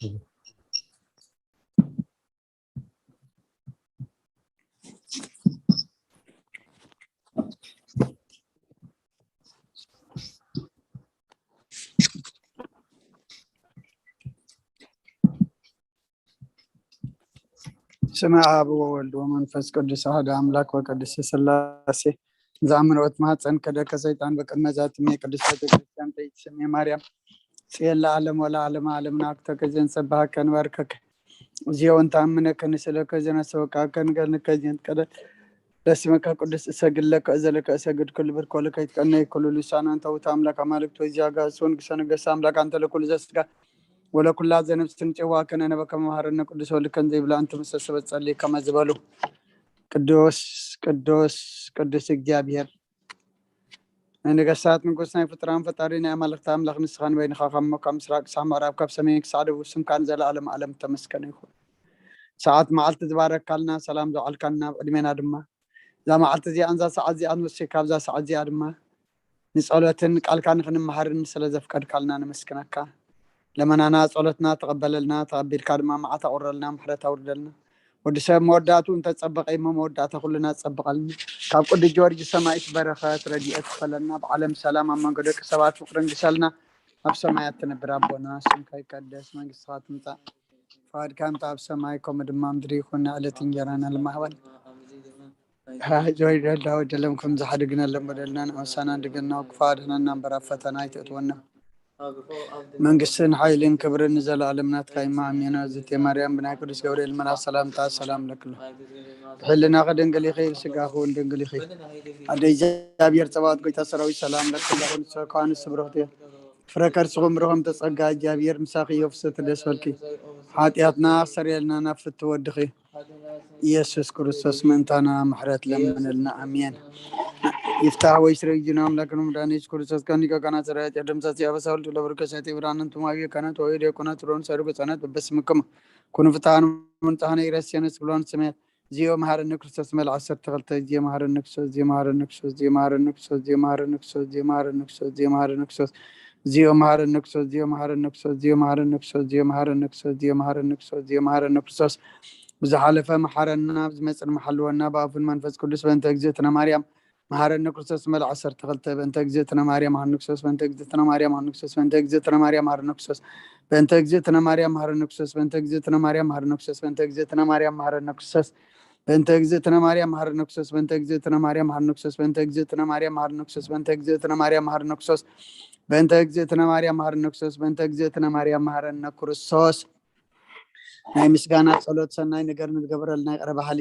ስመ ኣብ ወወልድ ወመንፈስ ቅዱስ ኣሐደ ኣምላክ ወቅድስት ስላሴ። እዛ ምልኦት ማህፀን ከደከ ሰይጣን በቅድመ ዛትሜ ቅድስት ቤተክርስቲያን ተይትስሜ ማርያም ጽየላ ዓለም ወላ ዓለም ዓለም ናክተከ ዘንጸባሃከ ንባርከከ እዚዮ እንታምነከ ንስለከ ዘነሰወቃከ ንገርንከ ዘንትቀደል ለስመከ ቅዱስ እሰግድ ለከ እዘለከ እሰግድ ኩሉ ብርኮ ለከ ይትቀነይ ኩሉ ልሳን አንተ ውእቱ አምላክ አማልክት ወዚያ ጋሱ ንግሰ ነገስ አምላክ አንተ ለኩሉ ዘስጋ ወለኩላ ዘነፍስን ጭዋ ከነነበ ከመ መሐረነ ቅዱስ ወልከን ዘይብላ እንተ መሰሰበት ጸልይ ከመ ዝበሉ ቅዱስ ቅዱስ ቅዱስ እግዚኣብሔር ናይ ነገስታት ንጉስ ናይ ፍጡራን ፈጣሪ ናይ ኣማልክቲ ኣምላኽ ንስኻ ንበይንኻ ካብ እሞ ካብ ምስራቅ ክሳብ ምዕራብ ካብ ሰሜን ክሳብ ደቡብ ስምካ ንዘለኣለም ኣለም ተመስገነ ይኹን። ሰዓት መዓልቲ ዝባረካልና ሰላም ዘውዓልካልና ኣብ ዕድሜና ድማ እዛ መዓልቲ እዚኣን እዛ ሰዓት እዚኣን ወሲካ ኣብዛ ሰዓት እዚኣ ድማ ንጸሎትን ቃልካ ንክንመሃርን ስለ ዘፍቀድካልና ነመስግነካ። ለመናና ጸሎትና ተቐበለልና፣ ተቐቢልካ ድማ መዓት ኣቑረልና፣ ምሕረት ኣውርደልና። ወዲ ሰብ መወዳእቱ እንተጸበቐ እሞ መወዳእታ ኩልና ጸብቐልና። ካብ ቅዱስ ጊዮርጊስ ሰማይት በረኸት ረድኤት ክፈለና። ኣብ ዓለም ሰላም ኣብ መንጎ ደቂ ሰባት ፍቅርን ግሰልና። ኣብ ሰማያት ትነብር ኣቦና ስምካ ይቀደስ፣ መንግስትኻ ትምጻእ፣ ፍቃድካ እንተ ኣብ ሰማይ ከምኡ ድማ ምድሪ ይኹን። ዕለት እንጀራና ልማህበል ጆይ ደላ ወደለም ከም ዝሓድግና ለም በደልና ንመሳና ድገና ክፋ ድህነና እምበር ኣብ ፈተና ኣይትእትወና። መንግስትን ሓይልን ክብርን ንዘለኣለም ናትካ እማ ኣሜን። እግዝእትየ ማርያም ብናይ ቅዱስ ገብርኤል መልኣክ ሰላምታ ሰላም ለክሎ ብሕልናኺ ድንግል ኢኺ ብስጋኺ እውን ድንግል ኢኺ። ኣደ እግዚኣብሔር ጸባኦት ጎይታ ሰራዊት ሰላም ለክሎ ንሰኳን ስብርኽቲ ፍረ ከርስኹም ብርኹም ተጸጋ እግዚኣብሔር ምሳኺ እዮ ፍሰቲ ደስ በልኪ። ሓጢኣትና ኣሰርየልና ናብ ፍቲ ወድኺ ኢየሱስ ክርስቶስ ምእንታና ምሕረት ለምንልና ኣሜን። ይፍታሕ ወይ ስረይ ጅና ኣምላክን መድኃኒት ኢየሱስ ክርስቶስ ከኒ ከካና ሰራያት ደምሳሲ ኣበሳውል ድለብር ከሳቲ ብራንን ትማዊ ከነት ወይ ደኩነት ሮን ሰሩ ገጸነት በበስምክም ኩኑ ፍታን ምንጻህነ ይረስየነ ስብሎን ስሜት ዚዮ መሃረኒ ክርስቶስ መልዓ ዓሰርተ ክልተ ዚዮ መሃረኒ ክርስቶስ ዚዮ መሃረኒ ክርስቶስ ዚዮ መሃረኒ ክርስቶስ ዚዮ መሃረኒ ክርስቶስ ዚዮ መሃረኒ ክርስቶስ ዚኦ መሃረኒ ክርስቶስ ዚኦ መሃረኒ ክርስቶስ ዚኦ መሃረኒ ክርስቶስ ዚኦ መሃረኒ ክርስቶስ ዚኦ መሃረኒ ክርስቶስ ዚኦ መሃረኒ ክርስቶስ ብዝሓለፈ መሓረና ብዝመፅእ ድማ ሓልወና ብኣፉን መንፈስ ቅዱስ በእንተ እግዝእትነ ማርያም መሃረኒ ክርስቶስ መልዓ ዓሰርተ ክልተ በእንተ እግዝእትነ ማርያም መሃረኒ ክርስቶስ በእንተ እግዝእትነ ማርያም መሃረኒ ክርስቶስ በእንተ እግዝእትነ ማርያም መሃረኒ ክርስቶስ በእንተ እግዝእትነ ማርያም መሃረኒ ክርስቶስ በእንተ እግዝእትነ ማርያም መሃረኒ ክርስቶስ በእንተ እግዝእትነ ማርያም መሃረነ ክርስቶስ በእንተ እግዝእትነ ማርያም መሃረነ ክርስቶስ በእንተ እግዝእትነ ማርያም መሃረነ ክርስቶስ በእንተ እግዝእትነ ማርያም መሃረነ ክርስቶስ በእንተ እግዝእትነ ማርያም መሃረነ ክርስቶስ በእንተ እግዝእትነ ማርያም መሃረነ ክርስቶስ ናይ ምስጋና ጸሎት ሰናይ ነገር ንዝገበረልና ይቕረ በሃሊ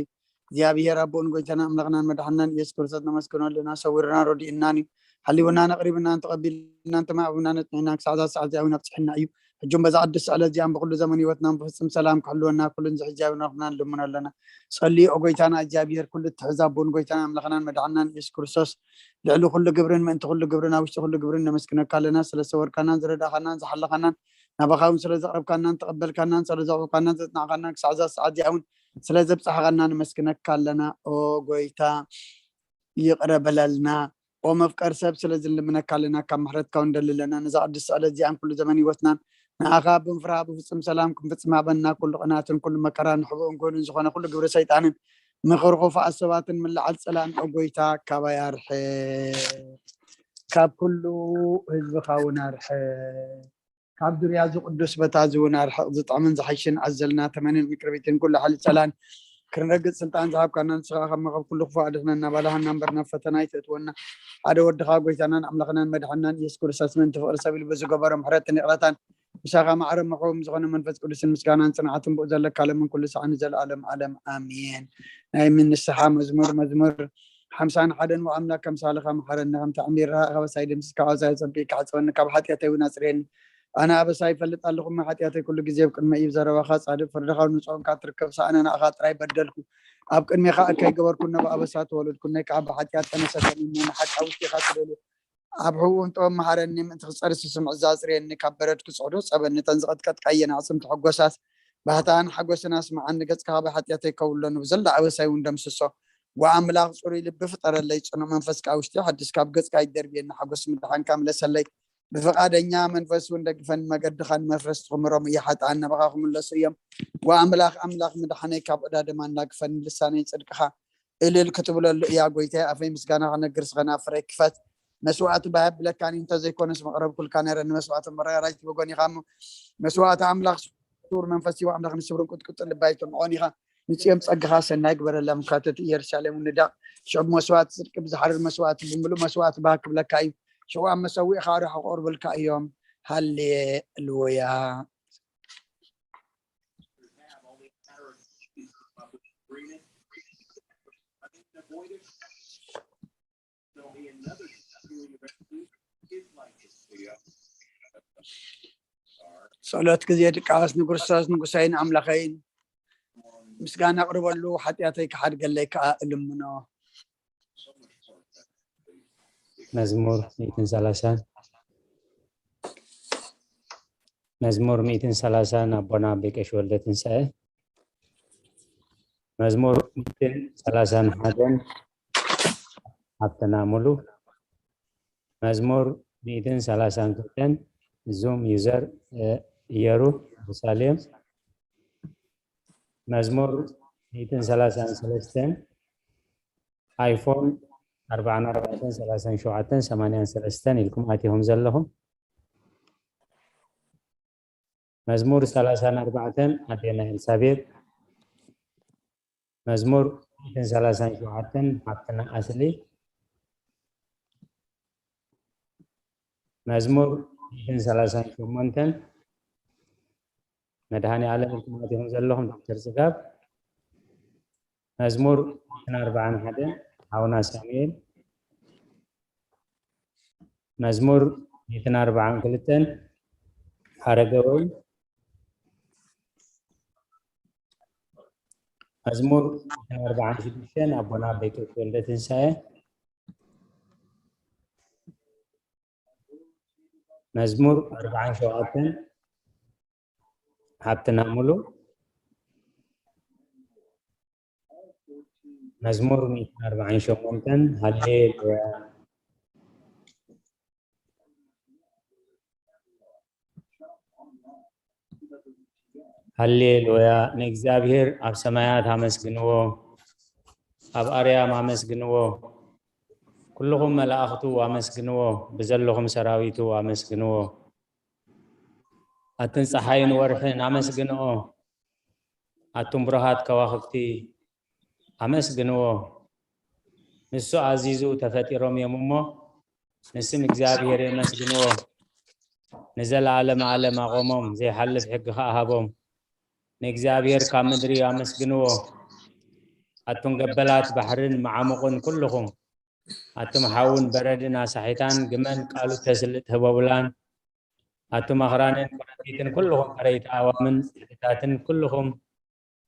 እግዚኣብሔር ኣቦን ጎይታና ኣምላኽናን መድሓናን ኢየሱስ ክርስቶስ ነመስግነሉና ሰዊርና ረዲእናን እዩ ሓሊውናን ኣቕሪብናን ተቐቢልናን ተማዕብናን ኣጽኒዕናን ክሳዕ እዛ ሰዓት እዚኣ እውን ኣብፅሕና እዩ ሕጁም በዛ ቅዱስ ስዕለት እዚኣን ብኩሉ ዘመን ህይወትናን ብፍጹም ሰላም ክሕልወና ኩሉን ዝሕዚ ኣብና ንልምኖ ኣለና። ጸልዩ ኦ ጎይታና እግዚኣብሔር ኩሉ እትሕዝ ኣቦን ጎይታና ኣምላኽናን መድሓናን ኢየሱስ ክርስቶስ ልዕሊ ኩሉ ግብርን ምእንቲ ኩሉ ግብርን ኣብ ውሽጢ ኩሉ ግብርን ነመስግነካ ኣለና። ስለ ዝሰወርካናን ዝረዳእኻናን ዝሓለኻናን ናባኻ እውን ስለ ዘቕረብካናን ተቐበልካናን ስለ ዘቕረብካናን ዘጽናዕካናን ክሳዕ እዛ ሰዓት እዚኣ እውን ስለ ዘብጻሕኻና ነመስግነካ ኣለና። ኦ ጎይታ ይቕረ በለልና። ኦ መፍቀር ሰብ ስለ ዝልምነካ ኣለና ካብ ምሕረትካ እውን ደሊ ኣለና ነዛ ቅድስቲ ዕለት እዚኣን ኩሉ ዘመን ህይወትናን ንኣኻ ብምፍራህ ብፍጹም ሰላም ክንፍጽም ሃበና ኩሉ ቅናትን ኩሉ መከራን ንሕቡእን ጎንን ዝኾነ ኩሉ ግብሪ ሰይጣንን ምኽሪ ክፉኣት ሰባትን ምልዓል ጸላእን ኦ ጎይታ ካባይ ኣርሕቕ ካብ ኩሉ ህዝብኻ እውን ኣርሕቕ ካብ ዙርያ እዚ ቅዱስ ቦታ እዚ እውን ኣርሕቕ ዝጥዕምን ዝሓይሽን ኣዘልና ተመንን ምቅርቢትን ኩሉ ሓሊ ጸላን ክንረግጽ ስልጣን ዝሃብካና ንስኻ ካብ መኸብ ኩሉ ክፉእ ኣድሕነና ባላሃና እምበር ናብ ፈተና ኣይትእትወና ሓደ ወድኻ ጎይታናን ኣምላኽናን መድሓናን ኢየሱስ ክርስቶስ ምእንቲ ፍቕሪ ሰብ ኢሉ ብዝገበሮ ምሕረትን ይቕረታን ምሳኻ ማዕረ መኸውም ዝኾነ መንፈስ ቅዱስን ምስጋናን ጽንዓትን ብኡ ዘለካ ለምን ኩሉ ሰዓን ዘለኣለም ኣለም ኣሜን። ናይ ምንስሓ መዝሙር መዝሙር ሓምሳን ሓደን ወኣምላክ ከምሳልኻ መሓረኒ ከምቲ ዕሚርኻ ኣበሳይ ደምስስካ ኣበሳይ ጸቢቅካ ሕጸበኒ ካብ ሓጢኣተይ እውን ኣጽርየኒ ኣነ ኣበሳ ይፈልጥ ኣለኹ እሞ ሓጢኣተይ ኩሉ ግዜ ኣብ ቅድመይ እዩ ብዘረባኻ ጻድቅ ፍርድኻ ንጾምካ ትርከብ ሰኣነ ንኣኻ ጥራይ በደልኩ ኣብ ቅድሜኻ እከይ ገበርኩ እነሆ ብኣበሳ ተወለድኩ እነይ ከዓ ብሓጢኣት ተነሰተኒ እሞ ንሓቂ ኣብ ውሽጢኻ ትደልዮ ኣብ ሕቡእን ጥበብ መሃረኒ ምእንቲ ክጸሪ ስስምዕ እዛ ኣጽርየኒ ካብ በረድ ክጽዕዶ ጸበኒ እተን ዝቐጥቀጥካየን ኣዕጽምቲ ሕጎሳት ባህታን ሓጎስን ኣስምዓኒ ገጽካ ካብ ሓጢኣተይ ከውሎ ንብዘላ ኣበሳይ እውን ደምስሶ ወኣምላኽ ጽሩይ ልቢ ፍጠረለይ ጽኑዕ መንፈስ ከዓ ውሽጢ ሓድስ ካብ ገጽካ ይደርብየኒ ሓጎስ ምድሓንካ ምለሰለይ ብፍቓደኛ መንፈስ እውን ደግፈኒ፣ መገድኻ ንመፍረስ ትኽምሮም እያ። ሓጥኣን ናባኻ ክምለሱ እዮም። ወኣምላኽ ኣምላኽ ምድሓነይ ካብ ዕዳ ደማ ኣናግፈኒ፣ ልሳነይ ጽድቅኻ እልል ክትብለሉ እያ። ጎይታየ ኣፈይ ምስጋና ክነግር ስኸና ፍረይ ክፈት። መስዋዕቲ ባህ ብለካኒ እንተዘይኮነስ መቕረብኩልካ ነረ። ንመስዋዕቲ መረጋጋጅ ትበጎን ኢኻ እሞ መስዋዕቲ ኣምላኽ ስሩር መንፈስ ይዋ ኣምላኽ ንስብርን ቁጥቁጥ ልባይ ትምዖን ኢኻ። ንጽዮም ጸግኻ ሰናይ ግበረላ። ምካተት ኢየሩሳሌም ንዳቕ ሽዑብ መስዋዕቲ ጽድቂ ብዝሓርር መስዋዕቲ ብምሉእ መስዋዕቲ ባህ ክብለካ እዩ። ሽዑ ኣብ መሰዊእኻ ኣርሑ ክቆርብልካ እዮም። ሃሌሉያ። ጸሎት ግዜ ድቃስ ንክርስቶስ ንጉሳይን ኣምላኸይን ምስጋና ኣቕርበሉ፣ ሓጢኣተይ ክሓድገለይ ከኣ እልምኖ። መዝሙር ሚእትን ሰላሳን መዝሙር ሚእትን ሰላሳን ኣቦና ኣቤ ቀሺ ወልደ ትንሳኤ። መዝሙር ሚእትን ሰላሳን ሓደን ሃብትና ሙሉ። መዝሙር ሚእትን ሰላሳን ክልተን ዙም ዩዘር እየሩ ኢየሩሳሌም። መዝሙር ሚእትን ሰላሳን ሰለስተን ኣይፎን ኣርባዓን ኣርባዕተን ሰላሳን ሸውዓተን ሰማንያን ሰለስተን ኢልኩም ኣቲኹም ዘለኹም። መዝሙር ሰላሳን ኣርባዕተን ኣዴና ኤልሳቤጥ። መዝሙር ሚእትን ሰላሳን ሸውዓተን ሓብትና ኣስሊ። መዝሙር ሚእትን ሰላሳን ሸሞንተን መድሃኒ ዓለም ኢልኩም ኣቲኹም ዘለኹም ዶክተር ጽጋብ። መዝሙር ሚእትን ኣርባዓን ሓደን ሓውና ሳሙኤል። መዝሙር ሚእትን ኣርባዓን ክልተን ሓረገወይን። መዝሙር ሚእትን ኣርባዓን ሽዱሽተን ኣቦና ኣቤ ቀሺ ወልደ ትንሳኤ። መዝሙር ኣርባዓን ሸውዓተን ሓብትና ሙሉ። መዝሙር ሚእትን ኣርባዓን ሸሞንተን ሃሌሉያ። ሃሌሉያ ንእግዚኣብሔር ኣብ ሰማያት ኣመስግንዎ፣ ኣብ ኣርያም ኣመስግንዎ፣ ኩልኹም መላእኽቱ ኣመስግንዎ፣ ብዘለኹም ሰራዊቱ ኣመስግንዎ። ኣትን ፀሓይን ወርሕን ኣመስግንኦ፣ ኣቱም ብሩሃት ከዋኽብቲ ኣመስግንዎ። ንሱ ኣዚዙ ተፈጢሮም እዮም እሞ ንስም እግዚኣብሔር የመስግንዎ። ንዘለዓለም ዓለም ኣቖሞም፣ ዘይሓልፍ ሕጊ ኸኣ ሃቦም። ንእግዚኣብሔር ካብ ምድሪ ኣመስግንዎ። ኣቱም ገበላት ባሕርን መዓሙቕን ኩልኹም፣ ኣቱም ሓውን በረድን ኣሳሒታን ግመን ቃሉ ተስልጥ ህቦብላን፣ ኣቱም ኣኽራንን ኮረብቲትን ኩልኹም ፈረይቲ ኣዋምን ጽድታትን ኩልኹም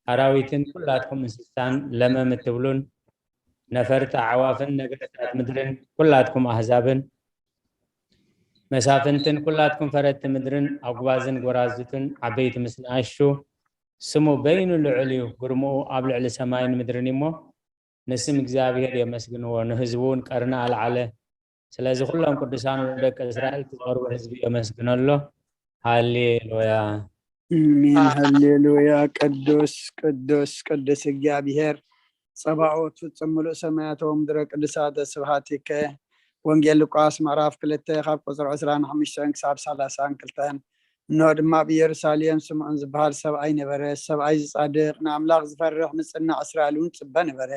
ኣራዊትን ኩላትኩም እንስሳን ለመም እትብሉን ነፈርቲ ኣዕዋፍን ነገስታት ምድርን ኩላትኩም ኣህዛብን መሳፍንትን ኩላትኩም ፈረድቲ ምድርን ኣጉባዝን ጎራዙትን ዓበይቲ ምስ ንኣሹ ስሙ በይኑ ልዑል እዩ፣ ግርምኡ ኣብ ልዕሊ ሰማይን ምድርን እዩ እሞ ንስም እግዚኣብሔር የመስግንዎ፣ ንህዝቡ እውን ቀርኒ ኣልዓለ። ስለዚ ኩሎም ቅዱሳን ደቂ እስራኤል እቲ ዝቐርቡ ህዝቢ የመስግኖ ኣሎ። ሃሌሉያ። ኣሜን። ሃሌሉያ። ቅዱስ ቅዱስ ቅዱስ እግዚኣብሔር ጸባኦት ፍጹም ምሉእ ሰማያት ወምድረ ቅዱሳተ ስብሐቲከ። ወንጌል ሉቃስ ምዕራፍ ክልተ ካብ ቁጽሪ ዕስራን ሓሙሽተን ክሳብ ሰላሳን ክልተን። እንሆ ድማ ኣብ ኢየሩሳሌም ስምዖን ዝበሃል ሰብኣይ ነበረ። ሰብኣይ ዝጻድቕ ንኣምላኽ ዝፈርሕ ንጽናዕ እስራኤል እውን ጽበ ነበረ።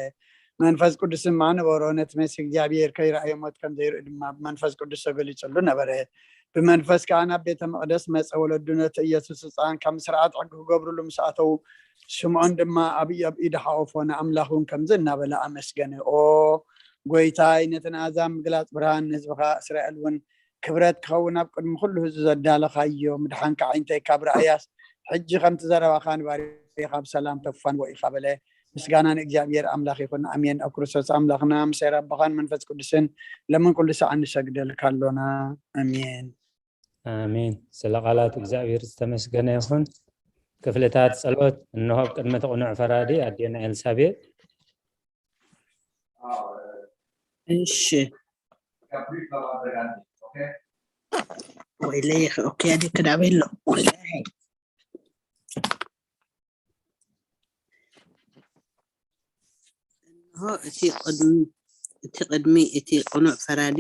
መንፈስ ቅዱስ ድማ ነበሮ። ነቲ መሲሕ እግዚኣብሔር ከይረኣየ ሞት ከም ዘይርኢ ድማ ብመንፈስ ቅዱስ ተገሊጹሉ ነበረ። ብመንፈስ ከኣ ናብ ቤተ መቕደስ መጸ። ወለዱ ነቲ ኢየሱስ ህጻን ከም ስርዓት ሕጊ ክገብሩሉ ምስ ኣተዉ ስምዖን ድማ ኣብ ኣብ ኢዱ ሓቆፎ ንኣምላኽ እውን ከምዚ እናበለ ኣመስገነ። ኦ ጎይታይ ነቲ ንኣሕዛብ ምግላጽ ብርሃን ንህዝብኻ እስራኤል እውን ክብረት ክኸውን ኣብ ቅድሚ ኩሉ ህዝቢ ዘዳለኻዮ ምድሓንካ ኣዒንተይ ካብ ረኣያስ ሕጂ ከምቲ ዘረባኻ ንባሪኻ ብሰላም ተፋንዎ ኢኻ በለ። ምስጋና ንእግዚኣብሔር ኣምላኽ ይኹን ኣሜን። ኣብ ክርስቶስ ኣምላኽና ምሳይ ኣቦኻን መንፈስ ቅዱስን ለምን ኩሉ ሰዓት ንሰግደልካ ኣሎና ኣሜን። ኣሜን። ስለ ቃላት እግዚኣብሔር ዝተመስገነ ይኹን። ክፍልታት ጸሎት እንሆ ኣብ ቅድሚ እቲ ቅኑዕ ፈራዲ ኣዴና ኤልሳቤጥ። እሺ። Capriccio va per anni, ok? ወይለይ፣ ኦኬ፣ ኣዲ ክዳበይ ኣሎ። ወይለይ። እንሆ እቲ ቅድሚ፣ እቲ ቅድሚ እቲ ቅኑዕ ፈራዲ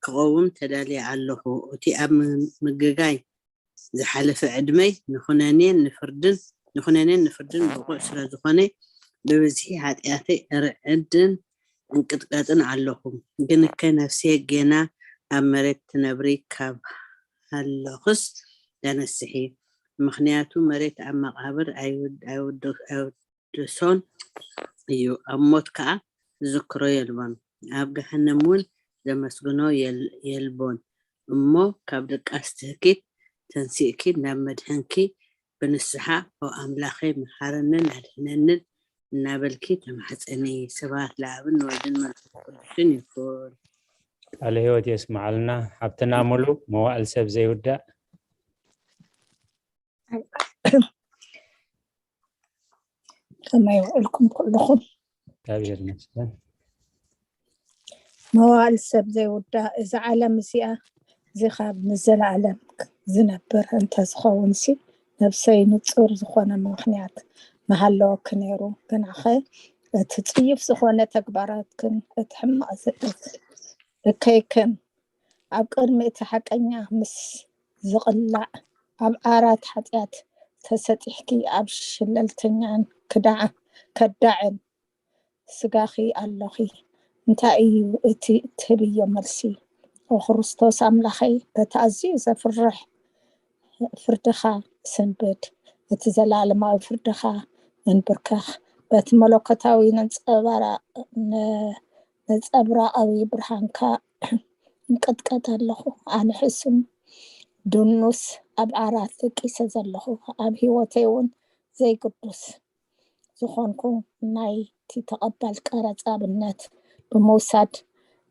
ክቐውም ተዳልየ ኣለኹ። እቲ ኣብ ም-፣ ምግጋይ ዝሓለፈ ዕድመይ ንኹነኔን ንፍርድን፣ ንኹነኔን ንፍርድን ብቑዕ ስለ ዝኾነ፣ ብብዝሒ ሓጢኣተይ እርዕድን እንቅጥቀጥን ኣለኹ። ግን እከ ነፍሴ ጌና ኣብ መሬት ትነብሪ ካብ ሃለኹስ ተነስሒ። ምኽንያቱ መሬት ኣብ መቓብር ኣይውድ-፣ ኣይውድ-፣ ኣይውድሶን እዩ፣ ኣብ ሞት ከኣ ዝዝክሮ የልቦን። ኣብ ገሃነም እውን ዘመስግኖ የል-፣ የልቦን። እሞ ካብ ድቃስ ትህኪት ተንሲእኪ ናብ መድሕንኪ ብንስሓ፣ "ኦ ኣምላኸይ፣ መሓረንን ኣድሕነንን" እናበልኪ ተማሕጸኒ። ስብሐት ለኣብን ወልድን መንፈስ ቅዱስን ይኹን። ቃለ ሕይወት የስምዓልና። ሓብትና ሙሉ፣ መዋእል ሰብ ዘይውዳእ። ከመይ ውዕልኩም ኩልኹም? እግዚኣብሔር ይመስገን። መዋእል ሰብ ዘይውዳእ፣ እዛ ዓለም እዚኣ፣ እዚ ካብ ንዘለኣለም ዝነብር እንተዝኸውን ሲ፣ ነብሰይ ንጹር ዝኾነ ምኽንያት ምሃለወኪ ነይሩ። ግናኸ እቲ ጽዩፍ ዝኾነ ተግባራትክን እቲ ሕማቕ ዝ-፣ እከይክን ኣብ ቅድሚ እቲ ሓቀኛ ምስ ዝቕላዕ፣ ኣብ ዓራት ሓጢኣት ተሰጢሕኪ፣ ኣብ ሽለልተኛን ክዳዕ-፣ ከዳዕን ስጋኺ ኣሎኺ። እንታይ እዩ እቲ እትህብዮ መልሲ? ኦ ክርስቶስ ኣምላኸይ፣ በቲ ኣዝዩ ዘፍርሕ ፍርድኻ ስንብድ፣ እቲ ዘላለማዊ ፍርድኻ እንብርከኽ፣ በቲ መለኮታዊ ነንጸባራ-፣ ነ-፣ ነጸብራቓዊ ብርሃንካ እንቅጥቀጥ ኣለኹ። ኣነ ሕሱም፣ ድኑስ፣ ኣብ ዓራት ደቂሰ ዘለኹ፣ ኣብ ህይወተይ እውን ዘይግዱስ ዝኾንኩ፣ ናይቲ ተቐባል ቀረጽ ኣብነት ብምውሳድ፣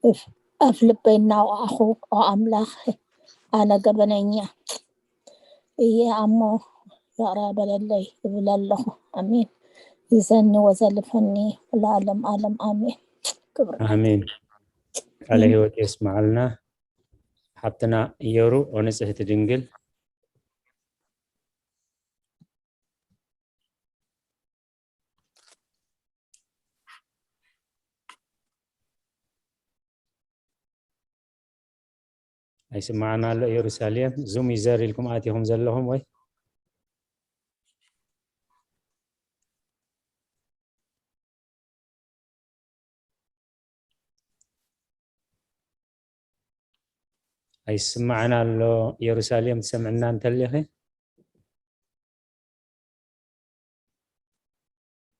እፍ-፣ ኣፍ ልበይ እናወዓኹ፣ "ኦ ኣምላኽ፣ ኣነ ገበነኛ እየ እሞ ይቕረ በለለይ" እብል ኣለኹ። ኣሜን። ይዘኒ ወዘልፈኒ ለዓለም ዓለም። ኣሜን። ክብሪ ኣሜን። ቃለ ሕይወት የስምዓልና። ሓብትና እየሩ፣ ኦ ንጽህቲ ድንግል። ኣይስማዕን ኣሎ። ኢየሩሳሌም ዙም ዩዘር ኢልኩም ኣቲኹም ዘለኹም ወይ? ኣይስማዕን ኣሎ። ኢየሩሳሌም ትሰምዕና እንተሊኺ?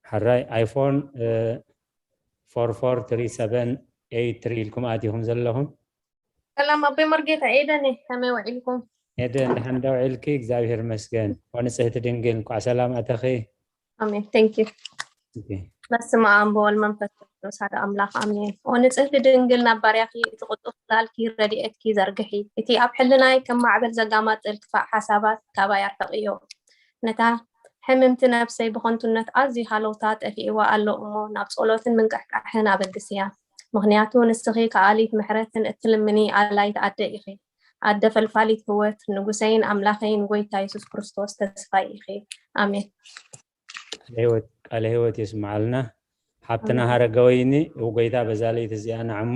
ሕራይ፣ ኣይፎን፣ እ፣ ፎር ፎር ትሪ ሰቨን ኤይት ትሪ ኢልኩም ኣቲኹም ዘለኹም። ሰላም ኣቦይ መርጌታ፣ ኤደን እየ። ከመይ ውዒልኩም? ኤደን፣ ደሓን ዶ ውዒልኪ? እግዚኣብሔር ይመስገን። ኦ ንጽህቲ ድንግል፣ እንኳዕ ሰላም ኣተኺ። ኣሜን። Thank you። ኦኬ። በስመ ኣብ ወወልድ መንፈስ ቅዱስ ሓደ ኣምላኽ ኣሜን። ኦ ንጽህቲ ድንግል፣ ናብ ባርያኺ እቲ ቅዱስ ጽላልኪ ረድኤትኪ ዘርግሒ። እቲ ኣብ ሕልናይ ከም ማዕበል ዘጋማጥል ክፋእ ሓሳባት ካባይ ኣርሕቕዮ። ነታ ሕምምቲ ነፍሰይ ብኸንቱነት ኣዝዩ ሃለውታ ጠፊእዋ ኣሎ እሞ፣ ናብ ጸሎትን ምንቅሕቃሕን ኣበግስያ። ምኽንያቱ ንስኺ ከኣሊት ምሕረትን እትልምኒ ኣላይት ኣደ ኢኺ። ኣደ ፈልፋሊት ህይወት፣ ንጉሰይን ኣምላኸይን ጐይታ የሱስ ክርስቶስ ተስፋይ ኢኺ። ኣሜን። ቃለ ህይወት፣ ቃለ ህይወት የስምዓልና። ሓብትና ኣሜን። ሃረገወይኒ፣ ኦ ጐይታ በዛ ለይቲ እዚኣ ንዓሞ።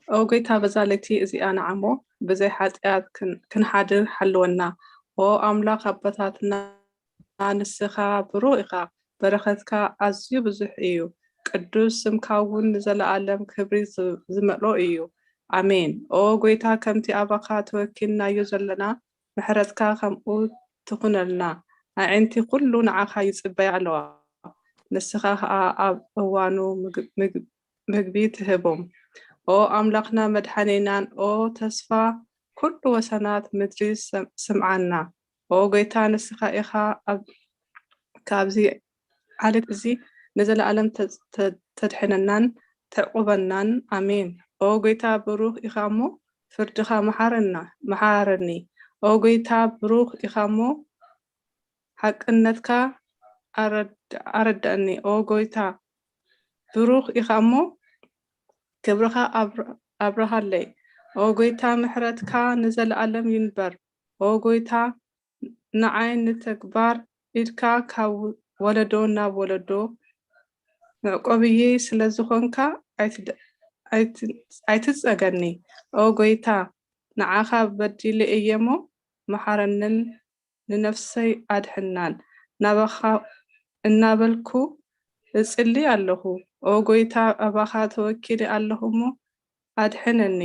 ኦ ጐይታ በዛ ለይቲ እዚኣ ንዓሞ፣ ብዘይ ሓጢኣት ክን-፣ ክንሓድር ሓልወና። ኦ ኣምላኽ ኣቦታትና፣ ንስኻ ብሩኽ ኢኻ፣ በረኸትካ ኣዝዩ ብዙሕ እዩ። ቅዱስ ስምካ እውን ንዘለኣለም ክብሪ ዝ-፣ ዝመልኦ እዩ። ኣሜን። ኦ ጐይታ፣ ከምቲ ኣባኻ ተወኪልናዮ ዘለና፣ ምሕረትካ ከምኡ ትኹነልና። ኣዒንቲ ኩሉ ንዓኻ ይጽበያ ኣለዋ፣ ንስኻ ኸኣ ኣብ እዋኑ ምግብ-፣ ምግብ-፣ ምግቢ ትህቦም። ኦ ኣምላኽና መድሓኒናን ኦ ተስፋ ኩሉ ወሰናት ምድሪ ስም-፣ ስምዓና። ኦ ጐይታ፣ ንስኻ ኢኻ ኣብ፣ ካብዚ ዓሌት እዚ ንዘለኣለም ተ-፣ ተ-፣ ተድሕነናን ተዕቁበናን። ኣሜን። ኦ ጐይታ፣ ብሩኽ ኢኻ እሞ ፍርድኻ መሓረና፣ መሓረኒ። ኦ ጐይታ፣ ብሩኽ ኢኻ እሞ ሓቅነትካ ኣረድ-፣ ኣረዳእኒ። ኦ ጐይታ፣ ብሩኽ ኢኻ እሞ ክብርኻ ኣብር-፣ ኣብርሃለይ። ኦ ጐይታ፣ ምሕረትካ ንዘለኣለም ይንበር። ኦ ጐይታ፣ ንዓይ ንተግባር ኢድካ ካብ ወለዶ ናብ ወለዶ መዕቆብየይ ስለ ዝኾንካ ኣይትደ-፣ ኣይት-፣ ኣይትጸገኒ። ኦ ጐይታ፣ ንዓኻ በዲለ እየ'ሞ፣ መሓረንን ንነፍሰይ ኣድሕናን ናባኻ እናበልኩ እጽሊ ኣለኹ። ኦ ጐይታ፣ ኣባኻ ተወኪለ ኣለኹ እሞ ኣድሕነኒ።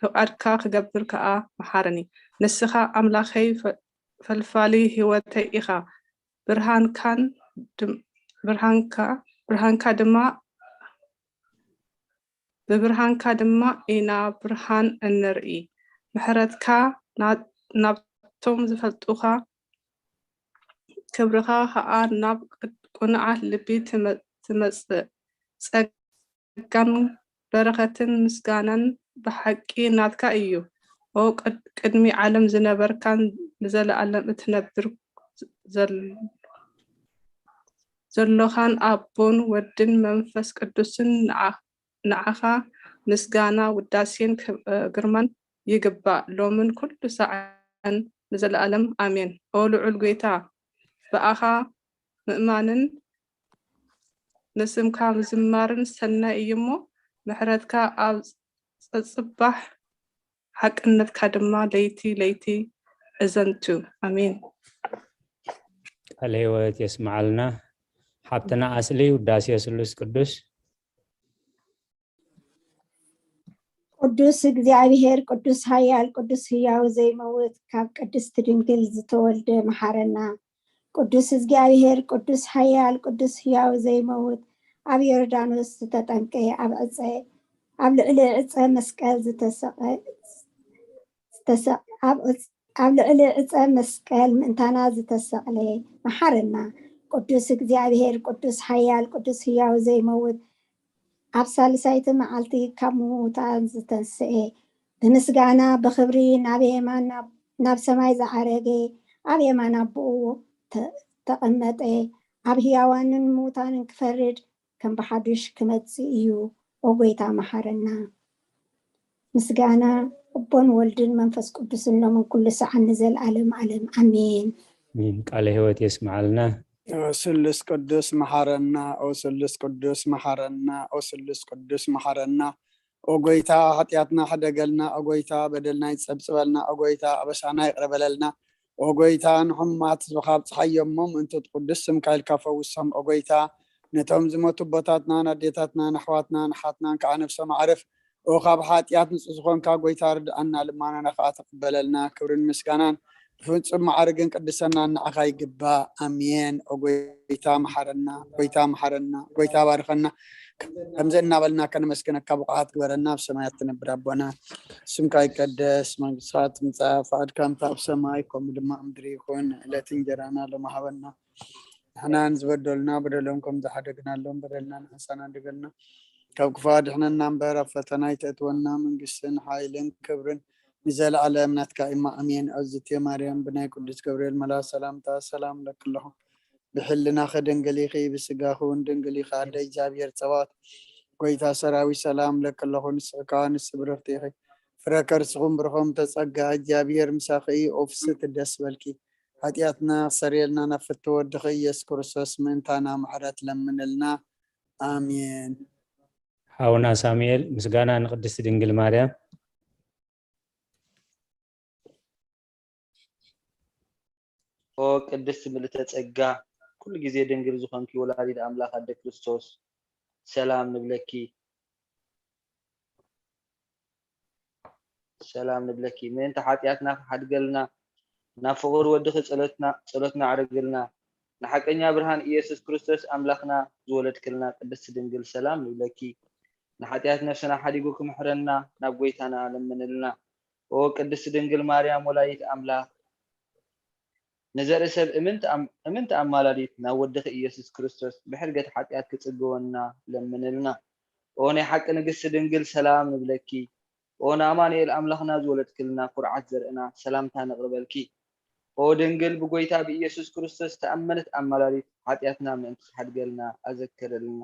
ፍቓድካ ክገብር ከኣ መሓረኒ። ንስኻ ኣምላኸይ፣ ፈ-፣ ፈልፋሊ ህይወተይ ኢኻ። ብርሃንካን ድም-፣ ብርሃንካ፣ ብርሃንካ ድማ፣ ብብርሃንካ ድማ ኢና ብርሃን እንርኢ። ምሕረትካ ና-፣ ናብቶም ዝፈልጡኻ፣ ክብርኻ ኸኣ ናብ ቅድ-፣ ቅኑዓት ልቢ ትመ-፣ ትመጽእ። ጸ-፣ ጸጋን በረኸትን ምስጋናን ብሓቂ ናትካ እዩ። ኦ ቅድ-፣ ቅድሚ ዓለም ዝነበርካን ንዘለኣለም እትነብር ዘል-፣ ዘሎኻን ኣቦን ወድን መንፈስ ቅዱስን ንዓ-፣ ንዓኻ ምስጋና፣ ውዳሴን ክብ-፣ ግርማን ይግባእ፣ ሎምን ኩሉ ሳዕን ንዘለኣለም ኣሜን። ኦ ልዑል ጐይታ፣ ብኣኻ ምእማንን ንስምካ ምዝማርን ሰናይ እዩ እሞ፣ ምሕረትካ ኣብ ጸጽባሕ፣ ሓቅነትካ ድማ ለይቲ ለይቲ እዘንቱ። ኣሜን። ቃለ ሕይወት የስምዓልና። ሓብትና ኣስሊ፣ ውዳሴ ስሉስ ቅዱስ። ቅዱስ እግዚኣብሔር፣ ቅዱስ ኃያል፣ ቅዱስ ሕያው ዘይመውት፣ ካብ ቅድስት ድንግል ዝተወልደ መሓረና። ቅዱስ እግዚኣብሔር፣ ቅዱስ ኃያል፣ ቅዱስ ሕያው ዘይመውት፣ ኣብ ዮርዳኖስ ዝተጠምቀ፣ ኣብ ዕፀ፣ ኣብ ልዕሊ ዕፀ መስቀል ዝተሰቐ-፣ ዝተሰ-፣ ኣብ ዕፅ-፣ ኣብ ልዕሊ ዕፀ መስቀል ምእንታና ዝተሰቕለ መሓረና። ቅዱስ እግዚኣብሔር፣ ቅዱስ ኃያል፣ ቅዱስ ሕያው ዘይመውት፣ ኣብ ሳልሳይቲ መዓልቲ ካብ ምዉታን ዝተንስኤ፣ ብምስጋና ብኽብሪ ናብ የማን፣ ናብ፣ ናብ ሰማይ ዝዓረገ፣ ኣብ የማን ኣቦኡ ተ-፣ ተቐመጠ፣ ኣብ ሕያዋንን ምዉታንን ክፈርድ ከም ብሓዱሽ ክመጽእ እዩ። ኦ ጐይታ መሓረና። ምስጋና ኣቦን ወልድን መንፈስ ቅዱስን ሎምን ኩሉ ሰዓን ንዘለዓለም ዓለም ኣሜን። ኣሜን። ቃለ ሕይወት የስምዓልና። ኦ ስሉስ ቅዱስ መሓረና፣ ኦ ስሉስ ቅዱስ መሓረና፣ ኦ ስሉስ ቅዱስ መሓረና። ኦ ጐይታ ሓጢኣትና ሕደገልና፣ ኦ ጐይታ በደልና ይጸብጽበልና፣ ኦ ጐይታ ኣበሳና ይቕረ በለልና። ኦ ጐይታ ንሕሙማት ካብ ጸሓይ እሞ ምእንቲ እቲ ቅዱስ ስምካ ኢልካ ፈውሶም። ኦ ጐይታ ነቶም ዝሞቱ ኣቦታትናን ኣዴታትናን ኣሕዋትናን ኣሓትናን ከዓ ነፍሶም ኣዕርፍ። ኦ ካብ ሓጢኣት ንጹህ ዝኾንካ ጐይታ ርድኣና፣ ልማናና ከዓ ተቐበለልና። ክብርን ምስጋናን ብፍጹም መዓርግን ቅድሰናን ንዓኻ ይግባእ። ኣሜን። ኦ ጐይታ መሓረና፣ ጐይታ መሓረና፣ ጐይታ ባርኸና። ከምዚ እናበልና ከነመስግነካ ብቑዓት ግበረና። ኣብ ሰማያት ትነብር ኣቦና፣ ስምካ ይቀደስ፣ መንግስትኻ ትምጻእ፣ ፍቓድካ ከምቲ ኣብ ሰማይ ከምኡ ድማ ኣብ ምድሪ ይኹን። ዕለት እንጀራና ሎሚ ሃበና። ንሕና ንዝበደሉና በደሎም ከም ዝሓደግናሎም በደልና ንሕሳና ድገልና። ካብ ክፉ ኣድሕነና እምበር ኣብ ፈተና ኣይተእትወና። መንግስትን ሓይልን ክብርን ንዘለኣለም ናትካ እማ ኣሜን። ኣዝቴ ማርያም ብናይ ቅዱስ ገብርኤል መልኣክ ሰላምታ ሰላም እለኪ ኣለኹ። ብሕልናኺ ድንግል ኢኺ፣ ብስጋኺ እውን ድንግል ኢኺ። ኣደ እግዚኣብሔር ጸባኦት ጐይታ ሰራዊት ሰላም እለኪ ኣለኹ። ንስኺ ከኣ ንስብርኽቲ ኢኺ፣ ፍረ ከርስኹም ብሩኽ እሞ ተጸጋ እግዚኣብሔር ምሳኺ እዩ። ኦ ፍስሕቲ ደስ በልኪ፣ ሓጢኣትና ክሰርየልና ናብ ፍትው ወድኺ ኢየሱስ ክርስቶስ ምእንታና ምሕረት ለምንልና። ኣሜን። ሓውና ሳሙኤል፣ ምስጋና ንቅድስቲ ድንግል ማርያም። ኦ ቅድስቲ ምልእተ ጸጋ፣ ኩሉ ግዜ ድንግል ዝኾንኪ ወላዲት ኣምላኽ ኣደ ክርስቶስ፣ ሰላም ንብለኪ። ሰላም ንብለኪ። ምእንቲ ሓጢኣትና ክሓድገልና፣ ናብ ፍቑር ወድኺ ጸሎትና፣ ጸሎትና ኣዕርግልና። ንሓቀኛ ብርሃን ኢየሱስ ክርስቶስ ኣምላኽና ዝወለድክልና ቅድስቲ ድንግል ሰላም ንብለኪ። ንሓጢኣት ነፍስና ሓዲጉ ክምሕረና ናብ ጐይታና ለምንልና። ኦ ቅድስቲ ድንግል ማርያም ወላዲት ኣምላኽ፣ ንዘርኢ ሰብ እምንቲ ኣም-፣ እምንቲ ኣማላዲት ናብ ወድኺ ኢየሱስ ክርስቶስ ብሕድገት ሓጢኣት ክጽግወና ለምንልና። ኦ ናይ ሓቂ ንግስቲ ድንግል ሰላም ንብለኪ። ኦ ንኣማኑኤል ኣምላኽና ዝወለድክልና ኩርዓት ዘርእና ሰላምታ ነቕርበልኪ። ኦ ድንግል ብጎይታ ብኢየሱስ ክርስቶስ ተኣመነት ኣማላዲት ሓጢኣትና ምእንቲ ትሓድገልና ኣዘክርልና።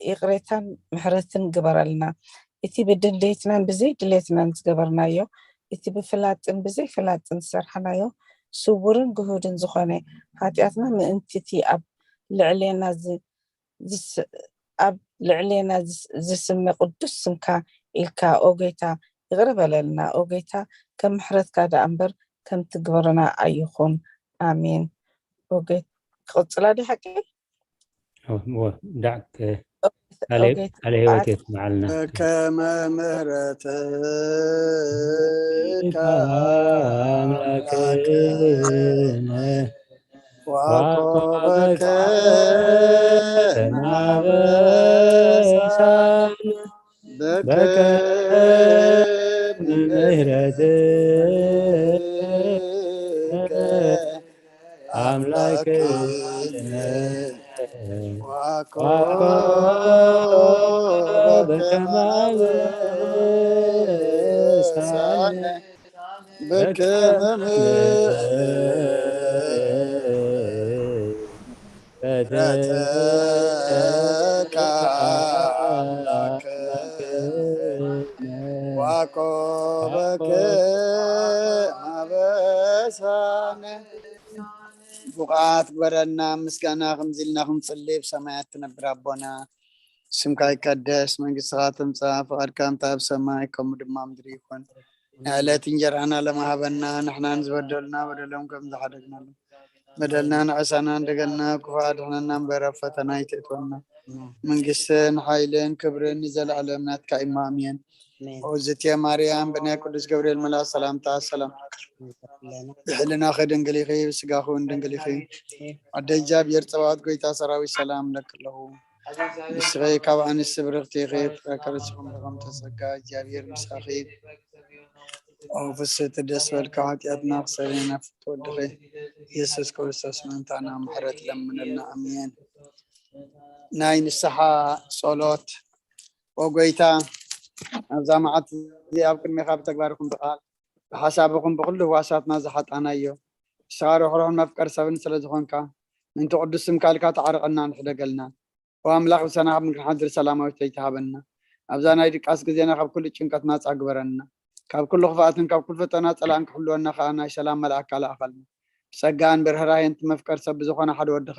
ይቕሬታን ምሕረትን ግበረልና። እቲ ብድሌትናን ብዘይ ድሌትናን ዝገበርናዮ፣ እቲ ብፍላጥን ብዘይ ፍላጥን ዝሰርሓናዮ፣ ስውርን ግሁድን ዝኾነ ሓጢኣትና ምእንቲ እቲ ኣብ ልዕሌና ዝ-፣ ዝስ-፣ ኣብ ልዕሌና ዝስ-፣ ዝስመ ቅዱስ ስምካ ኢልካ፣ ኦ ጎይታ፣ ይቕረ በለልና። ኦ ጎይታ፣ ከም ምሕረትካ ደኣ እምበር ከም ትግብርና ኣይኹን። ኣሜን። ኦ ጎይ-፣ ክቕጽላ ድዩ ሓቂ? እዎ፣ ዳዕ ክ-፣ ቃለ፣ ኦ ጎይታ፣ ቃለ ህይወት ብዓት- የስምዓልና። በከመ ምሕረትከ ኣምላክነ ዋኮበከ ዋኮበከ ናበሳ ናበሳነ በከመ ምሕረትከ ምሕረትከ ኣምላክነ ዋኮበከ ዋኮበከ ናበሳነ ናበሳነ በከመ ምሕረትከ ኣምላክነ ዋኮበከ ናበሳነ። ብቑዓት ግበረና ምስጋና ከምዚ ኢልና ክንጽሊ። ብሰማያት ትነብር ኣቦና፣ ስምካ ይቀደስ፣ መንግስትኻ ትምጻእ፣ ፍቓድካ እንተ ኣብ ሰማይ ከምኡ ድማ ምድሪ ይኹን። ንዕለት እንጀራና ለማሃበና፣ ንሕናን ዝበደሉና በደሎም ከም ዝሓደግናሉ፣ በደልና ንዕሳና እንደገና፣ ክፉእ ኣድሕነና እምበር ኣብ ፈተና ኣይተእትወና። መንግስትን ሓይልን ክብርን ንዘለኣለም ናትካ እዩ። ኣሜን። ኦዝቴ ማርያም ብናይ ቅዱስ ገብርኤል መልኣክ ሰላምታ ሰላም። ብሕልናኺ ድንግል ኢኺ፣ ብስጋኺ እውን ድንግል ኢኺ። ኣደ እግዚኣብሔር ጸባኦት ጎይታ ሰራዊት ሰላም ለኪ ኣለኹ። ንስኺ ካብ ኣንስቲ ብርኽቲ ኢኺ፣ ፍረ ከርስኺ እውን ብርኹም ተጸጋ፣ እግዚኣብሔር ምሳኺ። ኦ ፍስሕቲ ደስ በልካ፣ ሓጢኣትና ክሰረየና ፍትወድኺ ኢየሱስ ክርስቶስ ምእንታና ምሕረት ለምነልና። ኣሜን። ናይ ንስሓ ጸሎት። ኦ ጎይታ፣ ኣብዛ መዓልቲ እዚኣ ኣብ ቅድሜኻ ብተግባር ይኹን ብቃል ብሓሳብ ይኹን ብኹሉ ህዋሳትና ዝሓጣናዮ፣ ንስኻ ርሕሩሕን መፍቀር ሰብን ስለ ዝኾንካ፣ ምእንቲ ቅዱስ ስምካ ኢልካ ተዓርቐና ንሕደገልና። ኦ ኣምላኽ፣ ብሰናኻ ክንሓድር ሰላማዊት ለይቲ ሃበና። ኣብዛ ናይ ድቃስ ግዜና ካብ ኩሉ ጭንቀት ናጻ ግበረና። ካብ ኩሉ ክፍኣትን ካብ ኩሉ ፈተና ጸላእን ክሕልወና ከኣ ናይ ሰላም መልኣካ ለኣኸልና። ብጸጋን ብርህራሄን እቲ መፍቀር ሰብ ብዝኾነ ሓደ ወድኻ፣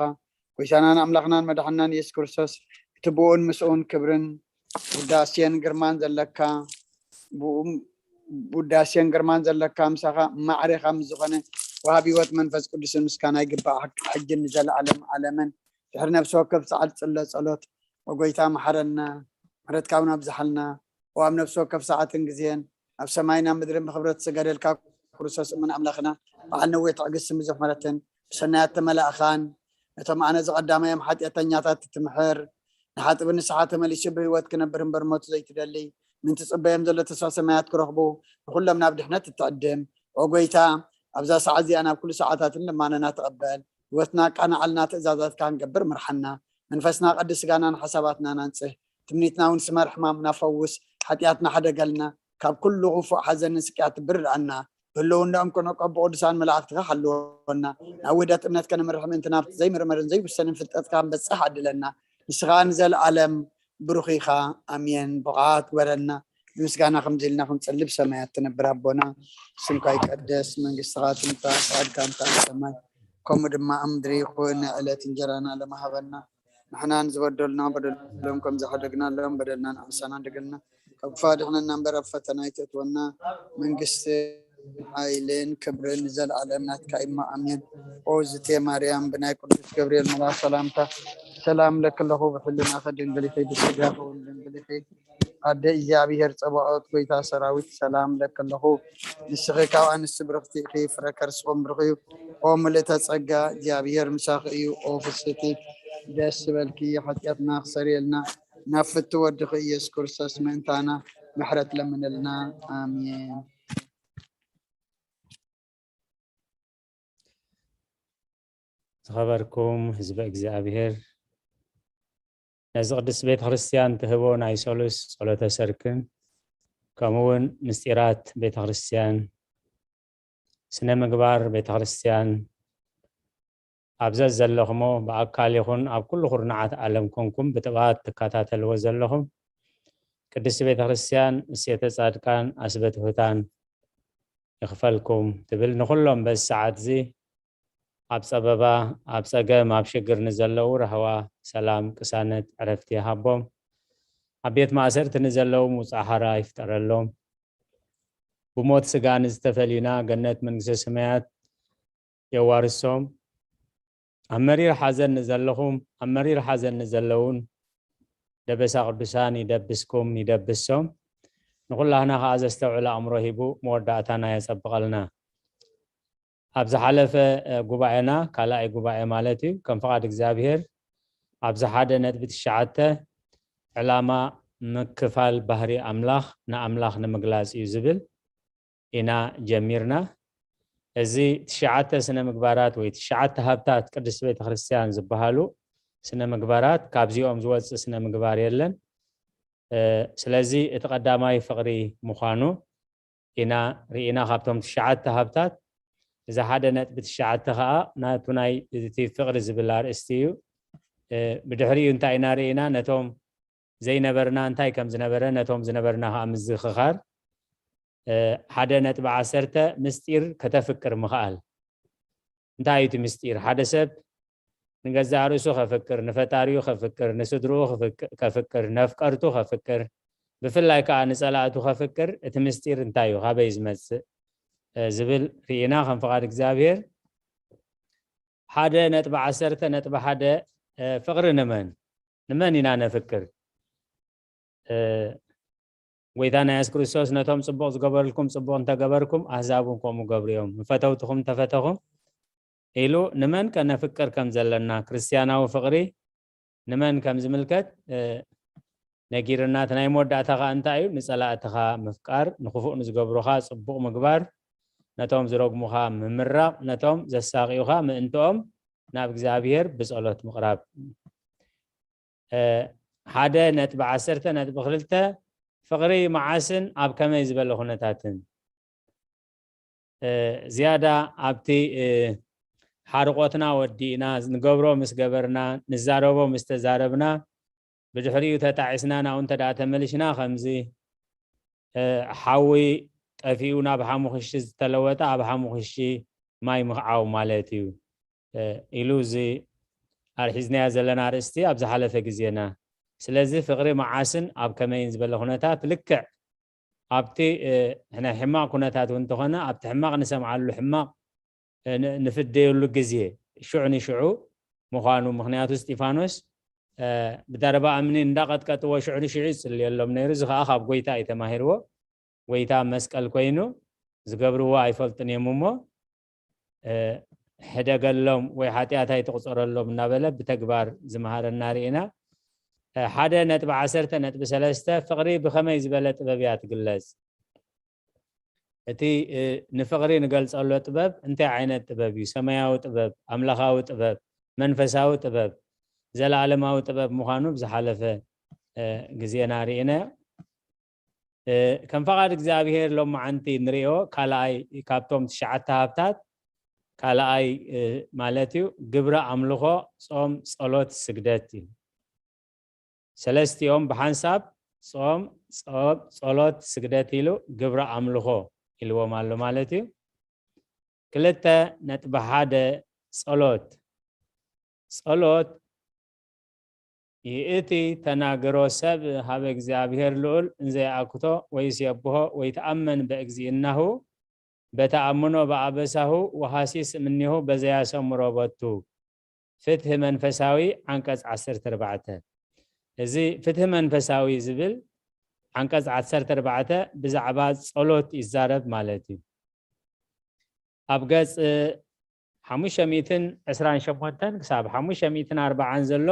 ጎይታናን ኣምላኽናን መድሓንናን ኢየሱስ ክርስቶስ፣ እቲ ብኡን ምስኡን ክብርን ውዳሴን ግርማን ዘለካ፣ ብኡ-፣ ውዳሴን ግርማን ዘለካ፣ ምሳኻ ማዕሬኻ ምስ ዝኾነ ወሃቢ ህይወት መንፈስ ቅዱስን ምስጋና ይግባእ፣ ሕጂ ንዘለኣለም ዓለምን። ድሕሪ ነፍሲ ወከፍ ጸዓል ጽለ ጸሎት፣ ኦ ጎይታ፣ መሓረና፣ ምሕረትካ እውን ኣብዝሓልና። ኦ ኣብ ነፍሲ ወከፍ ሰዓትን ግዜን፣ ኣብ ሰማይን ኣብ ምድርን ብኽብረት ዝሰገደልካ ክርስቶስ እሙን ኣምላኽና፣ በዓል ነዊሕ ትዕግስትን ብዙሕ ምሕረትን፣ ብሰናያት ተመላእኻን፣ ነቶም ኣነ ዝቐዳማዮም ሓጢኣተኛታት እትምሕር፣ ንሓጥብ ንስሓ ተመሊሱ ብህይወት ክነብር እምበር ሞት ዘይትደሊ፣ ምእንቲ ጽበዮም ዘሎ ተስፋ ሰማያት ክረኽቡ፣ ንኹሎም ናብ ድሕነት እትዕድም። ኦ ጎይታ፣ ኣብዛ ሰዓት እዚኣ ናብ ኩሉ ሰዓታትን ልማነና ተቐበል። ህይወትና ኣቃናዓልና፣ ትእዛዛትካ ክንገብር ምርሓና። መንፈስና ቀድስ፣ ስጋናን ሓሳባትናን ኣንጽህ። ትምኒትና እውን ስመር፣ ሕማምና ፈውስ፣ ሓጢኣትና ሓደገልና። ካብ ኩሉ ክፉእ ሓዘንን ስቅያት ብርድኣና። ብህልውናኦም ከነውቀ ብቅዱሳን መላእኽትኻ ሓልወና። ናብ ውህደት እምነት ከነምርሕ ምእንቲ ናብቲ ዘይምርመርን ዘይውሰንን ፍልጠትካ ክንበጽሕ ኣድለና። ንስኻ ንዘለኣለም ብሩኽ ኢኻ። ኣሜን። ብቕዓት ግበረና። ብምስጋና ከምዚ ኢልና ክንጽሊ። ብሰማያት ትነብር ኣቦና፣ ስምካ ይቀደስ፣ መንግስትኻ ትምጻእ፣ ፍቓድካ እንተ ኣብ ሰማይ ከምኡ ድማ ኣብ ምድሪ ይኹን። ዕለት እንጀራና ለማሃበና። ንሕና ንዝበደሉና በደሎም ከም ዝሓደግናሎም በደልና ንዓሳና እንደገልና ካብ ክፉእ ኣድሕነና እምበር ኣብ ፈተና ኣይተእትወና። መንግስትን ሓይልን ክብርን ንዘለኣለም ናትካ እዩ። ኣሜን። ኦ ዝቴ ማርያም፣ ብናይ ቅዱስ ገብርኤል መልኣክ ሰላምታ ሰላም ለኪ ኣለኹ። ብሕልናኺ ድንግል ኢኺ፣ ብስጋኺ እውን ድንግል ኢኺ። ኣደ እግዚኣብሔር ጸባኦት፣ ጎይታ ሰራዊት፣ ሰላም ለኪ ኣለኹ። ንስኺ ካብ ኣንስቲ ብርኽቲ ኢኺ፣ ፍረ ከርስኹም ብሩኽ እዩ። ኦ ምልእተ ጸጋ፣ እግዚኣብሔር ምሳኺ እዩ። ኦ ፍስሕቲ፣ ደስ ይበልኪ፣ ሓጢኣትና ክሰርየልና፣ ናብ ፍቲ ወድኺ ኢየሱስ ክርስቶስ ምእንታና ምሕረት ለምንልና። ኣሜን። ዝኸበርኩም ህዝበ እግዚኣብሔር፣ ነዚ ቅድስት ቤተ ክርስቲያን ትህቦ ናይ ሰሉስ ጸሎተ ሰርክን፣ ከምኡ እውን ምስጢራት ቤተ ክርስቲያን፣ ስነ ምግባር ቤተ ክርስቲያን፣ ኣብ ዘዘለኹሞ ብኣካል ይኹን ኣብ ኩሉ ኩርናዓት ዓለም ኮንኩም ብጥብኣት ትከታተልዎ ዘለኹም ቅድስቲ ቤተ ክርስቲያን እሴተ ጻድቃን ኣስበ ትሑታን ይኽፈልኩም ትብል። ንኹሎም በዚ ሰዓት እዚ ኣብ ጸበባ፣ ኣብ ጸገም፣ ኣብ ሽግር ንዘለዉ ራህዋ፣ ሰላም፣ ቅሳነት፣ ዕረፍቲ ይሃቦም። ኣብ ቤት ማእሰርቲ ንዘለዉ ምውጻእ ሓራ ይፍጠረሎም። ብሞት ስጋ ንዝተፈልዩና ገነት መንግስተ ሰማያት የዋርሶም። ኣብ መሪር ሓዘን ንዘለኹም፣ ኣብ መሪር ሓዘን ንዘለውን ደበሳ ቅዱሳን ይደብስኩም፣ ይደብሶም። ንኹላህና ከኣ ዘስተውዕል ኣእምሮ ሂቡ መወዳእታና የጸብቐልና። ኣብ ዝሓለፈ፣ እ፣ ጉባኤና፣ ካልኣይ ጉባኤ ማለት እዩ፣ ከም ፍቓድ እግዚኣብሔር ኣብዚ ሓደ ነጥቢ ትሽዓተ ዕላማ ምክፋል ባህሪ ኣምላኽ ንኣምላኽ ንምግላጽ እዩ ዝብል ኢና ጀሚርና። እዚ ትሽዓተ ስነ ምግባራት ወይ ትሽዓተ ሃብታት ቅድስቲ ቤተ ክርስቲያን ዝበሃሉ ስነ ምግባራት፣ ካብዚኦም ዝወጽእ ስነ ምግባር የለን። እ፣ ስለዚ እቲ ቀዳማይ ፍቕሪ ምዃኑ ኢና ርኢና። ካብቶም ትሽዓተ ሃብታት፣ እዚ ሓደ ነጥቢ ትሽዓተ ኸኣ ናቱ ናይ እቲ ፍቕሪ ዝብል ኣርእስቲ እዩ። እ፣ ብድሕሪኡ እንታይ ኢና ርኢና? ነቶም ዘይነበርና እንታይ ከም ዝነበረ፣ ነቶም ዝነበርና ኸኣ ምዝኽኻር። እ፣ ሓደ ነጥቢ ዓሰርተ ምስጢር ከተፍቅር ምኽኣል። እንታይ እዩ እቲ ምስጢር? ሓደ ሰብ ንገዛእ ርእሱ ከፍቅር፣ ንፈጣሪኡ ከፍቅር፣ ንስድርኡ ክፍቅ-፣ ከፍቅር፣ ነፍቀርቱ ከፍቅር፣ ብፍላይ ከኣ ንጸላእቱ ከፍቅር፣ እቲ ምስጢር እንታይ እዩ? ካበይ ዝመጽእ? እ፣ ዝብል ርኢና ከም ፍቓድ እግዚኣብሔር። ሓደ ነጥቢ ዓሰርተ ነጥቢ ሓደ፣ እ፣ ፍቕሪ ንመን? ንመን ኢና ነፍቅር? እ፣ ጎይታና የሱስ ክርስቶስ ነቶም ጽቡቕ ዝገበሩልኩም ጽቡቕ እንተገበርኩም፣ ኣህዛብ እውን ከምኡ ገብሩ እዮም። ንፈተውትኹም እንተፈተኹም ኢሉ ንመን ከነፍቅር ከም ዘለና፣ ክርስትያናዊ ፍቕሪ ንመን ከም ዝምልከት፣ እ፣ ነጊርና። እቲ ናይ መወዳእታ ኸኣ እንታይ እዩ? ንጸላእትኻ ምፍቃር፣ ንኽፉእ ንዝገብሩኻ ጽቡቕ ምግባር፣ ነቶም ዝረግሙኻ ምምራቕ፣ ነቶም ዘሳቕዩኻ ምእንትኦም ናብ እግዚኣብሔር ብጸሎት ምቕራብ። እ፣ ሓደ ነጥቢ ዓሰርተ ነጥቢ ክልተ ፍቕሪ መዓስን ኣብ ከመይ ዝበለ ኩነታትን? እ፣ ዝያዳ ኣብቲ፣ እ፣ ሓርቖትና ወዲእና፣ ንገብሮ ምስ ገበርና፣ ንዛረቦ ምስ ተዛረብና፣ ብድሕሪኡ ተጣዒስና ናብኡ እንተ ደኣ ተመሊሽና፣ ከምዚ፣ እ፣ ሓዊ ጠፊኡ ናብ ሓሙኽሽቲ ዝተለወጠ፣ ኣብ ሓሙኽሽቲ ማይ ምኽዓው ማለት እዩ፣ እ፣ ኢሉ እዚ ኣርሒዝናዮ ዘለና ኣርእስቲ ኣብ ዝሓለፈ ግዜና። ስለዚ ፍቕሪ መዓስን ኣብ ከመይን ዝበለ ኩነታት ልክዕ ኣብቲ፣ እ፣ ናይ ሕማቕ ኩነታት እውን እንተኾነ፣ ኣብቲ ሕማቕ ንሰምዓሉ ሕማቕ፣ እ፣ ን-፣ ንፍደየሉ ግዜ፣ ሽዑ ንሽዑ ምዃኑ። ምኽንያቱ እስጢፋኖስ፣ እ፣ ብደረባ እምኒ እንዳቐጥቀጥዎ ሽዑ ንሽዑ ይጽልየሎም ነይሩ። እዚ ኸኣ ካብ ጐይታ እዩ ተማሂርዎ። ጐይታ መስቀል ኮይኑ ዝገብርዎ ኣይፈልጡን እዮም እሞ፣ እ፣ ሕደገሎም ወይ ሓጢኣት ኣይትቑጸረሎም እናበለ ብተግባር ዝመሃረና ርኢና። እ፣ ሓደ ነጥቢ ዓሰርተ ነጥቢ ሰለስተ ፍቕሪ ብኸመይ ዝበለ ጥበብ እያ ትግለጽ? እቲ፣ እ፣ ንፍቕሪ ንገልጸሎ ጥበብ እንታይ ዓይነት ጥበብ እዩ? ሰማያዊ ጥበብ፣ ኣምላኻዊ ጥበብ፣ መንፈሳዊ ጥበብ፣ ዘለኣለማዊ ጥበብ ምዃኑ ብዝሓለፈ፣ እ፣ ግዜና ርኢናዮ። እ፣ ከም ፈቓድ እግዚኣብሔር ሎማዓንቲ ንርእዮ ካልኣይ ካብቶም ትሽዓተ ሃብታት ካልኣይ፣ እ፣ ማለት እዩ ግብረ ኣምልኾ፣ ጾም፣ ጸሎት፣ ስግደት እዩ። ሰለስቲኦም ብሓንሳብ ጾም፣ ጾም፣ ጸሎት፣ ስግደት ኢሉ ግብረ ኣምልኾ ኢልዎም ኣሎ ማለት እዩ። ክልተ ነጥቢ ሓደ ጸሎት። ጸሎት ይእቲ ተናግሮ ሰብ ሀበ እግዚኣብሔር ልዑል እንዘ የአኩቶ ወይሴብሖ ወይተአመን በእግዚእናሁ በተአምኖ በአበሳሁ ወሐሲስ እምኔሁ በዘያሰምሮ ቦቱ። ፍትህ መንፈሳዊ ዓንቀጽ ዓሰርተ ኣርባዕተ። እዚ ፍትህ መንፈሳዊ ዝብል ዓንቀጽ ዓሰርተ ኣርባዕተ ብዛዕባ ጸሎት ይዛረብ ማለት እዩ። ኣብ ገጽ ሓሙሽተ ሚእትን ዕስራን ሸሞንተን ክሳብ ሓሙሽተ ሚእትን ኣርባዓን ዘሎ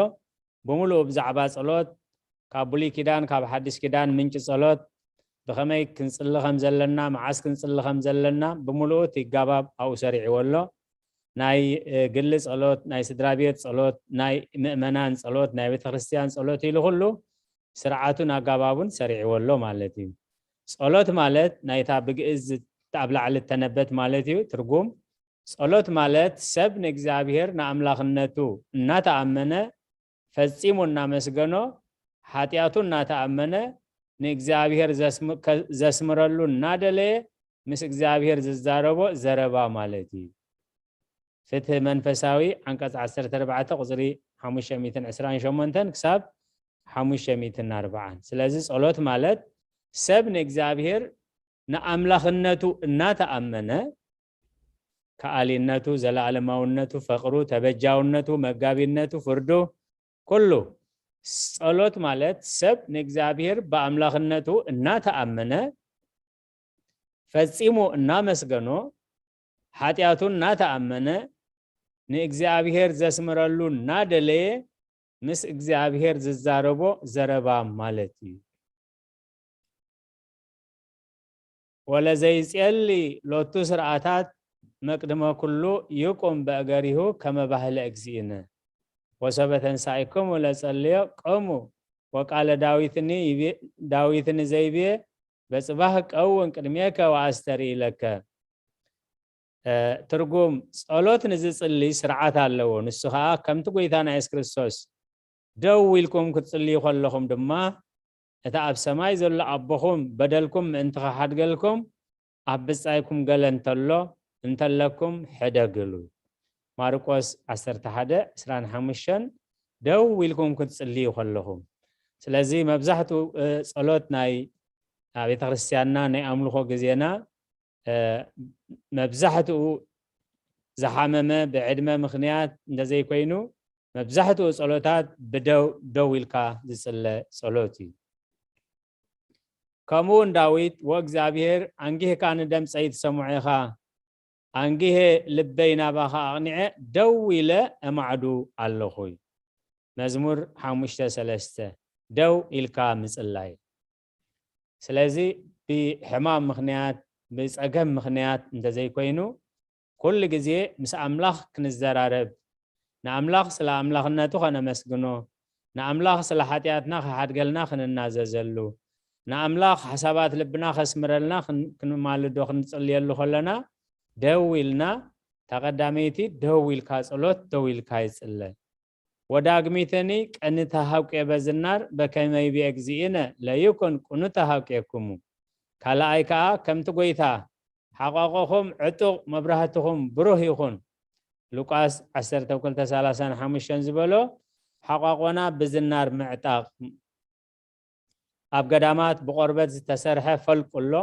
ብምሉኡ ብዛዕባ ጸሎት፣ ካብ ብሉይ ኪዳን፣ ካብ ሓድሽ ኪዳን ምንጪ ጸሎት፣ ብኸመይ ክንጽሊ ከም ዘለና፣ መዓስ ክንጽሊ ከም ዘለና ብምሉኡ እቲ ጋባብ ኣብኡ ሰሪዕዎ ኣሎ። ናይ፣ እ፣ ግሊ ጸሎት፣ ናይ ስድራ ቤት ጸሎት፣ ናይ ምእመናን ጸሎት፣ ናይ ቤተ ክርስቲያን ጸሎት ኢሉ ኩሉ ስርዓቱን ኣጋባቡን ሰሪዕዎ ኣሎ ማለት እዩ። ጸሎት ማለት ናይታ ብግእዝ ዝት-፣ ኣብ ላዕሊ እተነበት ማለት እዩ። ትርጉም ጸሎት ማለት ሰብ ንእግዚኣብሔር ንኣምላኽነቱ እናተኣመነ ፈጺሙ እናመስገኖ፣ ሓጢኣቱ እናተኣመነ ንእግዚኣብሔር ዘስም-፣ ከ-፣ ዘስምረሉ እናደለየ ምስ እግዚኣብሔር ዝዛረቦ ዘረባ ማለት እዩ። ፍትሒ መንፈሳዊ ዓንቀጽ ዓሰርተ ኣርባዕተ ቁጽሪ ሓሙሽተ ሚእትን ዕስራን ሸሞንተን ክሳብ ሓሙሽተ ሚእትን ኣርባዓን። ስለዚ ጸሎት ማለት ሰብ ንእግዚኣብሔር ንኣምላኽነቱ እናተኣመነ፣ ከኣሊነቱ፣ ዘለኣለማውነቱ፣ ፍቕሩ፣ ተበጃውነቱ፣ መጋቢነቱ፣ ፍርዱ፣ ኩሉ። ጸሎት ማለት ሰብ ንእግዚኣብሔር ብኣምላኽነቱ እናተኣመነ፣ ፈጺሙ እናመስገኖ፣ ሓጢኣቱ እናተኣመነ፣ ንእግዚኣብሔር ዘስምረሉ እናደለየ፣ ምስ እግዚኣብሔር ዝዛረቦ ዘረባ ማለት እዩ። ወለዘይጼሊ ሎቱ ስርዓታት መቅድመ ኩሉ ይቁም በእገሪሁ ከመ ባህለ እግዚእነ። ወሰበ ተንሳኢክሙ ለጸልዮ ቀሙ ወቃለ ዳዊትኒ ይቤ-፣ ዳዊትኒ ዘይቤ በጽባህ ቀውን ቅድሜከ ወኣስተርኢ ለከ። እ፣ ትርጉም፣ ጸሎት ንዝጽሊ ስርዓት ኣለዎ። ንሱ ኸኣ ከምቲ ጐይታና የሱስ ክርስቶስ ደው ኢልኩም ክትጽልዩ ከለኹም ድማ፣ እቲ ኣብ ሰማይ ዘሎ ኣቦኹም በደልኩም ምእንቲ ኽሓድገልኩም፣ ኣብ ብጻይኩም ገለ እንተሎ፣ እንተለኩም ሕደግሉ። ማርቆስ ዓሰርተ ሓደ ዕስራን ሓሙሽተን፣ ደው ኢልኩም ክትጽልዩ ከለኹም። ስለዚ መብዛሕትኡ፣ እ፣ ጸሎት ናይ፣ ኣብ ቤተ ክርስቲያንና ናይ ኣምልኾ ግዜና፣ እ፣ መብዛሕትኡ ዝሓመመ ብዕድመ ምኽንያት እንተዘይኮይኑ፣ መብዛሕትኡ ጸሎታት ብደው፣ ደው ኢልካ ዝጽለ ጸሎት እዩ። ከምኡ እውን ዳዊት፣ "ወእግዚኣብሔር፣ ኣንጊህካ ንደምጸይ ትሰምዖ ኢኻ፣ ኣንጊሄ ልበይ ናባኻ ኣቕኒዐ፣ ደው ኢለ እማዕዱ ኣለኹ" እዩ። መዝሙር ሓሙሽተ ሰለስተ፣ ደው ኢልካ ምጽላይ። ስለዚ ብሕማም ምኽንያት፣ ብጸገም ምኽንያት እንተዘይኮይኑ፣ ኩሉ ግዜ ምስ ኣምላኽ ክንዘራረብ፣ ንኣምላኽ ስለ ኣምላኽነቱ ኸነመስግኖ፣ ንኣምላኽ ስለ ሓጢኣትና ኽሓድገልና ክንናዘዘሉ፣ ንኣምላኽ ሓሳባት ልብና ኸስምረልና ክን-፣ ክንማልዶ፣ ክንጽልየሉ ኸለና፣ ደው ኢልና፣ እታ ቀዳመይቲ ደው ኢልካ ጸሎት፣ ደው ኢልካ ይጽለ። ወዳግሚትኒ ቅንተ ሐውቄ በዝናር በከመ ይቤ እግዚእነ ለይኩን ቅኑተ ሐውቄክሙ። ካልኣይ ከኣ ከምቲ ጐይታ፣ "ሓቋቆኹም ዕጡቕ፣ መብራህትኹም ብሩህ ይኹን" ሉቃስ ዓሰርተ ክልተ ሰላሳን ሓሙሽተን ዝበሎ፣ ሓቋቆና ብዝናር ምዕጣቕ። ኣብ ገዳማት ብቆርበት ዝተሰርሐ ፈልቁ ኣሎ።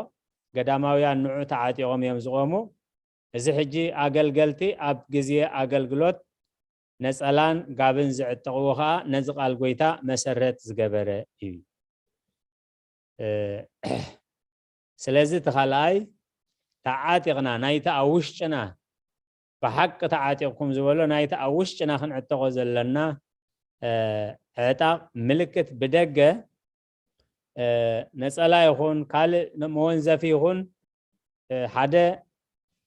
ገዳማውያን ንዑ ተዓጢቖም እዮም ዝቖሙ። እዚ ሕጂ ኣገልገልቲ ኣብ ግዜ ኣገልግሎት ነጸላን ጋብን ዝዕጠቕዎ ኸኣ ነዚ ቃል ጐይታ መሰረት ዝገበረ እዩ። እ፣ ስለዚ እቲ ካልኣይ ተዓጢቕና፣ ናይቲ ኣብ ውሽጥና፣ ብሓቂ ተዓጢቕኩም ዝበሎ ናይቲ ኣብ ውሽጥና ክንዕጠቖ ዘለና፣ እ፣ ዕጣቕ ምልክት ብደገ፣ እ፣ ነጸላ ይኹን ካልእ መወንዘፊ ይኹን፣ እ፣ ሓደ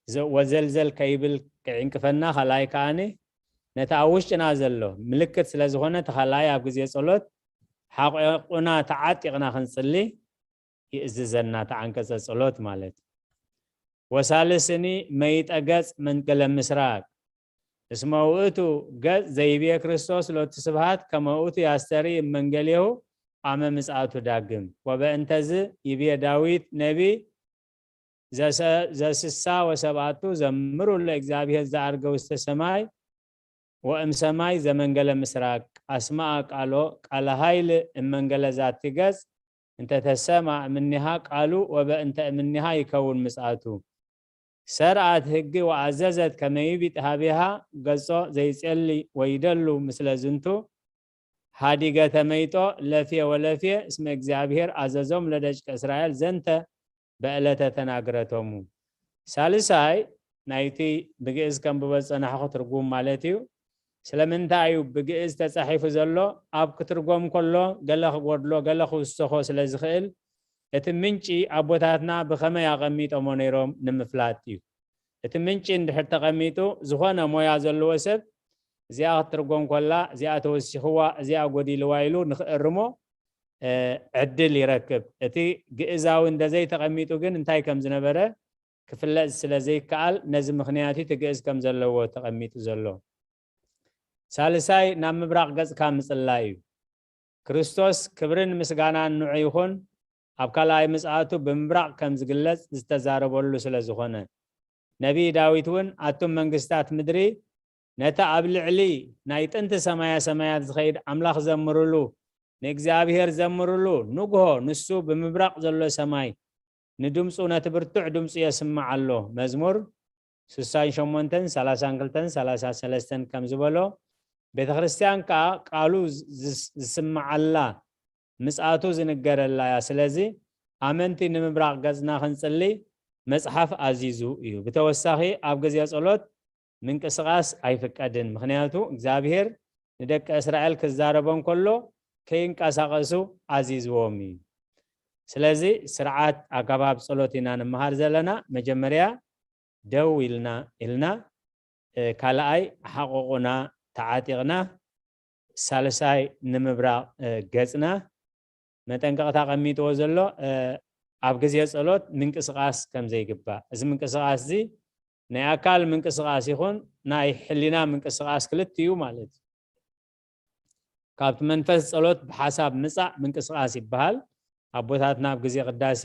ዘ-፣ ወዘልዘል ከይብል ክዕንቅፈና፣ ካልኣይ ከኣኒ ነቲ ኣብ ውሽጥና ዘሎ ምልክት ስለ ዝኾነ፣ እቲ ካልኣይ ኣብ ግዜ ጸሎት ሓቂቑና ተዓጢቕና ክንጽሊ ይእዝዘና፣ እቲ ዓንቀጸ ጸሎት ማለት። ወሳልስኒ መይጠ ገጽ መንገለ ምስራቅ፣ እስመ ውእቱ ገጽ ዘይቤ ክርስቶስ ሎቱ ስብሐት ከመ ውእቱ ያስተሪ እመንገሌሁ አመ ምጽአቱ ዳግም። ወበእንተዝ ይቤ ዳዊት ነቢ ዘሰ-፣ ዘስሳ ወሰብአቱ ዘምሩ ለእግዚአብሔር ዘዐርገ ውስተ ሰማይ ወእም ሰማይ ዘመንገለ ምስራቅ አስማአ ቃሎ ቃለ ኃይል እመንገለ ዛቲ ገጽ እንተ ተሰማ እምኔሃ ቃሉ ወበእንተ እምኔሃ ይከውን ምጽአቱ። ሰርዐት ህግ ወአዘዘት ከመ ይቢጥ ሀቤሃ ገጾ ዘይጼሊ ወይደሉ ምስለ ዝንቱ ሀዲገ ተመይጦ ለፍየ ወለፍየ እስመ እግዚኣብሔር አዘዞም ለደቂቀ እስራኤል ዘንተ በዕለተ ተናግረቶሙ። ሳልሳይ ናይቲ ብግእዝ ከንብቦ ዝጸናሕኹ ትርጉም ማለት እዩ። ስለምንታይ እዩ ብግእዝ ተጻሒፉ ዘሎ? ኣብ ክትርጎም ከሎ ገለ ክጎድሎ፣ ገለ ክውሰኾ ስለ ዝኽእል፣ እቲ ምንጪ ኣቦታትና ብኸመይ ኣቐሚጦሞ ነይሮም ንምፍላጥ እዩ። እቲ ምንጪ እንድሕር ተቐሚጡ፣ ዝኾነ ሞያ ዘለዎ ሰብ እዚኣ ክትትርጎም ከላ፣ እዚኣ ተወሲኽዋ፣ እዚኣ ጎዲልዋ ኢሉ ንኽእርሞ፣ እ፣ ዕድል ይረክብ። እቲ ግእዛዊ እንተዘይተቐሚጡ ግን እንታይ ከም ዝነበረ ክፍለጥ ስለ ዘይከኣል፣ ነዚ ምኽንያት እዩ እቲ ግእዝ ከም ዘለዎ ተቐሚጡ ዘሎ። ሳልሳይ፣ ናብ ምብራቕ ገጽካ ምጽላይ እዩ። ክርስቶስ ክብርን ምስጋናን ንዑ ይኹን፣ ኣብ ካልኣይ ምጽኣቱ ብምብራቕ ከም ዝግለጽ ዝተዛረበሉ ስለ ዝኾነ፣ ነቢይ ዳዊት እውን፣ ኣቱም መንግስታት ምድሪ፣ ነቲ ኣብ ልዕሊ ናይ ጥንቲ ሰማያ ሰማያት ዝኸይድ ኣምላኽ ዘምርሉ፣ ንእግዚኣብሔር ዘምርሉ፣ ንግሆ ንሱ ብምብራቕ ዘሎ ሰማይ ንድምፁ፣ ነቲ ብርቱዕ ድምፁ የስምዕ ኣሎ። መዝሙር ስሳን ሸሞንተን፣ ሰላሳን ክልተን፣ ሰላሳ ሰለስተን ከም ዝበሎ፣ ቤተ ክርስቲያን ከኣ ቃሉ ዝስ-፣ ዝስምዓላ ምጽኣቱ ዝንገረላ እያ። ስለዚ ኣመንቲ ንምብራቕ ገጽና ክንጽሊ መጽሓፍ ኣዚዙ እዩ። ብተወሳኺ ኣብ ግዜ ጸሎት ምንቅስቓስ ኣይፍቀድን። ምኽንያቱ እግዚኣብሔር ንደቂ እስራኤል ክዛረቦም ከሎ ከይንቀሳቐሱ ኣዚዝዎም እዩ። ስለዚ ስርዓት ኣገባብ ጸሎት ኢና ንምሃር ዘለና። መጀመርያ ደው ኢልና ኢልና፣ እ፣ ካልኣይ ሓቆቑና ተዓጢቕና፣ ሳልሳይ ንምብራቕ፣ እ፣ ገጽና መጠንቀቕታ ቀሚጥዎ ዘሎ፣ እ፣ ኣብ ግዜ ጸሎት ምንቅስቓስ ከም ዘይግባእ። እዚ ምንቅስቓስ እዚ ናይ ኣካል ምንቅስቓስ ይኹን ናይ ሕሊና ምንቅስቓስ ክልቲኡ ማለት እዩ። ካብቲ መንፈስ ጸሎት ብሓሳብ ምጻእ ምንቅስቓስ ይበሃል። ኣቦታትና ኣብ ግዜ ቅዳሴ፣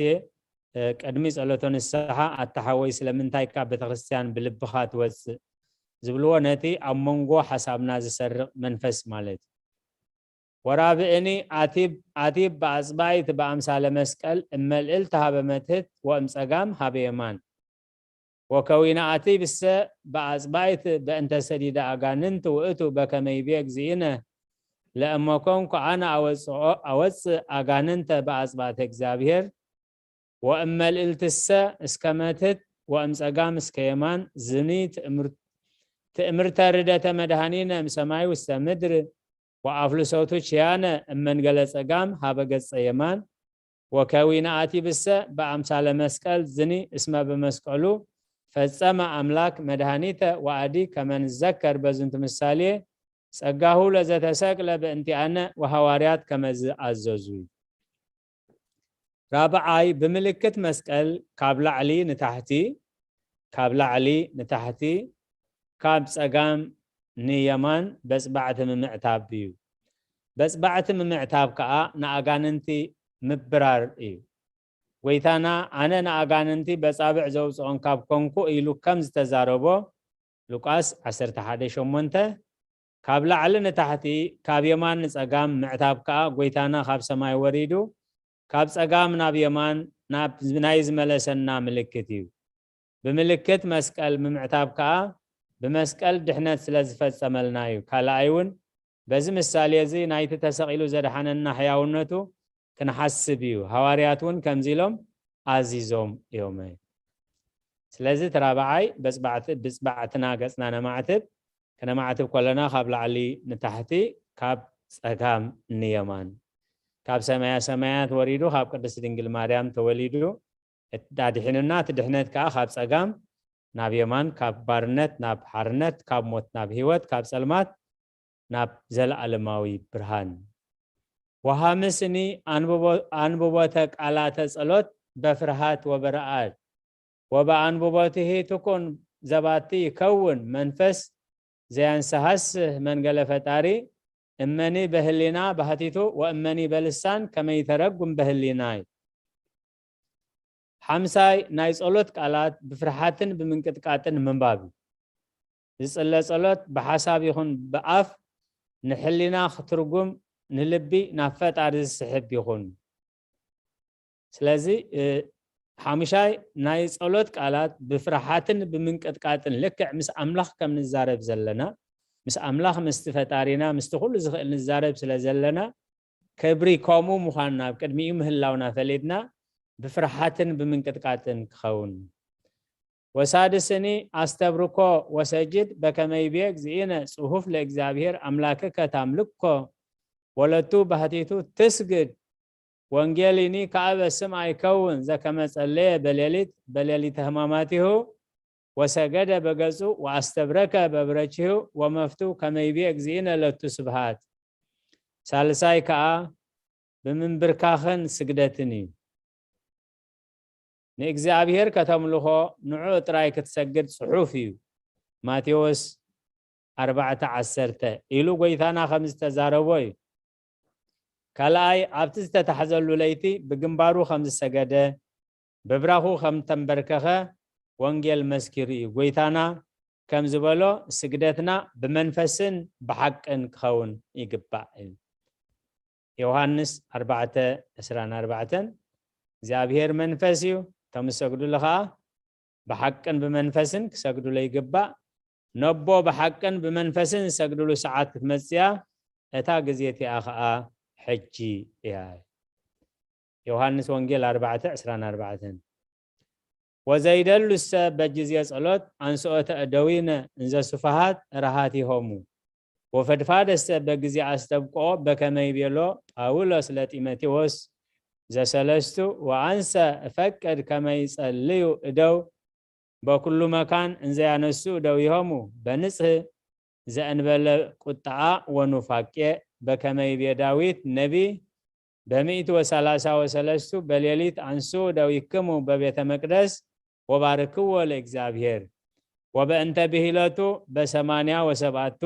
እ፣ ቅድሚ ጸሎተ ንስሓ፣ "ኣታ ሓወይ ስለምንታይ ካብ ቤተ ክርስቲያን ብልብኻ ትወጽእ?" ዝብልዎ ነቲ ኣብ መንጎ ሓሳብና ዝሰርቕ መንፈስ ማለት እዩ። ወራብእኒ ኣቲብ፣ ኣቲብ ብኣጽባይት ብኣምሳለ መስቀል እመልእልት ሃበ መትህት ወእም ጸጋም ሃበ የማን። ወከዊነ ኣቲብሰ በአጽባይት በእንተ ሰዲደ አጋንንት ውእቱ በከመ ይቤ እግዚእነ ለእመ ኮንኩ አነ አወጽኦ፣ አወጽእ አጋንንተ በአጽባተ እግዚአብሔር ወእመልእልትሰ እስከ መትት ወእምጸጋም እስከ የማን ዝኒ ትእምር-፣ ትእምርተ ርደተ መድኃኒነ እምሰማይ ውስተ ምድር ወአፍልሶቱ ችያነ እመንገለ ጸጋም ሀበ ገጸ የማን ወከዊነ አቲብሰ በአምሳለ መስቀል ዝኒ እስመ በመስቀሉ ፈጸመ አምላክ መድኃኒተ ወአዲ ከመ ንዘከር በዝንቱ ምሳሌ ጸጋሁ ለዘተሰቅለ በእንቲአነ ወሐዋርያት ከመዝ አዘዙ። ራብዓይ፣ ብምልክት መስቀል ካብ ላዕሊ ንታሕቲ፣ ካብ ላዕሊ ንታሕቲ፣ ካብ ጸጋም ንየማን በጽባዕቲ ምምዕታብ እዩ። በጽባዕቲ ምምዕታብ ከኣ ንኣጋንንቲ ምብራር እዩ። ጐይታና፣ "ኣነ ንኣጋንንቲ በጻብዕ ዘውጽኦም ካብ ኮንኩ" ኢሉ ከም ዝተዛረቦ፣ ሉቃስ ዓሰርተ ሓደ ሸሞንተ፣ ካብ ላዕሊ ንታሕቲ፣ ካብ የማን ንጸጋም ምዕታብ ከኣ ጐይታና ካብ ሰማይ ወሪዱ፣ ካብ ጸጋም ናብ የማን ናብ ናይ ዝመለሰና ምልክት እዩ። ብምልክት መስቀል ምምዕታብ ከኣ ብመስቀል ድሕነት ስለ ዝፈጸመልና እዩ። ካልኣይ እውን በዚ ምሳሌ እዚ ናይቲ ተሰቒሉ ዘድሓነና ሕያውነቱ ክንሓስብ እዩ። ሃዋርያት እውን ከምዚ ኢሎም ኣዚዞም እዮም። ስለዚ እቲ ራብዓይ በጽባዕቲ-፣ ብጽባዕትና ገጽና ነማዕትብ፣ ክነማዕትብ ከለና ካብ ላዕሊ ንታሕቲ፣ ካብ ጸጋም ንየማን፣ ካብ ሰማያ ሰማያት ወሪዱ፣ ካብ ቅድስት ድንግል ማርያም ተወሊዱ፣ እት-፣ ኣድሒኑና፣ እቲ ድሕነት ከኣ ካብ ጸጋም ናብ የማን፣ ካብ ባርነት ናብ ሓርነት፣ ካብ ሞት ናብ ህይወት፣ ካብ ጸልማት ናብ ዘለኣለማዊ ብርሃን። ወሃምስኒ አንብቦ-፣ አንብቦተ ቃላተ ጸሎት በፍርሃት ወበረአድ፣ ወበአንብቦትሂ ትኩን ዘባቲ ይከውን መንፈስ ዘያንሰሃስህ መንገለ ፈጣሪ፣ እመኒ በህሊና ባህቲቱ ወእመኒ በልሳን ከመይተረጉም በህሊናይ። ሓምሳይ ናይ ጸሎት ቃላት ብፍርሓትን ብምንቅጥቃጥን ምንባብ እዩ። ዝጽለ ጸሎት ብሓሳብ ይኹን ብኣፍ ንሕሊና ክትርጉም ንልቢ ናብ ፈጣሪ ዝስሕብ ይኹን። ስለዚ፣ እ፣ ሓሙሻይ ናይ ጸሎት ቃላት ብፍርሓትን ብምንቅጥቃጥን ልክዕ ምስ ኣምላኽ ከም ንዛረብ ዘለና፣ ምስ ኣምላኽ፣ ምስቲ ፈጣሪና፣ ምስቲ ኩሉ ዝኽእል ንዛረብ ስለ ዘለና፣ ክብሪ ከምኡ ምዃንና ኣብ ቅድሚኡ ምህላውና ፈሊጥና ብፍርሓትን ብምንቅጥቃጥን ክኸውን። ወሳድስኒ አስተብርኮ ወሰጅድ በከመ ይቤ እግዚእነ ጽሑፍ ለእግዚአብሔር አምላክከ ታምልኮ ወለቱ ባህቲቱ ትስግድ ወንጌሊኒ ከአበ ስም አይከውን ዘከመ ጸለየ በሌሊት በሌሊተ ሕማማቲሁ ወሰገደ በገጹ ወአስተብረከ በብረቺሁ ወመፍቱ ከመ ይቤ እግዚእነ ለቱ ስብሃት። ሳልሳይ ከኣ ብምንብርካኽን ስግደትን እዩ። ንእግዚኣብሔር ከተምልኾ ንዑ ጥራይ ክትሰግድ ጽሑፍ እዩ። ማቴዎስ ኣርባዕተ ዓሰርተ ኢሉ ጎይታና ከም ዝተዛረቦ እዩ። ካልኣይ ኣብቲ ዝተታሕዘሉ ለይቲ ብግንባሩ ከም ዝሰገደ ብብራኹ ከም ተንበርከኸ ወንጌል መስኪሩ እዩ። ጎይታና ከም ዝበሎ ስግደትና ብመንፈስን ብሓቅን ክኸውን ይግባእ እዩ። ዮሃንስ ኣርባዕተ ዕስራን ኣርባዕተን እግዚኣብሔር መንፈስ እዩ፣ እቶም ዝሰግዱሉ ኸዓ ብሓቅን ብመንፈስን ክሰግዱሉ ይግባእ። ነቦ ብሓቅን ብመንፈስን ዝሰግዱሉ ሰዓት ክትመጽእ እያ፣ እታ ግዜ እቲኣ ኸዓ ሕጂ እያ። ዮሃንስ ወንጌል ኣርባዕተ ዕስራን ኣርባዕተን ወዘይደሉሰ በጊዜ ጸሎት አንስኦተ እደዊነ እንዘ ሱፋሃት ረሃቲሆሙ ወፈድፋደሰ በጊዜ አስተብቅኦ በከመ ይቤሎ ጳውሎስ ለጢሞቴዎስ ዘሰለስቱ ወአንሰ እፈቅድ ከመ ይጸልዩ እደው በኩሉ መካን እንዘያነሱ እደዊሆሙ በንጽህ ዘእንበለ ቁጥዓ ወኑፋቄ በከመ ይቤ ዳዊት ነቢ በሚእቲ ወሰላሳ ወሰለስቱ በሌሊት አንሱ ደዊክሙ በቤተ መቅደስ ወባርክዎ ለእግዚአብሔር ወበእንተ ብሂለቱ በሰማንያ ወሰብአቱ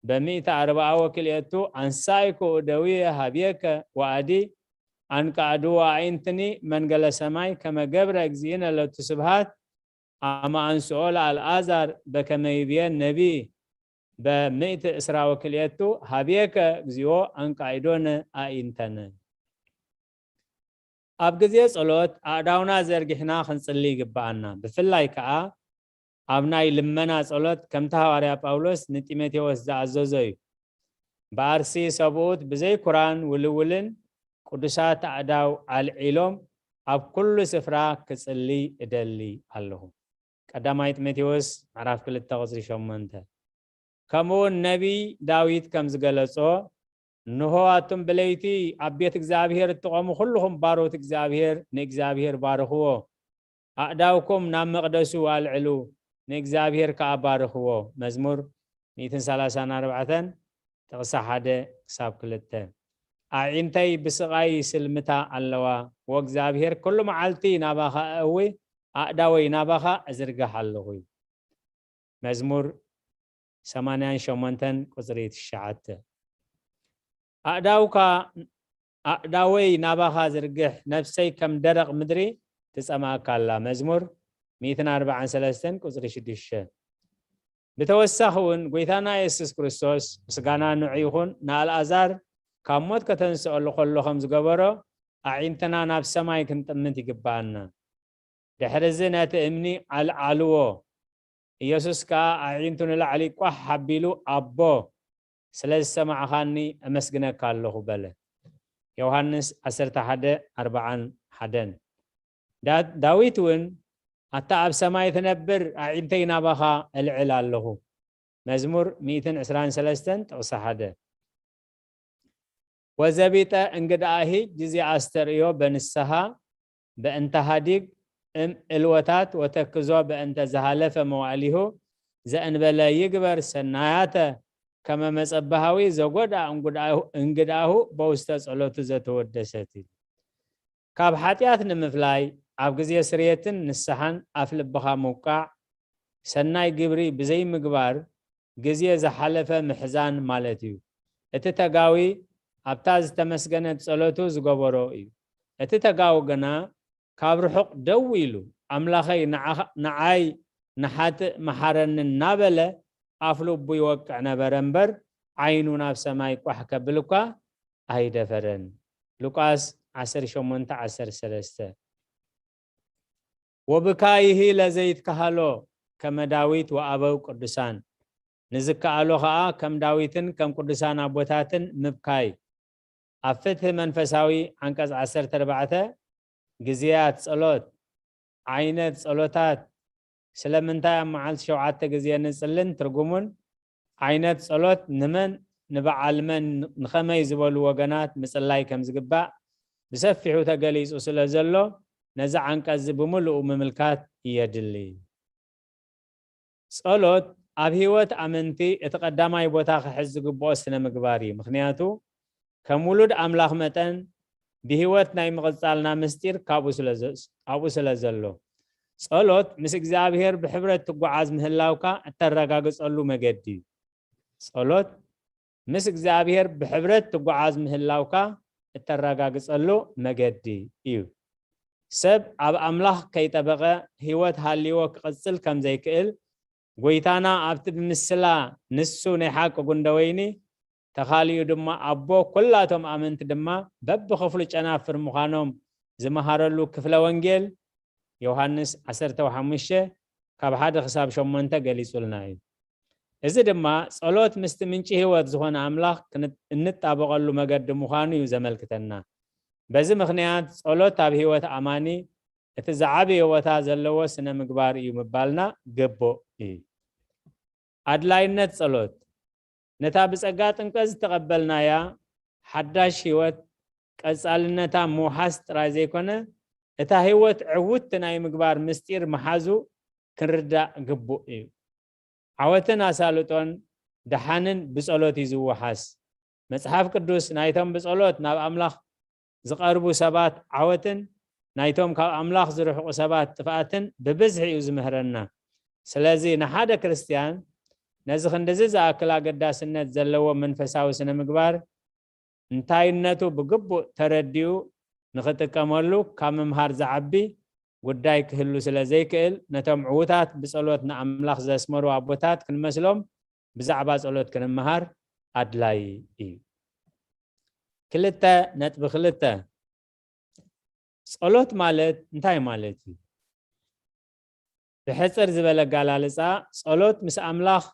በሚእቲ አርብዓ ወክልኤቱ አንሳይኩ እደዊ ሀብየከ ወአዲ አንቃዕዱ አዒንትኒ መንገለ ሰማይ ከመ ገብረ እግዚእነ ለቱ ስብሃት አመ አንስኦ ለአልዓዛር በከመ ይብየ ነቢ በምእቲ ዕስራ ወክልኤቱ ሀብየከ እግዚኦ አንቃዒዶነ አኢንተነ። ኣብ ግዜ ጸሎት ኣእዳውና ዘርጊሕና ክንጽሊ ይግብኣና። ብፍላይ ከኣ ኣብ ናይ ልመና ጸሎት ከምቲ ሃዋርያ ጳውሎስ ንጢሞቴዎስ ዝኣዘዞ እዩ። ብኣርሲ ሰብኡት ብዘይ ኩራን ውልውልን ቅዱሳት ኣእዳው ኣልዒሎም ኣብ ኩሉ ስፍራ ክጽሊ እደሊ ኣለኹ። ቀዳማይ ጢሞቴዎስ ምዕራፍ ክልተ ቁጽሪ ሸሞንተ። ከምኡውን ነቢይ ዳዊት ከም ዝገለጾ፣ እንሆ ኣቱም ብለይቲ ኣብ ቤት እግዚኣብሔር እትቖሙ ኩልኹም ባሮት እግዚኣብሔር ንእግዚኣብሔር ባርኽዎ። ኣእዳውኩም ናብ መቕደሱ ኣልዕሉ፣ ንእግዚኣብሔር ከኣ ባርኽዎ። መዝሙር ሚእትን ሰላሳን ኣርባዕተን ጥቕሲ ሓደ ክሳብ ክልተ። ኣዒንተይ ብስቓይ ይስልምታ ኣለዋ፣ ወእግዚኣብሔር ኩሉ መዓልቲ ናባኻ እእዊ፣ ኣእዳወይ ናባኻ እዝርግሕ ኣለኹ። መዝሙር ሰማንያን ሸሞንተን ቁጽሪ ትሽዓተ። ኣእዳውካ ኣእዳወይ ናባኻ ዝርግሕ፣ ነፍሰይ ከም ደረቕ ምድሪ ትጸምኣካ ኣላ። መዝሙር ሚእትን ኣርባዓን ሰለስተን ቁጽሪ ሽዱሽተ። ብተወሳኺ እውን ጎይታና የሱስ ክርስቶስ ምስጋና ንዑ ይኹን ንኣልኣዛር ካብ ሞት ከተንስኦሉ ከሎ ከም ዝገበሮ ኣዒንትና ናብ ሰማይ ክንጥምት ይግብኣና። ድሕሪ እዚ ነቲ እምኒ ኣልዓልዎ። ኢየሱስ ከኣ ኣዒንቱ ንላዕሊ ቋሕ ኣቢሉ ኣቦ ስለ ዝሰማዕኻኒ እመስግነካ ኣለኹ በለ። ዮሃንስ ዓሰርተ ሓደ ኣርብዓን ሓደን። ዳ- ዳዊት እውን ኣታ ኣብ ሰማይ ትነብር ኣዒንተይ ናባኻ እልዕል ኣለኹ። መዝሙር ሚእትን ዕስራን ሰለስተን ጥቕሲ ሓደ። ወዘቢጠ እንግድኣሂ ጊዜ ኣስተርእዮ በንስሃ በእንተ ሃዲግ እም እልወታት ወተክዞ በእንተ ዝሃለፈ መዋዕሊሁ ዘእንበለ ይግበር ሰናያተ ከመ መጸበሃዊ ዘጎድኣ እንግድኣሁ በውስተ ጸሎቱ ዘተወደሰት እዩ። ካብ ሓጢኣት ንምፍላይ ኣብ ግዜ ስርየትን ንስሓን ኣፍ ልብኻ ምውቃዕ ሰናይ ግብሪ ብዘይምግባር ግዜ ዝሓለፈ ምሕዛን ማለት እዩ። እቲ ተጋዊ ኣብታ ዝተመስገነት ጸሎቱ ዝገበሮ እዩ። እቲ ተጋዊ ግና ካብ ርሑቕ ደው ኢሉ ኣምላኸይ ንዓኻ- ንዓይ ንሓጥእ መሓረኒ እናበለ ኣፍ ልቡ ይወቅዕ ነበረ እምበር ዓይኑ ናብ ሰማይ ቋሕ ከብል እኳ ኣይደፈረን። ሉቃስ ዓሰርተ ሸሞንተ ዓሰርተ ሰለስተ። ወብካይሂ ለዘይትከሃሎ ከመ ዳዊት ወአበው ቅዱሳን ንዝከኣሎ ኸኣ ከም ዳዊትን ከም ቅዱሳን ኣቦታትን ምብካይ። ኣብ ፍትሒ መንፈሳዊ ዓንቀጽ ዓሰርተ ኣርባዕተ ግዜያት ጸሎት፣ ዓይነት ጸሎታት፣ ስለምንታይ ኣብ መዓልቲ ሸውዓተ ግዜ ንጽልን ትርጉሙን ዓይነት ጸሎት ንመን ንበዓል መን ንኸመይ ዝበሉ ወገናት ምጽላይ ከም ዝግባእ ብሰፊሑ ተገሊጹ ስለ ዘሎ ነዚ ዓንቀጽ እዚ ብምሉኡ ምምልካት የድሊ። ጸሎት ኣብ ህይወት ኣመንቲ እቲ ቀዳማይ ቦታ ክሕዝ ዝግብኦ ስነ ምግባር እዩ። ምኽንያቱ ከም ውሉድ ኣምላኽ መጠን ብህይወት ናይ ምቕጻልና ምስጢር ካብኡ ስለ ዘ-፣ ኣብኡ ስለ ዘሎ። ጸሎት ምስ እግዚኣብሔር ብሕብረት ትጓዓዝ ምህላውካ እተረጋግጸሉ መገዲ እዩ። ጸሎት ምስ እግዚኣብሔር ብሕብረት ትጓዓዝ ምህላውካ እተረጋግጸሉ መገዲ እዩ። ሰብ ኣብ ኣምላኽ ከይጠበቐ ህይወት ሃልይዎ ክቕጽል ከም ዘይክእል፣ ጎይታና ኣብቲ ብምስላ ንሱ ናይ ሓቂ ጉንደ ወይኒ፣ ተኻሊኡ ድማ ኣቦ፣ ኩላቶም ኣመንቲ ድማ በብኽፍሉ ጨናፍር ምዃኖም ዝመሃረሉ ክፍለ ወንጌል ዮሃንስ ዓሰርተ ሓሙሽተ ካብ ሓደ ክሳብ ሸሞንተ ገሊጹልና እዩ። እዚ ድማ ጸሎት ምስቲ ምንጪ ህይወት ዝኾነ ኣምላኽ ክን-፣ እንጣበቐሉ መገዲ ምዃኑ እዩ ዘመልክተና። በዚ ምኽንያት ጸሎት ኣብ ህይወት ኣማኒ እቲ ዝዓበየ ቦታ ዘለዎ ስነ ምግባር እዩ ምባልና ግቡእ እዩ። ኣድላይነት ጸሎት ነታ ብጸጋ ጥምቀት ዝተቐበልናያ ሓዳሽ ህይወት ቀጻልነታ ምውሓስ ጥራይ ዘይኮነ፣ እታ ህይወት ዕውትቲ ናይ ምግባር ምስጢር ምሓዙ ክንርዳእ ግቡእ እዩ። ዓወትን ኣሳልጦን ደሓንን ብጸሎት እዩ ዝወሓስ። መጽሓፍ ቅዱስ ናይቶም ብጸሎት ናብ ኣምላኽ ዝቐርቡ ሰባት ዓወትን ናይቶም ካብ ኣምላኽ ዝርሕቑ ሰባት ጥፍኣትን ብብዝሒ እዩ ዝምህረና። ስለዚ ንሓደ ክርስትያን ነዚ ክንድዚ ዝኣክል ኣገዳስነት ዘለዎ መንፈሳዊ ስነ ምግባር እንታይነቱ ብግቡእ ተረዲኡ ንኽጥቀመሉ ካብ ምምሃር ዝዓቢ ጉዳይ ክህሉ ስለ ዘይክእል፣ ነቶም ዕዉታት ብጸሎት ንኣምላኽ ዘስመሩ ኣቦታት ክንመስሎም ብዛዕባ ጸሎት ክንምሃር ኣድላዪ እዩ። ክልተ ነጥቢ ክልተ፣ ጸሎት ማለት እንታይ ማለት እዩ? ብሕጽር ዝበለ ኣገላልጻ፣ ጸሎት ምስ ኣምላኽ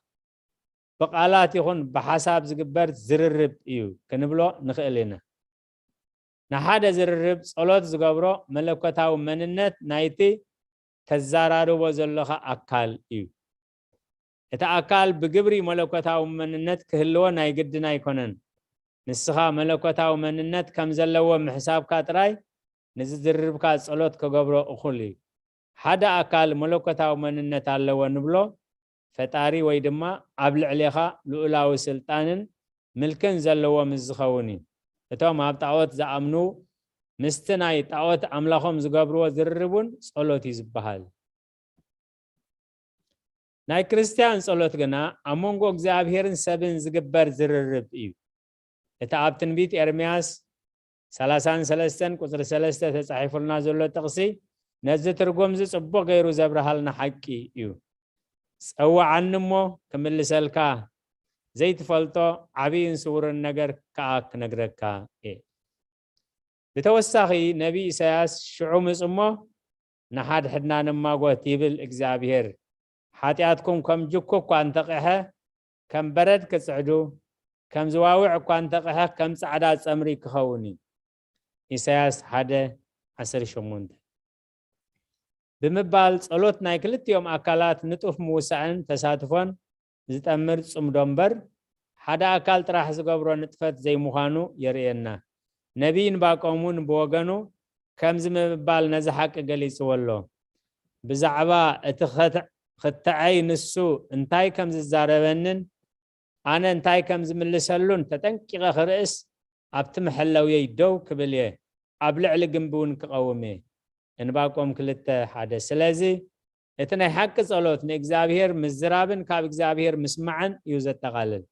ብቓላት ይኹን ብሓሳብ ዝግበር ዝርርብ እዩ ክንብሎ ንኽእል ኢና። ንሓደ ዝርርብ ጸሎት ዝገብሮ መለኮታዊ መንነት ናይቲ ተዘራርቦ ዘለኻ ኣካል እዩ። እቲ ኣካል ብግብሪ መለኮታዊ መንነት ክህልዎ ናይ ግድን ኣይኮነን። ንስኻ መለኮታዊ መንነት ከም ዘለዎ ምሕሳብካ ጥራይ ንዝርርብካ ጸሎት ክገብሮ እኹል እዩ። ሓደ ኣካል መለኮታዊ መንነት ኣለዎ ንብሎ፣ ፈጣሪ ወይ ድማ ኣብ ልዕሌኻ ልኡላዊ ስልጣንን ምልክን ዘለዎ ምስ ዝኸውን እዩ። እቶም ኣብ ጣዖት ዝኣምኑ ምስቲ ናይ ጣዖት ኣምላኾም ዝገብርዎ ዝርርብ እውን ጸሎት እዩ ዝበሃል። ናይ ክርስትያን ጸሎት ግና ኣብ መንጎ እግዚኣብሔርን ሰብን ዝግበር ዝርርብ እዩ። እቲ ኣብ ትንቢት ኤርምያስ ሰላሳን ሰለስተን ቁጽሪ ሰለስተ ተጻሒፉልና ዘሎ ጥቕሲ ነዚ ትርጉምዚ ጽቡቕ ገይሩ ዘብርሃልና ሓቂ እዩ። "ጸውዓኒ እሞ ክምልሰልካ፣ ዘይትፈልጦ ዓብይን ስውርን ነገር ከኣ ክነግረካ እየ።" ብተወሳኺ ነቢይ ኢሳያስ፣ "ሽዑ ምጽ እሞ ንሓድሕድና ንማጎት ይብል እግዚኣብሔር፣ ሓጢኣትኩም ከም ጅኩ እኳ እንተቕሐ ከም በረድ ክጽዕዱ፣ ከም ዝዋውዕ እኳ እንተቕሐ ከም ጻዕዳ ጸምሪ ክኸውን እዩ።" ኢሳያስ ሓደ ዓሰርተ ሸሞንተ። ብምባል ጸሎት ናይ ክልቲኦም ኣካላት ንጡፍ ምውሳእን ተሳትፎን ዝጠምር ጽምዶ እምበር፣ ሓደ ኣካል ጥራሕ ዝገብሮ ንጥፈት ዘይምዃኑ የርእየና። ነቢይ ዕንባቆም እውን ብወገኑ ከምዚ ብምባል ነዚ ሓቂ ገሊጽዎ ኣሎ። ብዛዕባ እቲ ኸት-፣ ኽትዓይ ንሱ እንታይ ከም ዝዛረበንን ኣነ እንታይ ከም ዝምልሰሉን ተጠንቂቐ ክርእስ ኣብቲ መሐለውየይ ደው ክብል እየ፣ ኣብ ልዕሊ ግንቢ እውን ክቐውም እየ። ዕንባቆም ክልተ ሓደ። ስለዚ እቲ ናይ ሓቂ ጸሎት ንእግዚኣብሔር ምዝራብን ካብ እግዚኣብሔር ምስማዕን እዩ ዘጠቓልል።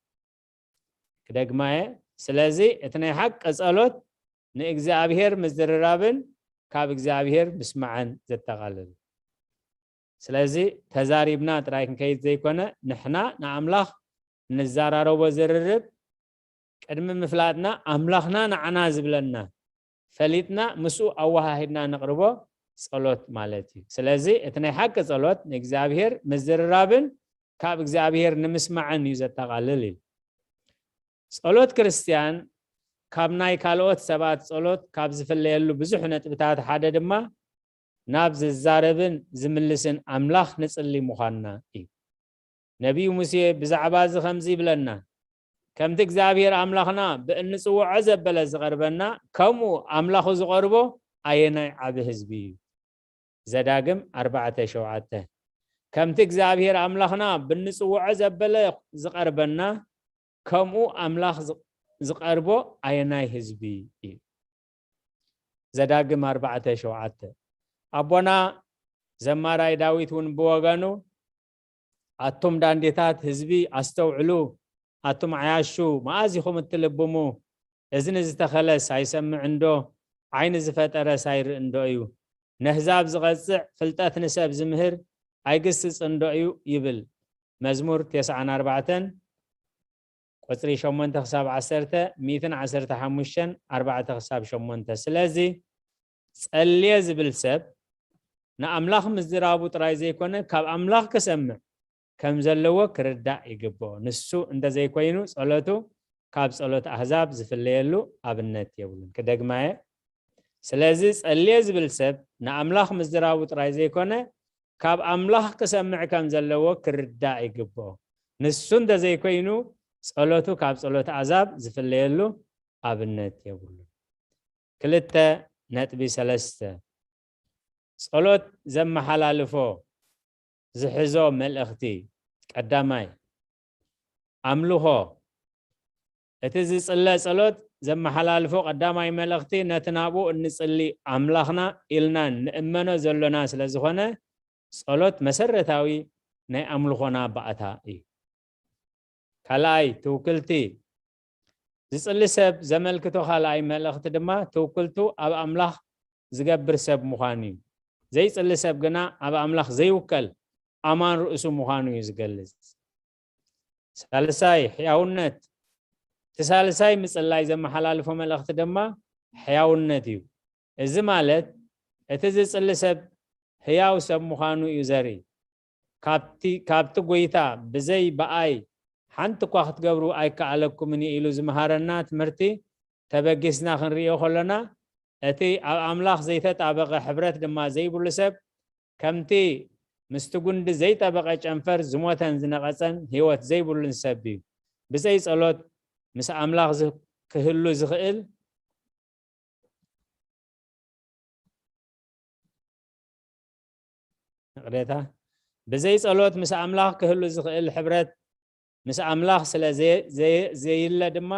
ክደግማ እየ። ስለዚ እቲ ናይ ሓቂ ጸሎት ንእግዚኣብሔር ምዝርራብን ካብ እግዚኣብሔር ምስማዕን ዘጠቓልል። ስለዚ ተዛሪብና ጥራይ ክንከይድ ዘይኮነ፣ ንሕና ንኣምላኽ ንዘራረቦ ዝርርብ ቅድሚ ምፍላጥና፣ ኣምላኽና ንዓና ዝብለና ፈሊጥና ምስኡ ኣወሃሂድና ነቕርቦ ጸሎት ማለት እዩ። ስለዚ እቲ ናይ ሓቂ ጸሎት ንእግዚኣብሔር ምዝርራብን ካብ እግዚኣብሔር ንምስማዕን እዩ ዘጠቓልል እዩ። ጸሎት ክርስትያን ካብ ናይ ካልኦት ሰባት ጸሎት ካብ ዝፍለየሉ ብዙሕ ነጥብታት ሓደ ድማ ናብ ዝዛረብን ዝምልስን ኣምላኽ ንጽሊ ምዃንና እዩ። ነቢዩ ሙሴ ብዛዕባ እዚ ከምዚ ይብለና፣ "ከምቲ እግዚኣብሔር ኣምላኽና ብእንጽውዖ ዘበለ ዝቐርበና፣ ከምኡ ኣምላኹ ዝቐርቦ ኣየናይ ዓቢ ህዝቢ እዩ?" ዘዳግም ኣርባዕተ ሸውዓተ። ከምቲ እግዚኣብሔር ኣምላኽና ብንጽውዖ ዘበለ ዝቐርበና፣ ከምኡ ኣምላኽ ዝ-፣ ዝቐርቦ ኣየናይ ህዝቢ እዩ? ዘዳግም ኣርባዕተ ሸውዓተ። ኣቦና ዘማራይ ዳዊት እውን ብወገኑ፣ ኣቱም ዳንዴታት ህዝቢ ኣስተውዕሉ፣ ኣቱም ዓያሹ መኣዝ ኢኹም እትልብሙ? እዝኒ ዝተኸለስ ኣይሰምዕ እንዶ? ዓይኒ ዝፈጠረስ ኣይርኢ እንዶ እዩ? ነህዛብ ዝቐጽዕ፣ ፍልጠት ንሰብ ዝምህር ኣይግስጽ እንዶ እዩ? ይብል። መዝሙር ተስዓን ኣርባዕተን ቁጽሪ ሸሞንተ ክሳብ ዓሰርተ፣ ሚእትን ዓሰርተ ሓሙሽተን ኣርባዕተ ክሳብ ሸሞንተ። ስለዚ ጸልየ ዝብል ሰብ ንኣምላኽ ምዝራቡ ጥራይ ዘይኮነ፣ ካብ ኣምላኽ ክሰምዕ ከም ዘለዎ ክርዳእ ይግብኦ። ንሱ እንተዘይኮይኑ ጸሎቱ ካብ ጸሎት ኣህዛብ ዝፍለየሉ ኣብነት የብሉን። ክደግማየ፣ ስለዚ ጸልየ ዝብል ሰብ ንኣምላኽ ምዝራቡ ጥራይ ዘይኮነ፣ ካብ ኣምላኽ ክሰምዕ ከም ዘለዎ ክርዳእ ይግብኦ። ንሱ እንተዘይኮይኑ ጸሎቱ ካብ ጸሎት ኣህዛብ ዝፍለየሉ ኣብነት የብሉን። ክልተ ነጥቢ ሰለስተ፣ ጸሎት ዘመሓላልፎ ዝሕዞ መልእኽቲ። ቀዳማይ፣ ኣምልኾ። እቲ ዝጽለ ጸሎት ዘመሓላልፎ ቀዳማይ መልእኽቲ ነቲ ናብኡ እንጽሊ ኣምላኽና ኢልና ንእመኖ ዘሎና ስለ ዝኾነ፣ ጸሎት መሰረታዊ ናይ ኣምልኾና ባእታ እዩ። ካልኣይ፣ ትውክልቲ። ዝጽሊ ሰብ ዘመልክቶ ካልኣይ መልእኽቲ ድማ ትውክልቱ ኣብ ኣምላኽ ዝገብር ሰብ ምዃኑ እዩ። ዘይጽሊ ሰብ ግና ኣብ ኣምላኽ ዘይውከል ኣማን ርእሱ ምዃኑ እዩ ዝገልጽ። ሳልሳይ፣ ሕያውነት። እቲ ሳልሳይ ምጽላይ ዘመሓላልፎ መልእኽቲ ድማ ሕያውነት እዩ። እዚ ማለት እቲ ዝጽሊ ሰብ ህያው ሰብ ምዃኑ እዩ ዘርኢ። ካብቲ፣ ካብቲ ጐይታ ብዘይ ብኣይ ሓንቲ እኳ ክትገብሩ ኣይከኣለኩምን እዩ ኢሉ ዝመሃረና ትምህርቲ ተበጊስና ክንርእዮ ከሎና፣ እቲ ኣብ ኣምላኽ ዘይተጣበቐ ሕብረት ድማ ዘይብሉ ሰብ፣ ከምቲ ምስቲ ጒንዲ ዘይጠበቐ ጨንፈር ዝሞተን ዝነቐጸን ህይወት ዘይብሉን ሰብ እዩ። ብዘይ ጸሎት ምስ ኣምላኽ ዝ-፣ ክህሉ ዝኽእል፣ ይቕሬታ፣ ብዘይ ጸሎት ምስ ኣምላኽ ክህሉ ዝኽእል ሕብረት ምስ ኣምላኽ ስለ ዘየ-፣ ዘየ-፣ ዘየለ ድማ፣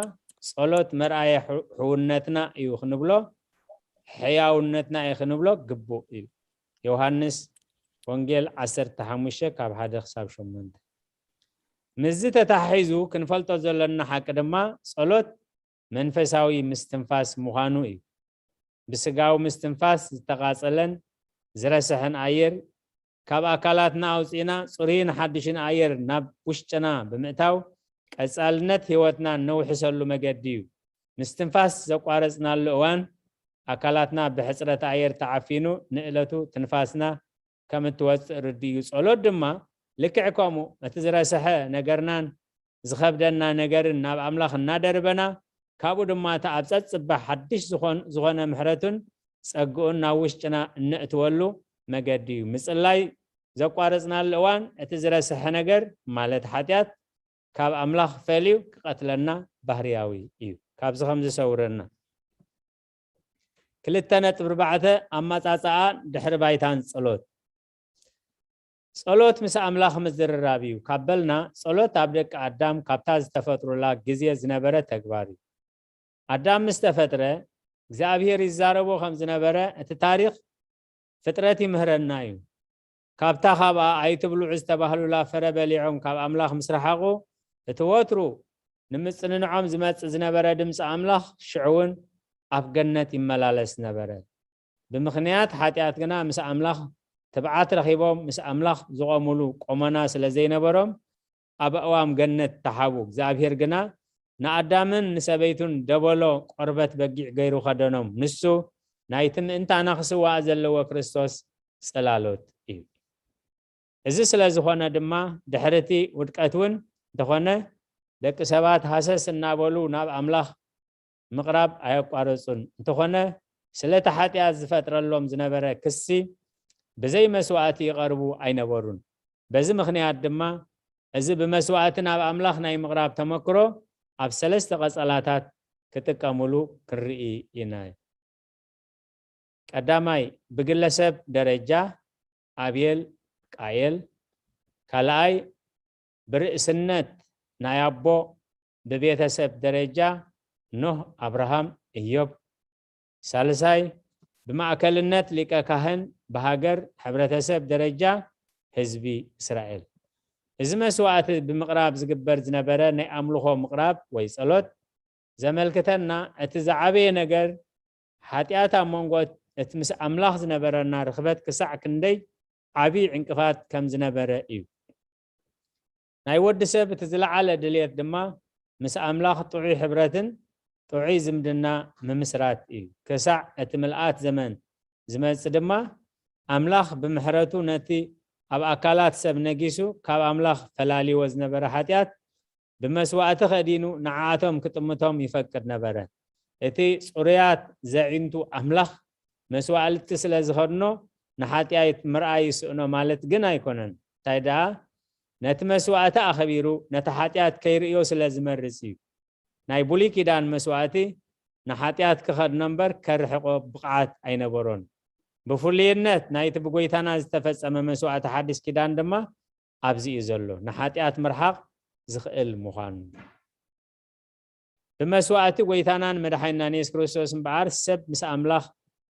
ጸሎት መርኣያ ሕው-፣ ሕውነትና እዩ ክንብሎ፣ ሕያውነትና እዩ ክንብሎ ግቡእ እዩ። ዮሃንስ ወንጌል ዓሰርተ ሓሙሽተ ካብ ሓደ ክሳብ ሸሞንተ። ምስዚ ተታሒዙ ክንፈልጦ ዘለና ሓቂ ድማ፣ ጸሎት መንፈሳዊ ምስትንፋስ ምዃኑ እዩ። ብስጋዊ ምስትንፋስ ዝተቓጸለን ዝረሰሐን ኣየር ካብ ኣካላትና ኣውጺእና፣ ጽሩይን ሓድሽን ኣየር ናብ ውሽጥና ብምእታው፣ ቀጻልነት ህይወትና እነውሕሰሉ መገዲ እዩ። ምስትንፋስ ዘቋረጽናሉ እዋን፣ ኣካላትና ብሕጽረት ኣየር ተዓፊኑ፣ ንእለቱ ትንፋስና ከም እትወጽእ ርዱእ እዩ። ጸሎት ድማ ልክዕ ከምኡ፣ እቲ ዝረስሐ ነገርናን ዝኸብደና ነገርን ናብ ኣምላኽ እናደርበና፣ ካብኡ ድማ እቲ ኣብ ጸጽባሕ ሓድሽ ዝኾን-፣ ዝኾነ ምሕረቱን ጸግኡን ናብ ውሽጥና እነእትወሉ መገዲ እዩ። ምጽላይ ዘቋረጽናሉ እዋን፣ እቲ ዝረስሐ ነገር፣ ማለት ሓጢኣት፣ ካብ ኣምላኽ ፈልዩ ክቐትለና ባህርያዊ እዩ። ካብዚ ከም ዝሰውረና። ክልተ ነጥቢ ኣርባዕተ፣ ኣመጻጽኣ ድሕሪ ባይታን ጸሎት። ጸሎት ምስ ኣምላኽ ምዝርራብ እዩ ካብ በልና፣ ጸሎት ኣብ ደቂ ኣዳም ካብታ ዝተፈጥሩላ ግዜ ዝነበረ ተግባር እዩ። ኣዳም ምስ ተፈጥረ፣ እግዚኣብሄር ይዛረቦ ከም ዝነበረ እቲ ታሪኽ ፍጥረት ይምህረና እዩ። ካብታ ካብኣ ኣይትብልዑ ዝተባህሉላ ፍረ በሊዖም ካብ ኣምላኽ ምስ ረሓቑ፣ እቲ ወትሩ ንምጽንንዖም ዝመጽእ ዝነበረ ድምጺ ኣምላኽ ሽዑ እውን ኣብ ገነት ይመላለስ ነበረ። ብምኽንያት ሓጢኣት ግና ምስ ኣምላኽ ትብዓት ረኺቦም፣ ምስ ኣምላኽ ዝቖሙሉ ቆመና ስለ ዘይነበሮም፣ ኣብ ኣእዋም ገነት ተሓቡ። እግዚኣብሄር ግና ንኣዳምን ንሰበይቱን ደበሎ ቆርበት በጊዕ ገይሩ ከደኖም። ንሱ ናይቲ ምእንታና ክስዋእ ዘለዎ ክርስቶስ ጽላሎት እዩ። እዚ ስለ ዝኾነ ድማ፣ ድሕሪ እቲ ውድቀት እውን እንተኾነ፣ ደቂ ሰባት ሃሰስ እናበሉ ናብ ኣምላኽ ምቕራብ ኣየቋረጹን። እንተኾነ፣ ስለቲ ሓጢኣት ዝፈጥረሎም ዝነበረ ክሲ፣ ብዘይ መስዋእቲ ይቐርቡ ኣይነበሩን። በዚ ምኽንያት ድማ፣ እዚ ብመስዋእቲ ናብ ኣምላኽ ናይ ምቕራብ ተመክሮ ኣብ ሰለስተ ቀጸላታት ክጥቀሙሉ ክንርኢ ኢና። ቀዳማይ፣ ብግለሰብ ደረጃ፣ ኣቤል፣ ቃየል። ካልኣይ፣ ብርእስነት ናይ ኣቦ፣ ብቤተሰብ ደረጃ፣ ኖህ፣ ኣብርሃም፣ እዮብ። ሳልሳይ፣ ብማእከልነት ሊቀ ካህን፣ ብሃገር፣ ሕብረተሰብ ደረጃ ህዝቢ እስራኤል። እዚ መስዋእቲ ብምቕራብ ዝግበር ዝነበረ ናይ ኣምልኾ ምቕራብ ወይ ጸሎት ዘመልክተና፣ እቲ ዝዓበየ ነገር ሓጢኣት ኣብ መንጎ እቲ ምስ ኣምላኽ ዝነበረና ርኽበት ክሳዕ ክንደይ ዓቢ ዕንቅፋት ከም ዝነበረ እዩ። ናይ ወዲ ሰብ እቲ ዝለዓለ ድልየት ድማ ምስ ኣምላኽ ጥዑይ ሕብረትን ጥዑይ ዝምድና ምምስራት እዩ። ክሳዕ እቲ ምልኣት ዘመን ዝመጽእ ድማ፣ ኣምላኽ ብምሕረቱ ነቲ ኣብ ኣካላት ሰብ ነጊሱ ካብ ኣምላኽ ፈላልይዎ ዝነበረ ሓጢኣት ብመስዋእቲ ከዲኑ ንዓኣቶም ክጥምቶም ይፈቅድ ነበረ። እቲ ጽሩያት ዘዒንቱ ኣምላኽ መስዋእቲ ስለ ዝኸድኖ ንሓጢኣት ምርኣይ ይስእኖ ማለት ግን ኣይኮነን። እንታይ ደኣ፣ ነቲ መስዋእቲ ኣኸቢሩ ነቲ ሓጢኣት ከይርእዮ ስለ ዝመርጽ እዩ። ናይ ብሉይ ኪዳን መስዋእቲ ንሓጢኣት ክኸድኖ እምበር ከርሕቆ ብቕዓት ኣይነበሮን። ብፍሉይነት ናይቲ ብጎይታና ዝተፈጸመ መስዋእቲ ሓድሽ ኪዳን ድማ ኣብዚ እዩ ዘሎ፣ ንሓጢኣት ምርሓቕ ዝኽእል ምዃኑ። ብመስዋእቲ ጎይታናን መድሓኒናን የሱስ ክርስቶስ እምበኣር ሰብ ምስ ኣምላኽ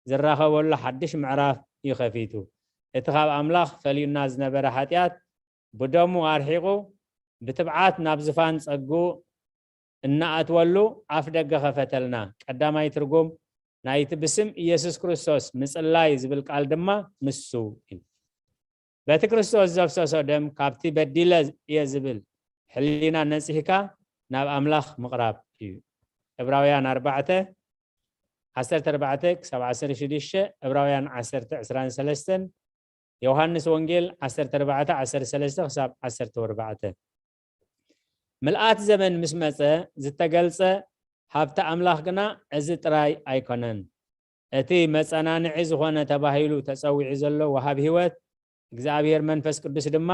ዝራኸበሉ ሓድሽ ምዕራፍ እዩ ከፊቱ። እቲ ካብ ኣምላኽ ፈሊዩና ዝነበረ ሓጢኣት ብደሙ ኣርሒቑ ብትብዓት ናብ ዝፋን ጸግኡ እናኣትወሉ ኣፍ ደገ ከፈተልና። ቀዳማይ ትርጉም ናይቲ ብስም ኢየሱስ ክርስቶስ ምጽላይ ዝብል ቃል ድማ ንሱ እዩ። በቲ ክርስቶስ ዘፍሰሶ ደም ካብቲ በዲለ እየ ዝብል ሕሊና ነጺህካ ናብ ኣምላኽ ምቕራብ እዩ። ዕብራውያን ኣርባዕተ፣ ዓሰርተ ኣርባዕተ ክሳብ ዓሰርተ ሽዱሽተ፣ ዕብራውያን ዓሰርተ፣ ዕስራን ሰለስተን፣ ዮሃንስ ወንጌል ዓሰርተ ኣርባዕተ፣ ዓሰርተ ሰለስተ ክሳብ ዓሰርተ ኣርባዕተ። ምልኣት ዘመን ምስ መጸ ዝተገልጸ ሃብቲ ኣምላኽ ግና እዚ ጥራይ ኣይኮነን። እቲ መጸናንዒ ዝኾነ ተባሂሉ ተጸዊዑ ዘሎ ወሃብ ህይወት እግዚኣብሔር መንፈስ ቅዱስ ድማ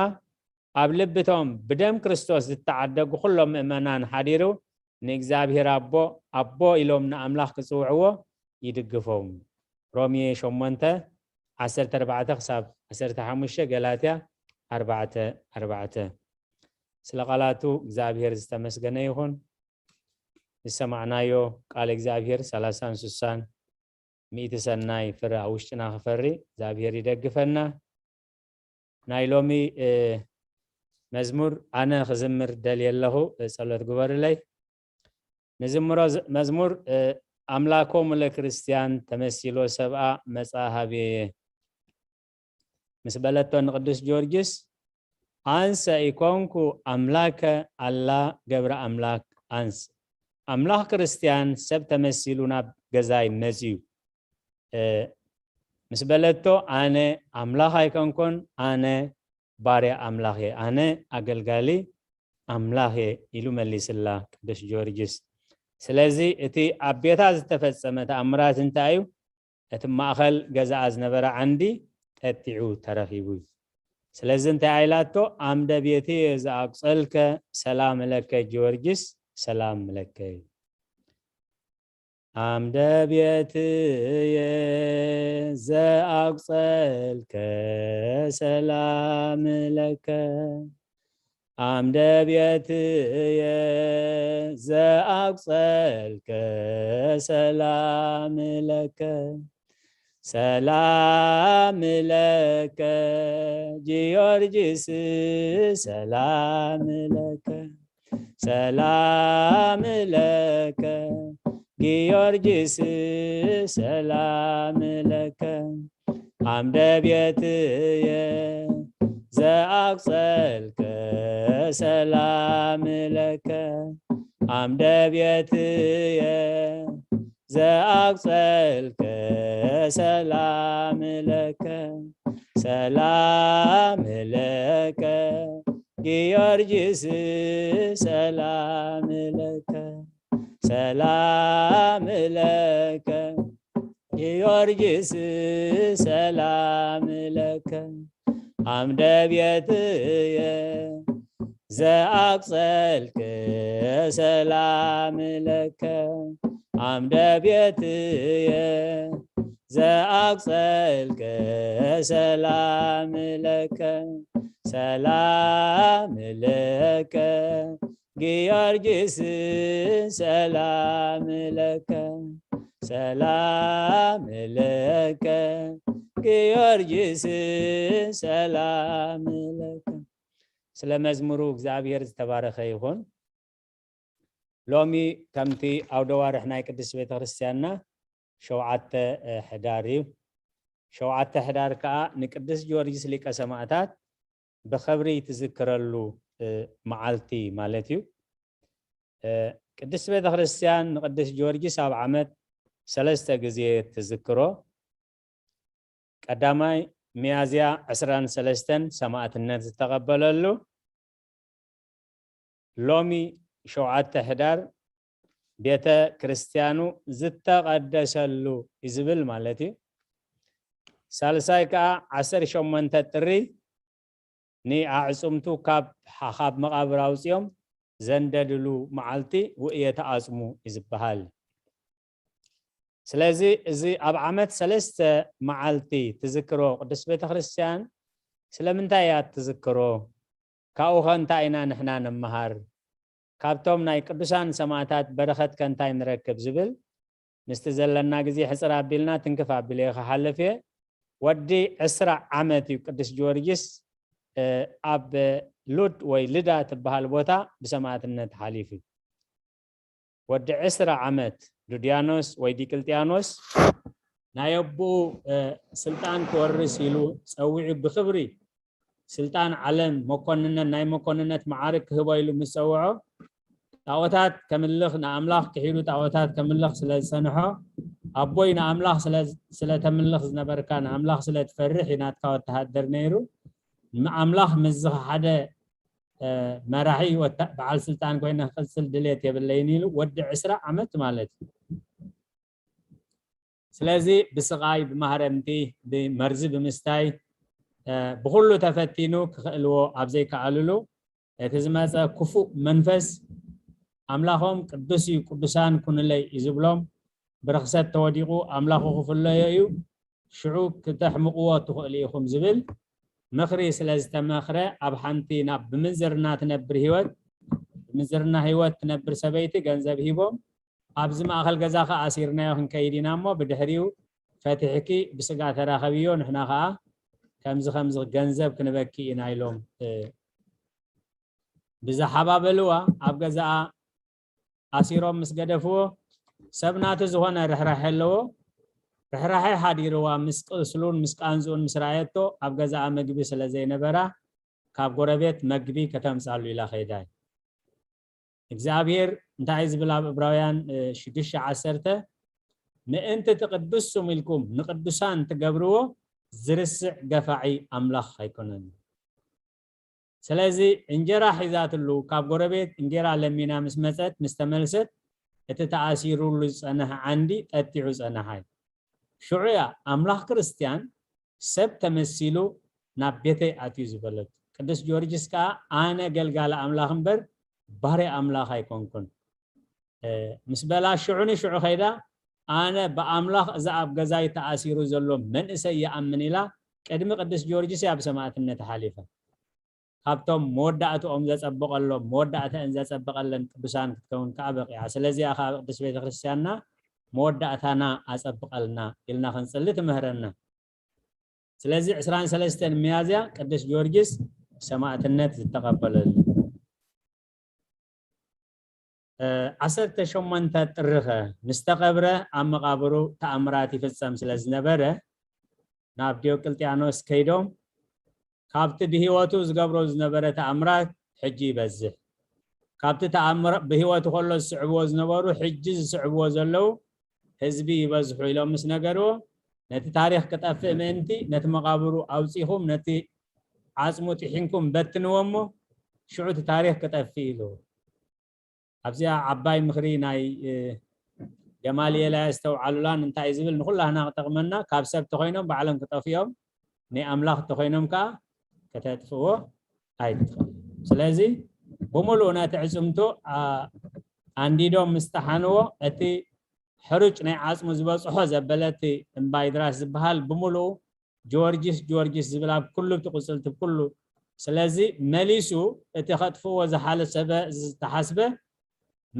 ኣብ ልብቶም ብደም ክርስቶስ ዝተዓደጉ ኩሎም ምእመናን ሓዲሩ ንእግዚኣብሔር ኣቦ፣ ኣቦ ኢሎም ንኣምላኽ ክጽውዕዎ ይድግፎም። ሮሜ ሸሞንተ፣ ዓሰርተ ኣርባዕተ ክሳብ ዓሰርተ ሓሙሽተ፣ ገላትያ ኣርባዕተ ኣርባዕተ። ስለ ቃላቱ እግዚኣብሔር ዝተመስገነ ይኹን። ዝሰማዕናዮ ቃል እግዚኣብሔር ሰላሳን ስሳን ሚእቲ ሰናይ ፍረ ኣብ ውሽጥና ክፈሪ እግዚኣብሔር ይደግፈና። ናይ ሎሚ፣ እ፣ መዝሙር ኣነ ክዝምር ደልየ ኣለኹ፣ እ፣ ጸሎት ግበሩለይ። ንዝምሮ ዝ-፣ መዝሙር፣ እ፣ ኣምላኮሙ ለክርስቲያን ተመሲሎ ሰብኣ መጻ ሃብየ ምስ በለቶ ንቅዱስ ጊዮርጊስ፣ "ኣንሰ ኢኮንኩ ኣምላከ ኣላ ገብረ ኣምላክ ኣንስ።" ኣምላኽ ክርስቲያን ሰብ ተመሲሉ ናብ ገዛይ መጺኡ፣ እ፣ ምስ በለቶ፣ "ኣነ ኣምላኽ ኣይኮንኩን፣ ኣነ ባርያ ኣምላኽ እየ፣ ኣነ ኣገልጋሊ ኣምላኽ እየ" ኢሉ መሊስላ ቅዱስ ጊዮርጊስ። ስለዚ እቲ ኣብ ቤታ ዝተፈጸመ ተኣምራት እንታይ እዩ? እቲ ማእኸል ገዛኣ ዝነበረ ዓንዲ ጠጢዑ ተረኺቡ እዩ። ስለዚ እንታይ ኢላቶ? "ኣምደ ቤትየ ዘኣቁጸልከ ሰላም ለከ ጊዮርጊስ ሰላም ለከ" እዩ። "ኣምደ ቤትየ ዘኣቁጸልከ ሰላም ለከ፣ ኣምደ ቤትየ ዘኣቁጸልከ ሰላም ለከ፣ ሰላም ለከ ጊዮርጊስ ሰላም ለከ፣ ሰላም ለከ ጊዮርጊስ ሰላም ለከ፣ ኣምደ ቤትየ ዘኣቁጸልከ ሰላም ለከ፣ ኣምደ ቤትየ ዘኣቁጸልከ ሰላም ለከ፣ ሰላም ለከ ጊዮርጊስ ሰላም ለከ፣ ሰላም ለከ ጊዮርጊስ ሰላም ለከ፣ ኣምደ ቤትየ ዘኣቁጸልከ ሰላም ለከ፣ ኣምደ ቤትየ ዘኣቁጸልከ ሰላም ለከ፣ ሰላም ለከ ጊዮርጊስ ሰላም ለከ፣ ሰላም ለከ ጊዮርጊስ ሰላም ለከ። ስለ መዝሙሩ እግዚኣብሔር ዝተባረኸ ይኹን። ሎሚ ከምቲ ኣውደ ዋርሕ ናይ ቅድስት ቤተ ክርስቲያንና ሸውዓተ ሕዳር እዩ። ሸውዓተ ሕዳር ከዓ ንቅዱስ ጊዮርጊስ ሊቀ ሰማዕታት ብኽብሪ ትዝክረሉ መዓልቲ ማለት እዩ። ቅድስት ቤተ ክርስቲያን ንቅዱስ ጊዮርጊስ ኣብ ዓመት ሰለስተ ግዜ ትዝክሮ። ቀዳማይ ሚያዝያ ዕስራን ሰለስተን ሰማዕትነት ዝተቐበለሉ፣ ሎሚ ሸውዓተ ሕዳር ቤተ ክርስቲያኑ ዝተቐደሰሉ እዩ ዝብል ማለት እዩ። ሳልሳይ ከዓ ዓሰርተ ሸሞንተ ጥሪ ንኣዕፅምቱ ካብ ካብ መቓብር ኣውፅኦም ዘንደድሉ መዓልቲ ውእየተ ኣፅሙ እዩ ዝበሃል። ስለዚ እዚ ኣብ ዓመት ሰለስተ መዓልቲ ትዝክሮ ቅድስት ቤተ ክርስቲያን ስለምንታይ እያ ትዝክሮ? ካብኡ ኸ እንታይ ኢና ንሕና ንመሃር? ካብቶም ናይ ቅዱሳን ሰማዕታት በረኸት ከ እንታይ ንረክብ ዝብል ምስቲ ዘለና ግዜ ሕፅር ኣቢልና ትንክፍ ኣቢለ ክሓልፍ እየ። ወዲ ዕስራ ዓመት እዩ ቅዱስ ጊዮርጊስ ኣብ ሉድ ወይ ልዳ ትበሃል ቦታ ብሰማዕትነት ሓሊፉ። ወዲ ዕስራ ዓመት ዱድያኖስ ወይ ዲቅልጥያኖስ ናይ ኣቦኡ ስልጣን ክወርስ ኢሉ ጸዊዑ ብኽብሪ ስልጣን ዓለም መኮንነት ናይ መኮንነት መዓርግ ክህቦ ኢሉ ምስ ጸውዖ ጣዖታት ከምልኽ ንኣምላኽ ክሒዱ ጣዖታት ከምልኽ ስለ ዝጸንሖ ኣቦይ ንኣምላኽ ስለተምልኽ ዝነበርካ ንኣምላኽ ስለ ትፈርሕ እዩ ናትካ ወተሃደር ነይሩ ንኣምላኽ ምስ ዝኸሓደ መራሒ በዓል ስልጣን ኮይነ ክቕፅል ድሌት የብለይን ኢሉ ወዲ ዕስራ ዓመት ማለት እዩ። ስለዚ ብስቓይ ብማህረምቲ ብመርዚ ብምስታይ ብኩሉ ተፈቲኑ ክኽእልዎ ኣብ ዘይከኣልሉ እቲ ዝመፀ ክፉእ መንፈስ ኣምላኾም ቅዱስ እዩ ቅዱሳን ኩንለይ እዩ ዝብሎም ብርኽሰት ተወዲቑ ኣምላኹ ክፍለዮ እዩ ሽዑ ክተሕምቕዎ ትኽእሉ ኢኹም ዝብል ምኽሪ ስለ ዝተመኽረ ኣብ ሓንቲ ናብ ብምንዝርና ትነብር ህይወት ብምንዝርና ህይወት ትነብር ሰበይቲ ገንዘብ ሂቦም ኣብዚ ማእኸል ገዛ ኸዓ ኣሲርናዮ ክንከይድ ኢና እሞ ብድሕሪኡ ፈቲሕኪ ብስጋ ተራኸብዮ ንሕና ኸዓ ከምዚ ከምዚ ገንዘብ ክንበኪ ኢና ኢሎም ብዝሓባበልዋ ኣብ ገዛኣ ኣሲሮም ምስ ገደፍዎ ሰብ ናቱ ዝኾነ ርሕራሐ ኣለዎ ርሕራሐ ሓዲርዋ ምስ ቅስሉን ምስ ቃንዝኡን ምስ ረኣየቶ ኣብ ገዛኣ ምግቢ ስለ ዘይነበራ ካብ ጎረቤት መግቢ ከተምፃሉ ኢላ ከይዳ እግዚኣብሔር እንታይ ዝብል ኣብ እብራውያን ሽዱሽተ ዓሰርተ ምእንቲ ትቅድሱም ኢልኩም ንቅዱሳን ትገብርዎ ዝርስዕ ገፋዒ ኣምላኽ ኣይኮነን ስለዚ እንጀራ ሒዛትሉ ካብ ጎረቤት እንጌራ ለሚና ምስ መፀት ምስ ተመልሰት እቲ ተኣሲሩሉ ዝፀንሐ ዓንዲ ጠጢዑ ፀንሓ እዩ ሽዑ እያ ኣምላኽ ክርስትያን ሰብ ተመሲሉ ናብ ቤተይ ኣትዩ ዝበለቱ ቅዱስ ጊዮርጊስ ከዓ ኣነ ገልጋሊ ኣምላኽ እምበር ባርያ ኣምላኽ ኣይኮንኩን ምስ በላ ሽዑ ንሽዑ ከይዳ ኣነ ብኣምላኽ እዛ ኣብ ገዛይ ተኣሲሩ ዘሎ መንእሰይ ይኣምን ኢላ ቅድሚ ቅዱስ ጊዮርጊስ እያ ብሰማእትነት ሓሊፈ ካብቶም መወዳእትኦም ዘጸብቐሎም መወዳእተአን ዘጸብቐለን ቅዱሳን ክትከውን ከዓ በቂዓ ስለዚኣ ከዓ ቅዱስ ቤተክርስትያንና መወዳእታና ኣጸብቐልና ኢልና ክንጽሊ ትምህረና ስለዚ ዕስራን ሰለስተን ሚያዝያ ቅዱስ ጊዮርጊስ ሰማእትነት ዝተቐበለሉ ዓሰርተ ሸሞንተ ጥርኸ ምስ ተቐብረ ኣብ መቓብሩ ተኣምራት ይፍጸም ስለ ዝነበረ ናብ ዲዮቅልጥያኖስ ከይዶም ካብቲ ብህይወቱ ዝገብሮ ዝነበረ ተኣምራት ሕጂ ይበዝሕ ካብቲ ተኣምር ብህይወቱ ከሎ ዝስዕብዎ ዝነበሩ ሕጂ ዝስዕብዎ ዘለዉ ህዝቢ ይበዝሑ ኢሎም ምስ ነገርዎ ነቲ ታሪኽ ክጠፍእ ምእንቲ ነቲ መቓብሩ ኣውፂኹም ነቲ ዓፅሙ ጥሒንኩም በትንዎ እሞ ሽዑ እቲ ታሪኽ ክጠፍእ ኢሉ ኣብዚኣ ዓባይ ምኽሪ ናይ ገማልኤል ኣየስተውዓሉላን እንታይ ዝብል ንኩላህና ክጠቕመና ካብ ሰብ ተኮይኖም ባዕሎም ክጠፍኦም ናይ ኣምላኽ ተኮይኖም ከዓ ከተጥፍዎ ኣይትኽእል ስለዚ ብምሉእ ነቲ ዕፅምቱ ኣንዲዶም ምስ ጠሓንዎ እቲ ሕሩጭ ናይ ዓፅሙ ዝበፅሖ ዘበለ እቲ እምባይድራስ ዝበሃል ብምሉኡ ጆርጅስ ጆርጅስ ዝብል ኣብ ኩሉ እቲ ቁፅልቲ ኩሉ ስለዚ መሊሱ እቲ ከጥፍዎ ዝሓለሰበ ዝተሓስበ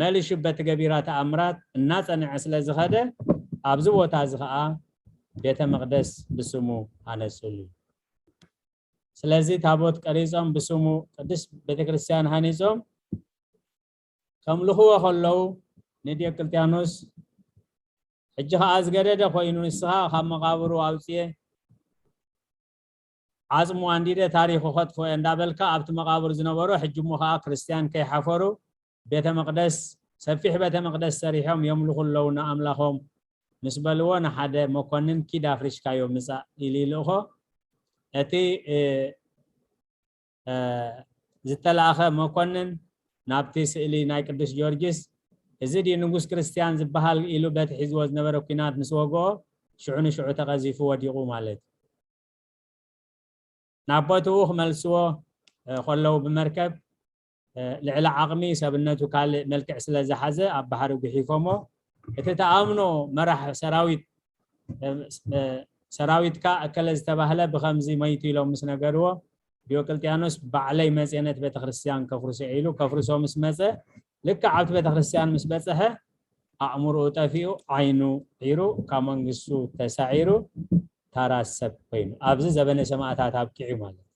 መሊሹ በቲ ገቢራ ተኣምራት እናፀንዐ ስለ ዝኸደ ኣብዚ ቦታ እዚ ከዓ ቤተ መቅደስ ብስሙ ሃነፅሉ። ስለዚ ታቦት ቀሪጾም ብስሙ ቅድስት ቤተክርስትያን ሃኒጾም ከምልኽዎ ከለዉ ንዲዮቅልጥያኖስ ሕጂ ከዓ ዝገደደ ኮይኑ ንስኻ ካብ መቃብሩ ኣውፅኤ ዓፅሙ ኣንዲደ ታሪኹ ከጥፍኦ እንዳበልካ ኣብቲ መቃብር ዝነበሩ ሕጂ እሞ ከዓ ክርስትያን ከይሓፈሩ ቤተ መቅደስ ሰፊሕ ቤተ መቅደስ ሰሪሖም የምልኹ ኣለዉ ንኣምላኾም ምስ በልዎ ንሓደ መኮንን ኪድ ኣፍሪሽካዮ ምፃእ ኢሉ ይልእኾ። እቲ ዝተላእኸ መኮንን ናብቲ ስእሊ ናይ ቅዱስ ጊዮርጊስ እዚ ድዩ ንጉስ ክርስትያን ዝበሃል ኢሉ በቲ ሒዝዎ ዝነበረ ኲናት ምስ ወግኦ ሽዑ ንሽዑ ተቐዚፉ ወዲቑ ማለት እዩ። ናብ ቦትኡ ክመልስዎ ከለዉ ብመርከብ ልዕሊ ዓቕሚ ሰብነቱ ካልእ መልክዕ ስለ ዝሓዘ ኣብ ባሕሪ ጉሒፎሞ እቲ ተኣምኖ መራሕ ሰራዊት ሰራዊትካ እከለ ዝተባህለ ብኸምዚ መይቱ ኢሎም ምስ ነገርዎ ዲዮቅልጥያኖስ ባዕለይ መፅየ ነቲ ቤተክርስትያን ከፍርሶ ኢሉ ከፍርሶ ምስ መፀ ልክዕ ኣብቲ ቤተክርስትያን ምስ በፀሐ ኣእምርኡ ጠፊኡ ዓይኑ ዒሩ ካብ መንግስቱ ተሳዒሩ ታራ ሰብ ኮይኑ ኣብዚ ዘበነ ሰማእታት ኣብቂዑ ማለት እዩ።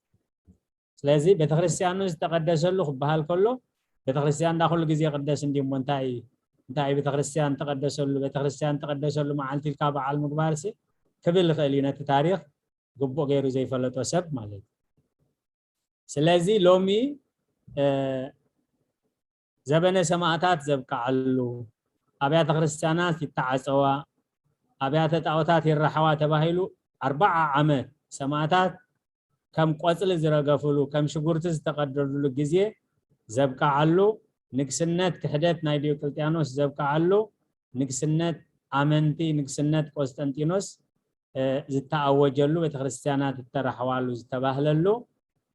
ስለዚ ቤተክርስትያኑ ዝተቀደሰሉ ክበሃል ከሎ ቤተክርስትያን እንዳ ኩሉ ግዜ ቅደስ እንዲሞ እንታይ እንታይ ቤተክርስትያን ተቀደሰሉ ቤተክርስትያን ተቀደሰሉ መዓልቲ ኢልካ በዓል ምግባርሲ ክብል ይኽእል እዩ ነቲ ታሪክ ግቡእ ገይሩ ዘይፈለጦ ሰብ ማለት እዩ። ስለዚ ሎሚ ዘበነ ሰማእታት ዘብቅዓሉ ኣብያተ ክርስትያናት ይተዓፀዋ ኣብያተ ጣዖታት ይረሓዋ ተባሂሉ ኣርባዓ ዓመት ሰማእታት ከም ቆፅሊ ዝረገፍሉ ከም ሽጉርቲ ዝተቀደድሉ ግዜ ዘብቅዓሉ ንግስነት ክሕደት ናይ ዲዮቅልጥያኖስ ዘብቅዓሉ ንግስነት ኣመንቲ ንግስነት ቆስጠንጢኖስ ዝተኣወጀሉ ቤተክርስትያናት እተራሕዋሉ ዝተባህለሉ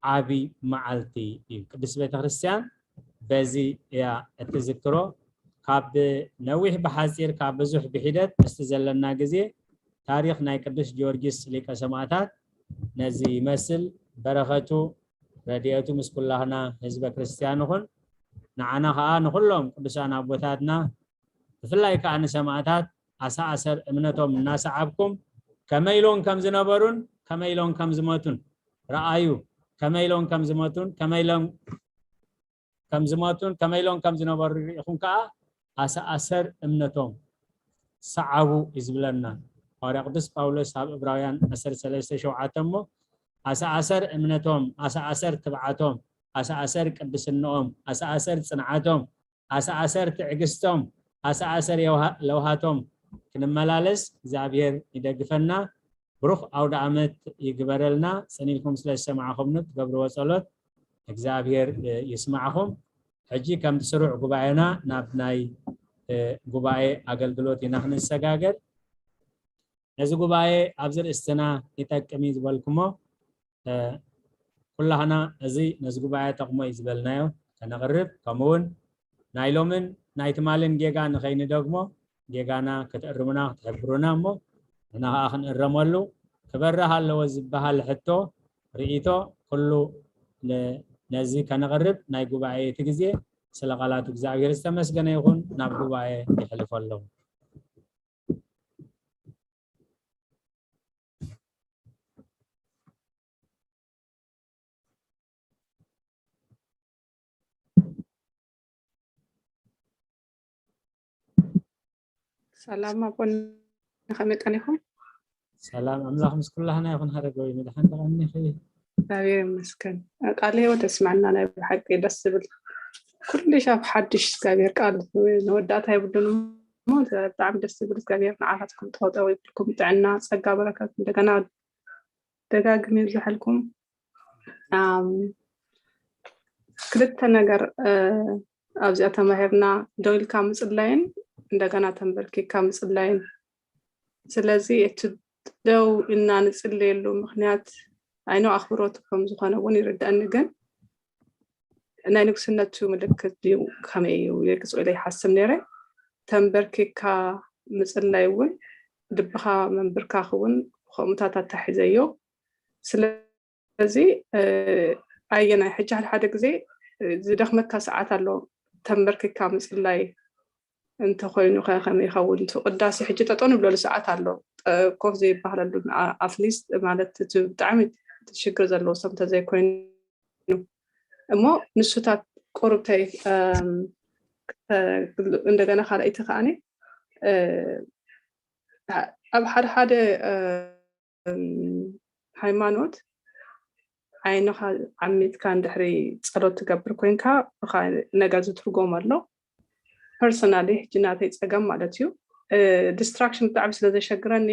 ዓቢ መዓልቲ እዩ። ቅድስት ቤተክርስትያን በዚ እያ እትዝክሮ። ካብ ነዊሕ ብሓፂር ካብ ብዙሕ ብሒደት ምስቲ ዘለና ግዜ ታሪክ ናይ ቅዱስ ጊዮርጊስ ሊቀ ሰማእታት ነዚ ይመስል። በረከቱ ረድኤቱ ምስ ኩላህና ህዝበ ክርስትያን ይኹን። ንዓና ከዓ ንኩሎም ቅዱሳን ኣቦታትና ብፍላይ ከዓ ንሰማእታት ኣሰኣሰር እምነቶም እናሰዓብኩም ከመይ ኢሎም ከም ዝነበሩን ከመይ ኢሎም ከም ዝመቱን ረኣዩ። ከመይ ኢሎም ከም ዝመቱን ከመይ ኢሎም ከም ዝመቱን ከመይ ኢሎም ከም ዝነበሩ ርኢኹም ከዓ ኣሰኣሰር እምነቶም ሰዓቡ እዩ ዝብለና። ሃዋርያ ቅዱስ ጳውሎስ ኣብ እብራውያን ዓሰርተ ሰለስተ ሸውዓተ እሞ ኣሰኣሰር እምነቶም ኣሰኣሰር ትብዓቶም ኣሰኣሰር ቅድስንኦም ኣሰኣሰር ፅንዓቶም ኣሰኣሰር ትዕግስቶም ኣሰኣሰር ለውሃቶም ክንመላለስ እግዚኣብሔር ይደግፈና። ብሩኽ ኣውደ ኣመት ይግበረልና። ሰኒልኩም ስለ ዝሰማዕኹምኑ ትገብርዎ ጸሎት እግዚኣብሔር ይስማዕኹም። ሕጂ ከምቲ ስሩዕ ጉባኤና ናብ ናይ ጉባኤ ኣገልግሎት ኢና ክንሰጋገር። ነዚ ጉባኤ ኣብዚ ርእስትና ይጠቅም እዩ ዝበልኩሞ ኩላህና እዚ ነዚ ጉባኤ ጠቕሞ እዩ ዝበልናዮ ከነቕርብ ከምኡውን ናይ ሎምን ናይ ትማልን ጌጋ ንኸይንደግሞ ጌጋና ክትእርሙና ክትሕብሩና እሞ ንና ከዓ ክንእረመሉ ክበርህ ኣለዎ ዝበሃል ሕቶ ርእቶ ኩሉ ነዚ ከነቕርብ ናይ ጉባኤ እቲ ግዜ ስለ ቃላቱ እግዚኣብሔር ዝተመስገነ ይኹን ናብ ጉባኤ ይሕልፎ ኣለኹ። ሰላም ኣቦን ከመይ ቀኒኹም? ሰላም ኣምላኽ ምስ ኩላህና ይኹን። ሃረገዊ መድሓን ተቐኒኺ? እግዚኣብሔር ይመስገን። ቃለ ህይወት የስመዐና። ናይ ብሓቂ ደስ ዝብል ኩሉ ሻብ ሓድሽ እግዚኣብሔር ቃል መወዳእታ የብሉን እሞ ብጣዕሚ ደስ ዝብል እግዚኣብሔር ንዓኻትኩም ተወጠው ይብልኩም ጥዕና ጸጋ በረከት እንደገና ደጋግም ይብዝሐልኩም። ክልተ ነገር ኣብዚኣ ተማሂርና ደው ኢልካ ምፅላይን እንደገና ተንበርኪካ ምፅላይን። ስለዚ እቲ ደው ኢልና ንፅለየሉ ምክንያት ኣይኖ ኣኽብሮቱ ከም ዝኾነ እውን ይርዳእኒ፣ ግን ናይ ንጉስነቱ ምልክት ድዩ ከመይ እዩ ኢለ ክፅሎ ይሓስብ ነይረ። ተንበርኪካ ምፅላይ እውን ልብኻ መንብርካኽ እውን ከምኡታት ኣታሒዘዮ። ስለ ስለዚ ኣየናይ ሕጂ ሓደ ሓደ ግዜ ዝደኽመካ ሰዓት ኣሎ ተንበርኪካ ምፅላይ እንተኮይኑ ከ ከመይ ይኸውን? እቲ ቅዳሴ ሕጂ ጠጠው ንብለሉ ሰዓት ኣሎ። ጠ-፣ ኮፍ ዘይበሃለሉ፣ ኣ-፣ ኣትሊስት ማለት እቲ ብጣዕሚ ሽግር ዘለዎ ሰብ እንተዘይኮይኑ። እሞ ንሱታት ቁሩብተይ፣ እም፣ ክተ-፣ እንደገና ካልኣይቲ ከኣኒ፣ እ፣ ኣብ ሓደ ሓደ፣ እም፣ ሃይማኖት ዓይንኻ ዓሚትካ እንድሕሪ ጸሎት ትገብር ኮይንካ ብኻ ነገር ዝትርጎም ኣሎ። ፐርሰናሊ ሕጂ ናተይ ጸገም ማለት እዩ። እ፣ ዲስትራክሽን ብጣዕሚ ስለ ዘሸግረኒ፣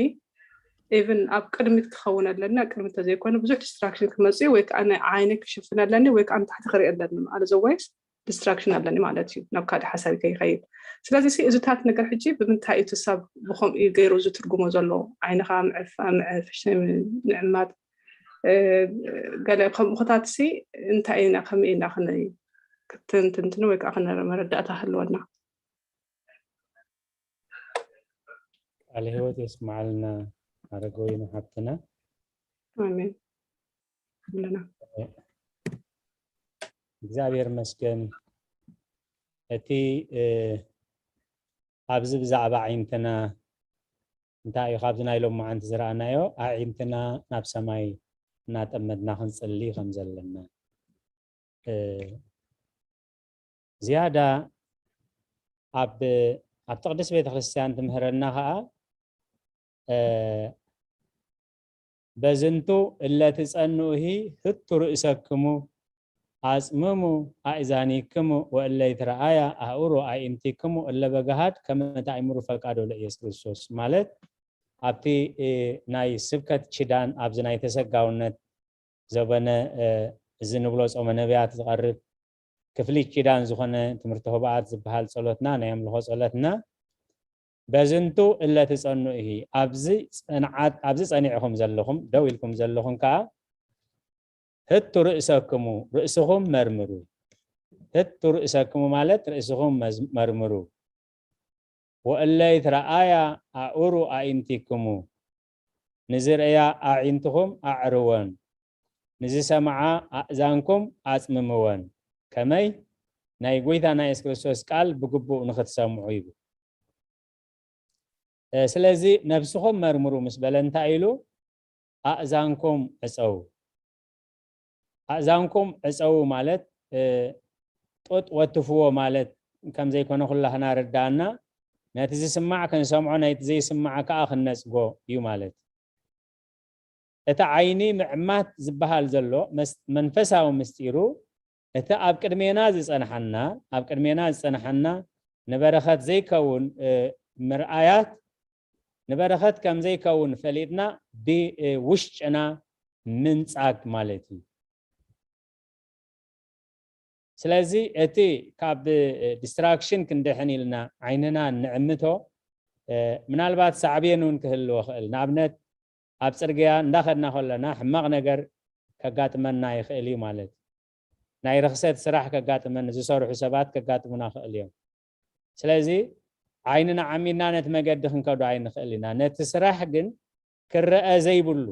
ኢቭን ኣብ ቅድሚት ክኸውን ኣለኒ፣ ኣብ ቅድሚት ተዘይኮነ ብዙሕ ዲስትራክሽን ክመጽእ እዩ፣ ወይ ከዓ ናይ ዓይነይ ክሽፍን ኣለኒ፣ ወይ ከዓ ንታሕቲ ክርኢ ኣለኒ። ኣዘርዋይስ ዲስትራክሽን ኣለኒ ማለት እዩ፣ ናብ ካልእ ሓሳብ ከይኸይድ። ስለዚ ሲ እዚታት ነገር ሕጂ ብምንታይ እዩ እቲ ሰብ ብኸምኡ እዩ ገይሩ ዝትርጉሞ ዘሎ? ዓይንኻ ምዕፍ-፣ ምዕፍ-፣ ምዕማት፣ እ፣ ገለ ከምኡታት ሲ እንታይ ኢና፣ ከመይ ኢና ክነ-፣ ክትንትንትን ወይ ከዓ ክነ-፣ መረዳእታ ክህልወና? ቃለ ሕይወት የስምዓልና ኣረጋዊና ሓብትና። ኣሜን። ኣለና። እግዚኣብሔር ይመስገን። እቲ፣ እ፣ ኣብዚ ብዛዕባ ኣዒንትና እንታይ እዩ ካብዚ ናይ ሎማዓንቲ ዝረኣናዮ? ኣዒንትና ናብ ሰማይ እናጠመትና ክንጽሊ ከም ዘለና። እ፣ ዝያዳ ኣብ፣ ኣብቲ ቅድስት ቤተ ክርስቲያን ትምህረና ኸኣ፣ እ፣ በዝንቱ እለ ትጸንኡሂ ህቱ ርእሰክሙ ኣጽምሙ ኣእዛኒክሙ ወእለ ይትረኣያ ኣእሩ ኣኢንቲክሙ እለ በገሃድ ከመ ተኣምሩ ፈቃዶ ለኢየሱስ ክርስቶስ። ማለት ኣብቲ፣ እ፣ ናይ ስብከት ኪዳን ኣብዚ ናይ ተሰጋውነት ዘበነ፣ እ፣ እዚ ንብሎ ጾመ ነቢያት ዝቐርብ ክፍሊ ኪዳን ዝኾነ ትምህርቲ ህቡኣት ዝበሃል ጸሎትና፣ ናይ ኣምልኾ ጸሎትና፣ በዝንቱ እለ ትጸንኡ ኢሂ፣ ኣብዚ ጽንዓት፣ ኣብዚ ጸኒዕኹም ዘለኹም፣ ደው ኢልኩም ዘለኹም ከኣ፣ ህቱ ርእሰክሙ፣ ርእስኹም መርምሩ። ህቱ ርእሰክሙ ማለት ርእስኹም መዝ-፣ መርምሩ። ወእለ ይትረኣያ ኣእሩ ኣኢንቲክሙ፣ ንዝርእያ ኣዒንትኹም ኣዕርወን፣ ንዝሰምዓ ኣእዛንኩም ኣጽምምወን፣ ከመይ ናይ ጐይታና የሱስ ክርስቶስ ቃል ብግቡእ ንኽትሰምዑ ይብል። እ፣ ስለዚ ነብስኹም መርምሩ ምስ በለ እንታይ ኢሉ? ኣእዛንኩም ዕጸዉ። ኣእዛንኩም ዕጸዉ ማለት፣ እ፣ ጡጥ ወትፍዎ ማለት ከም ዘይኮነ ኩላህና ርዳእና። ነቲ ዝስማዕ ክንሰምዖ፣ ነቲ ዘይስማዕ ከኣ ክንነጽጎ እዩ ማለት። እቲ ዓይኒ ምዕማት ዝበሃል ዘሎ መስ-፣ መንፈሳዊ ምስጢሩ፣ እቲ ኣብ ቅድሜና ዝጸንሓና፣ ኣብ ቅድሜና ዝጸንሓና ንበረኸት ዘይከውን፣ እ፣ ምርኣያት፣ ንበረኸት ከም ዘይከውን ፈሊጥና ብ-፣ እ፣ ውሽጥና ምንጻግ ማለት እዩ። ስለዚ እቲ ካብ፣ እ፣ ዲስትራክሽን ክንድሕን ኢልና ዓይንና እንዕምቶ፣ እ፣ ምናልባት ሳዕቤን እውን ክህልዎ ይኽእል። ንኣብነት ኣብ ጽርግያ እንዳኸድና ከለና ሕማቕ ነገር ከጋጥመና ይኽእል እዩ ማለት እዩ። ናይ ርኽሰት ስራሕ ከጋጥመን፣ ዝሰርሑ ሰባት ከጋጥሙና ይኽእል እዮም። ስለዚ ዓይንና ዓሚድና ነቲ መገዲ ክንከዶ ኣይንኽእል ኢና። ነቲ ስራሕ ግን ክረአ ዘይብሉ፣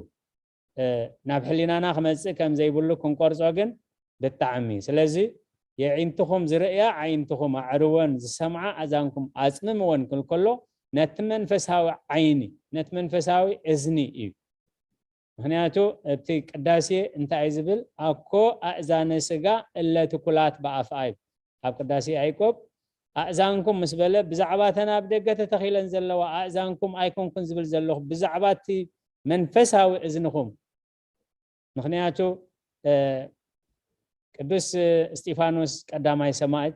እ፣ ናብ ሕሊናና ክመጽእ ከም ዘይብሉ ክንቆርጾ ግን ብጣዕሚ። ስለዚ የዒንትኹም ዝርእያ ኣዒንትኹም ኣዕርወን፣ ዝሰምዓ ኣእዛንኩም ኣጽምምወን ክብል ከሎ ነቲ መንፈሳዊ ዓይኒ፣ ነቲ መንፈሳዊ እዝኒ እዩ። ምኽንያቱ እቲ ቅዳሴ እንታይ እዩ ዝብል? "ኣኮ ኣእዛነ ስጋ እለ ትኩላት በኣፍኣ" እዩ። ኣብ ቅዳሴ ያዕቆብ ኣእዛንኩም ምስ በለ ብዛዕባ እተን ኣብ ደገ ተተኺለን ዘለዋ ኣእዛንኩም ኣይኮንኩን ዝብል ዘለኹ፣ ብዛዕባ እቲ መንፈሳዊ እዝንኹም። ምኽንያቱ፣ እ፣ ቅዱስ እስጢፋኖስ ቀዳማይ ሰማዕት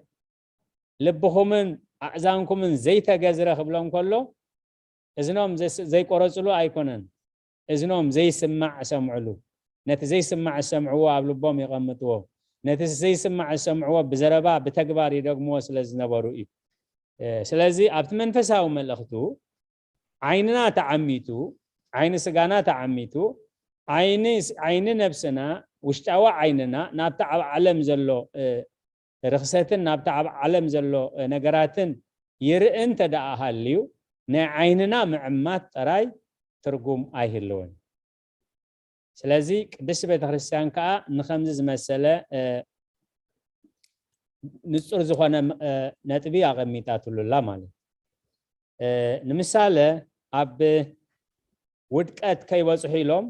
ልብኹምን ኣእዛንኩምን ዘይተገዝረ ክብሎም ከሎ እዝኖም ዘስ-፣ ዘይቆረጽሉ ኣይኮነን፣ እዝኖም ዘይስማዕ እሰምዕሉ። ነቲ ዘይስማዕ ዝሰምዕዎ ኣብ ልቦም የቐምጥዎ። ነቲ ዘይስማዕ ዝሰምዕዎ ብዘረባ ብተግባር ይደግምዎ ስለ ዝነበሩ እዩ። እ፣ ስለዚ ኣብቲ መንፈሳዊ መልእኽቱ ዓይንና ተዓሚቱ፣ ዓይኒ ስጋና ተዓሚቱ፣ ዓይኒ ስ-፣ ዓይኒ ነብስና፣ ውሽጣዊ ዓይንና ናብቲ ኣብ ዓለም ዘሎ፣ እ፣ ርኽሰትን ናብቲ ኣብ ዓለም ዘሎ፣ እ፣ ነገራትን ይርኢ እንተ ደኣ ሃልዩ፣ ናይ ዓይንና ምዕማት ጥራይ ትርጉም ኣይህልዎን። ስለዚ ቅድስቲ ቤተ ክርስቲያን ከኣ ንኸምዚ ዝመሰለ፣ እ፣ ንጹር ዝኾነ፣ እ፣ ነጥቢ ኣቐሚጣትሉ ኣላ ማለት እዩ። ንምሳሌ ኣብ ውድቀት ከይበፅሑ ኢሎም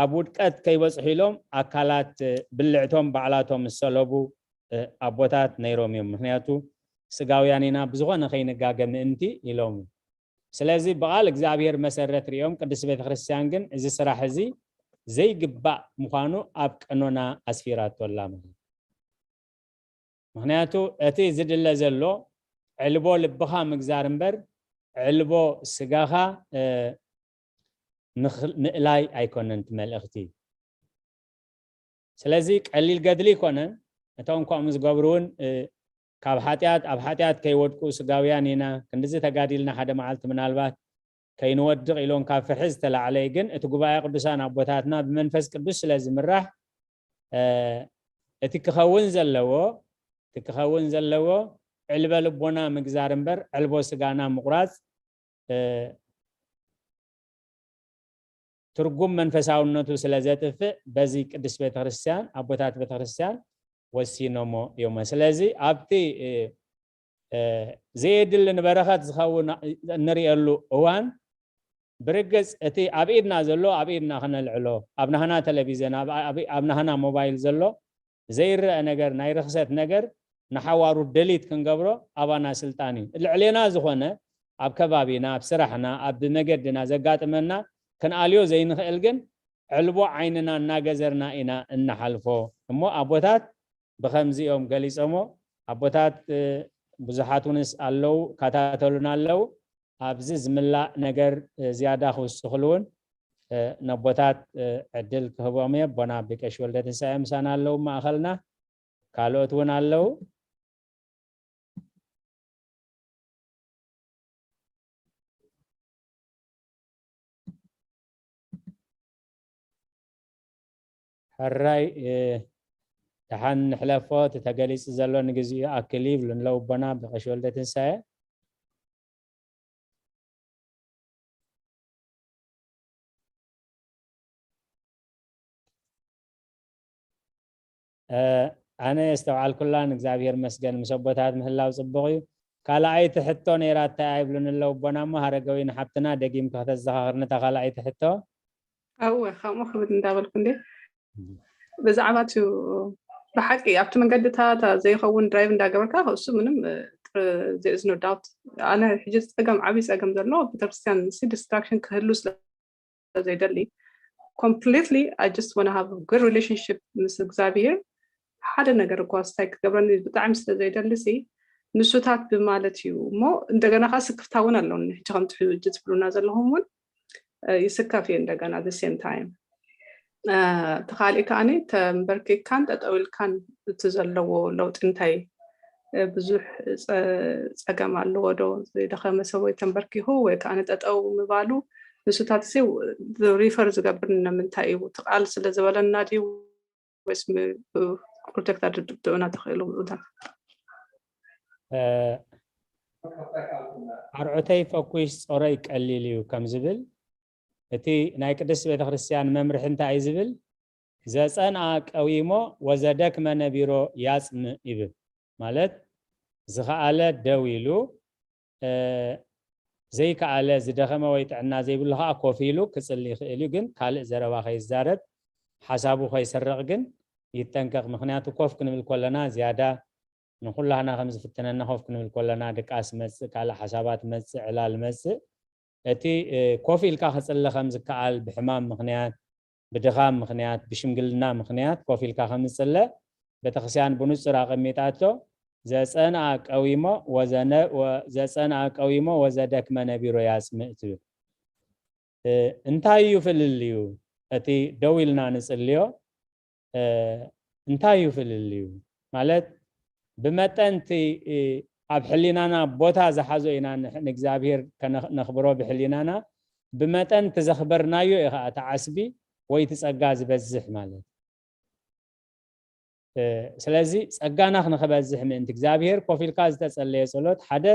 ኣብ ውድቀት ከይበፅሑ ኢሎም ኣካላት ብልዕቶም ባዕላቶም ዝሰለቡ ኣቦታት ነይሮም እዮም። ምክንያቱ ስጋውያን ኢና ብዝኾነ ከይንጋገ ምእንቲ ኢሎም። ስለዚ ብቓል እግዚኣብሔር መሰረት ሪኦም ቅድስት ቤተክርስትያን ግን እዚ ስራሕ እዚ ዘይግባእ ምዃኑ ኣብ ቀኖና ኣስፊራቶ ኣላ ማለት። ምክንያቱ እቲ ዝድለ ዘሎ ዕልቦ ልብኻ ምግዛር እምበር ዕልቦ ስጋኻ ምእላይ ኣይኮነን እቲ መልእኽቲ። ስለዚ ቀሊል ገድሊ ኣይኮነን። እቶም ከምኡ ዝገብሩ እውን ካብ ሓጢኣት ኣብ ሓጢኣት ከይወድቁ ስጋውያን ኢና ክንድዚ ተጋዲልና ሓደ መዓልቲ ምናልባት ከይንወድቕ ኢሎም ካብ ፍርሒ ዝተላዕለ ግን እቲ ጉባኤ ቅዱሳን ኣቦታትና ብመንፈስ ቅዱስ ስለ ዝምራሕ እቲ ክኸውን ዘለዎ እቲ ክኸውን ዘለዎ ዕልበ ልቦና ምግዛር እምበር ዕልቦ ስጋና ምቑራፅ ትርጉም መንፈሳውነቱ ስለ ዘጥፍእ በዚ ቅድስት ቤተክርስትያን ኣቦታት ቤተክርስትያን ወሲኖሞ እዮም። ስለዚ ኣብቲ ዘየድሊ ንበረኸት ዝኸውን እንሪኤሉ እዋን ብርግፅ እቲ ኣብ ኢድና ዘሎ ኣብ ኢድና ክነልዕሎ ኣብ ናህና ቴሌቪዘን ኣብ ናህና ሞባይል ዘሎ ዘይረአ ነገር ናይ ርክሰት ነገር ንሓዋሩ ደሊት ክንገብሮ ኣባና ስልጣን እዩ። ልዕሌና ዝኾነ ኣብ ከባቢና ኣብ ስራሕና ኣብ መገድና ዘጋጥመና ክንኣልዮ ዘይንኽእል ግን ዕልቦ ዓይንና እናገዘርና ኢና እንሓልፎ እሞ ኣቦታት ብኸምዚኦም ገሊፆሞ። ኣቦታት ብዙሓት ውንስ ኣለዉ ካታተሉና ኣለዉ። ኣብዚ ዝምላእ ነገር ዝያዳ ክውስኽሉ እውን ነቦታት ዕድል ክህቦም እየ። ኣቦና ኣቢ ቀሺ ወልደ ትንሳኤ ምሳና ኣለዉ ማእኸልና። ካልኦት እውን ኣለዉ። ሕራይ ደሓን ንሕለፎ እቲ ተገሊፁ ዘሎ ንግዚኡ ኣክል ይብሉ ኣለዉ ኣቦና ኣቢ ቀሺ ወልደ ትንሳኤ። ኣነ የስተውዓልኩላን እግዚኣብሔር መስገን ምስ ኣቦታት ምህላው ፅቡቕ እዩ። ካልኣይቲ ሕቶ ነይራታ ኣይብሉን ኣለዉ ኣቦና እሞ ሃረገዊ ንሓብትና ደጊም ከተዘኻኽርኒ እታ ካልኣይቲ ሕቶ። ኣወ ከምኡ ክብል እንዳበልኩ እንዴ ብዛዕባ እቲ ብሓቂ ኣብቲ መንገድታት ዘይኸውን ድራይቭ እንዳገበርካ እሱ ምንም there is no doubt ኣነ ሕጂ ፀገም ዓብይ ፀገም ዘሎ ቤተክርስትያን ሲ ዲስትራክሽን ክህሉ ስለ ዘይደሊ completely I just want have good relationship ምስ እግዚኣብሔር ሓደ ነገር እኳ ስታይ ክገብረኒ ብጣዕሚ ስለ ዘይደሊ ሲ ንሱታት ብማለት እዩ እሞ እንደገና ከዓ ስክፍታ እውን ኣለኒ ሕጂ ከምቲ ሕጂ ትብሉና ዘለኹም እውን ይስከፍ እየ እንደገና the same time ተካሊእ ከዓኒ ተንበርኪካን ጠጠው ኢልካን እቲ ዘለዎ ለውጢ እንታይ ብዙሕ ፀገም ኣለዎ ዶ ዘይደኸመ ሰብ ወይ ተንበርኪኹ ወይ ከዓ ጠጠው ምባሉ ንሱታት ሲ ሪፈር ዝገብር ንምንታይ እዩ እቲ ቃል ስለ ዝበለና ድዩ ወይስ ፕሮጀክት ኣድርድኡና ተኽእሉ ብኡታ ኣርዑተይ ፈኩሽ ጾረይ ቀሊል እዩ ከም ዝብል እቲ ናይ ቅድስት ቤተክርስትያን መምርሒ እንታይ እዩ ዝብል ዘፀንኣ ቀዊሞ ወዘደክመ ነቢሮ ያፅምእ ይብል ማለት ዝኸኣለ ደው ኢሉ ዘይከኣለ ዝደኸመ ወይ ጥዕና ዘይብሉ ከዓ ኮፍ ኢሉ ክፅሊ ይኽእል እዩ ግን ካልእ ዘረባ ከይዛረብ ሓሳቡ ከይስረቕ ግን ይጠንቀቕ ምክንያቱ ኮፍ ክንብል ከለና ዝያዳ ንኩላህና ከም ዝፍትነና ኮፍ ክንብል ከለና ድቃስ መፅእ ካልእ ሓሳባት መፅእ ዕላል መፅእ እቲ ኮፍ ኢልካ ክፅለ ከም ዝከኣል ብሕማም ምክንያት ብድኻም ምክንያት ብሽምግልና ምክንያት ኮፍ ኢልካ ከም ዝፅለ ቤተክርስትያን ብንፁር ኣቐሚጣቶ ዘፀንኣ ቀዊሞ ዘፀንኣ ቀዊሞ ወዘደክመ ነቢሮ ያፅምእ ትብል እንታይ እዩ ፍልልዩ እቲ ደው ኢልና ንፅልዮ እንታይ እዩ ፍልልዩ ማለት ብመጠን እቲ ኣብ ሕሊናና ቦታ ዝሓዞ ኢና ንእግዚኣብሔር ነኽብሮ ብሕሊናና ብመጠን እቲ ዘኽበርናዮ እዩ ከዓ እቲ ዓስቢ ወይ እቲ ፀጋ ዝበዝሕ ማለት ስለዚ ጸጋና ክንክበዝሕ ምእንቲ እግዚኣብሔር ኮፍ ኢልካ ዝተጸለየ ጸሎት ሓደ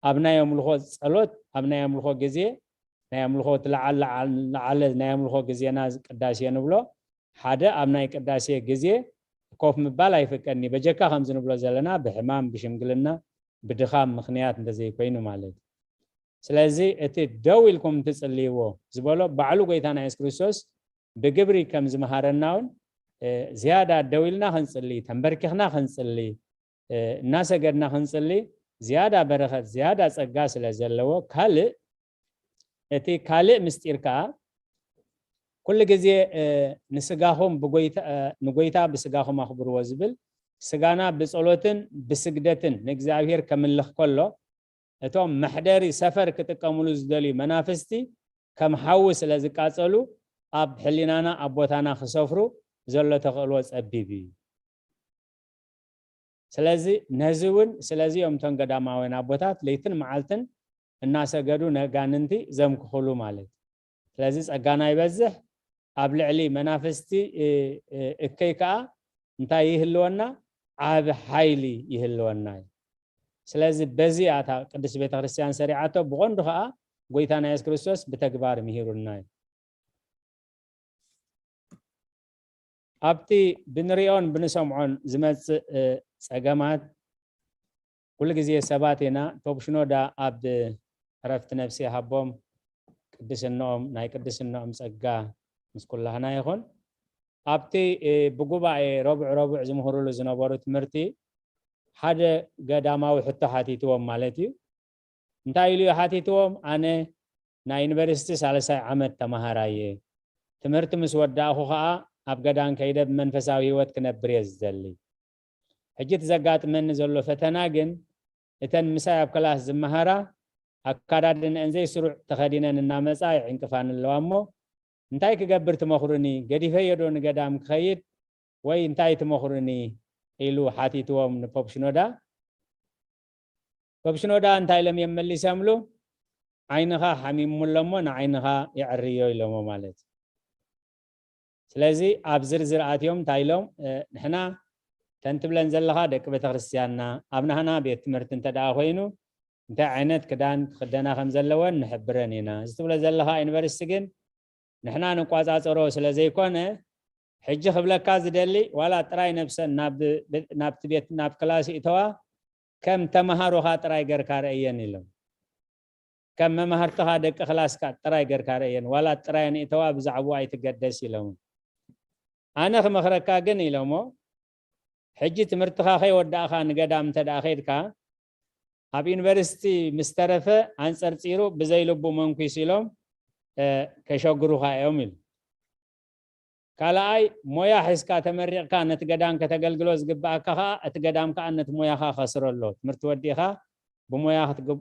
ኣብ ናይ ኣምልኾ ጸሎት ኣብ ናይ ኣምልኾ ግዜ ናይ ኣምልኾ እቲ ለዓለ ናይ ኣምልኾ ግዜና ቅዳሴ ንብሎ ሓደ ኣብ ናይ ቅዳሴ ግዜ ኮፍ ምባል ኣይፍቀድኒ በጀካ ከምዚ ንብሎ ዘለና ብሕማም ብሽምግልና ብድኻም ምኽንያት እንተዘይኮይኑ ማለት እዩ። ስለዚ እቲ ደው ኢልኩም ትጽልይዎ ዝበሎ ባዕሉ ጎይታና የሱስ ክርስቶስ ብግብሪ ከም ዝመሃረና እውን ዝያዳ ደው ኢልና ክንጽሊ፣ ተንበርኪኽና ክንጽሊ፣ እናሰገድና ክንጽሊ ዝያዳ በረኸት ዝያዳ ጸጋ ስለ ዘለዎ፣ ካልእ እቲ ካልእ ምስጢር ከኣ ኩሉ ግዜ ንስጋኹም ንጎይታ ብስጋኹም ኣኽብርዎ ዝብል፣ ስጋና ብጸሎትን ብስግደትን ንእግዚኣብሔር ከምልኽ ከሎ፣ እቶም መሕደሪ ሰፈር ክጥቀምሉ ዝደልዩ መናፍስቲ ከም ሓዊ ስለ ዝቃጸሉ፣ ኣብ ሕሊናና ኣብ ቦታና ክሰፍሩ ዘሎ ተኽእሎ ጸቢብ እዩ። ስለዚ ነዚ እውን ስለዚ እዮም እቶም ገዳማውያን ኣቦታት ለይትን መዓልትን እናሰገዱ ነጋንንቲ ዘምክኹሉ ማለት። ስለዚ ጸጋና ይበዝሕ፣ ኣብ ልዕሊ መናፍስቲ እከይ ከዓ እንታይ ይህልወና? ዓቢ ሓይሊ ይህልወና እዩ። ስለዚ በዚ እያ እታ ቅድስት ቤተክርስትያን ሰሪዓቶ፣ ብቐንዱ ከዓ ጎይታና የሱስ ክርስቶስ ብተግባር ምሂሩና እዩ። ኣብቲ ብንሪኦን ብንሰምዖን ዝመጽእ ጸገማት ኩሉ ግዜ ሰባት ኢና። ፖፕ ሽኖዳ ኣብ ዕረፍቲ ነፍሲ ይሃቦም፣ ቅድስንኦም ናይ ቅድስንኦም ጸጋ ምስ ኩላህና ይኹን። ኣብቲ ብጉባኤ ረቡዕ ረቡዕ ዝምህሩሉ ዝነበሩ ትምህርቲ ሓደ ገዳማዊ ሕቶ ሓቲትዎም ማለት እዩ። እንታይ ኢሉ እዩ ሓቲትዎም? ኣነ ናይ ዩኒቨርሲቲ ሳልሳይ ዓመት ተማሃራይ እየ። ትምህርቲ ምስ ወዳእኹ ኸኣ ኣብ ገዳም ከይደ ብመንፈሳዊ ህይወት ክነብር እየ ዝደሊ። ሕጂ እቲ ዘጋጥመኒ ዘሎ ፈተና ግን እተን ምሳይ ኣብ ክላስ ዝመሃራ ኣካዳድነአን ዘይስሩዕ ተኸዲነን እናመጻ ይዕንቅፋኒ ኣለዋ እሞ እንታይ ክገብር ትመኽሩኒ? ገዲፈዮ ዶ ንገዳም ክኸይድ ወይ እንታይ ትመኽሩኒ? ኢሉ ሓቲትዎም ንፖፕ ሽኖዳ። ፖፕ ሽኖዳ እንታይ ኢሎም እዮም መሊሶምሉ? ዓይንኻ ሓሚሙ ኣሎ እሞ ንዓይንኻ የዕርዮ ኢሎሞ ማለት እዩ። ስለዚ ኣብ ዝርዝር ኣትዮም እንታይ ኢሎም ንሕና ተን ትብለን ዘለኻ ደቂ ቤተክርስትያንና ኣብ ናህና ቤት ትምህርቲ እንተ ደኣ ኮይኑ እንታይ ዓይነት ክዳን ክኽደና ከም ዘለወን ንሕብረን ኢና። እዚ ትብሎ ዘለኻ ዩኒቨርሲቲ ግን ንሕና ንቋጻጸሮ ስለ ዘይኮነ ሕጂ ክብለካ ዝደሊ ዋላ ጥራይ ነብሰን ናብቲ ቤት ናብ ክላስ ይእተዋ ከም ተመሃሮኻ ጥራይ ገርካ ረእየን ኢሎም። ከም መማህርትኻ ደቂ ክላስካ ጥራይ ገርካ ረእየን ዋላ ጥራየን ይእተዋ ብዛዕባኡ ኣይትገደስ ኢሎም። ኣነ ክመኽረካ ግን ኢሎሞ ሕጂ ትምህርትኻ ከይወዳእኻ ንገዳም እንተ ደኣ ከይድካ ኣብ ዩኒቨርሲቲ ምስ ተረፈ ኣንጸርጺሩ ብዘይ ልቡ መንኩስ ኢሎም ከሸግሩኻ እዮም ኢሉ። ካልኣይ ሞያ ሒዝካ ተመሪቕካ ነቲ ገዳም ከተገልግሎ ዝግብኣካ ከዓ እቲ ገዳም ከዓ ነቲ ሞያኻ ከስሮ ኣሎ። ትምህርቲ ወዲእኻ ብሞያ ክትግብ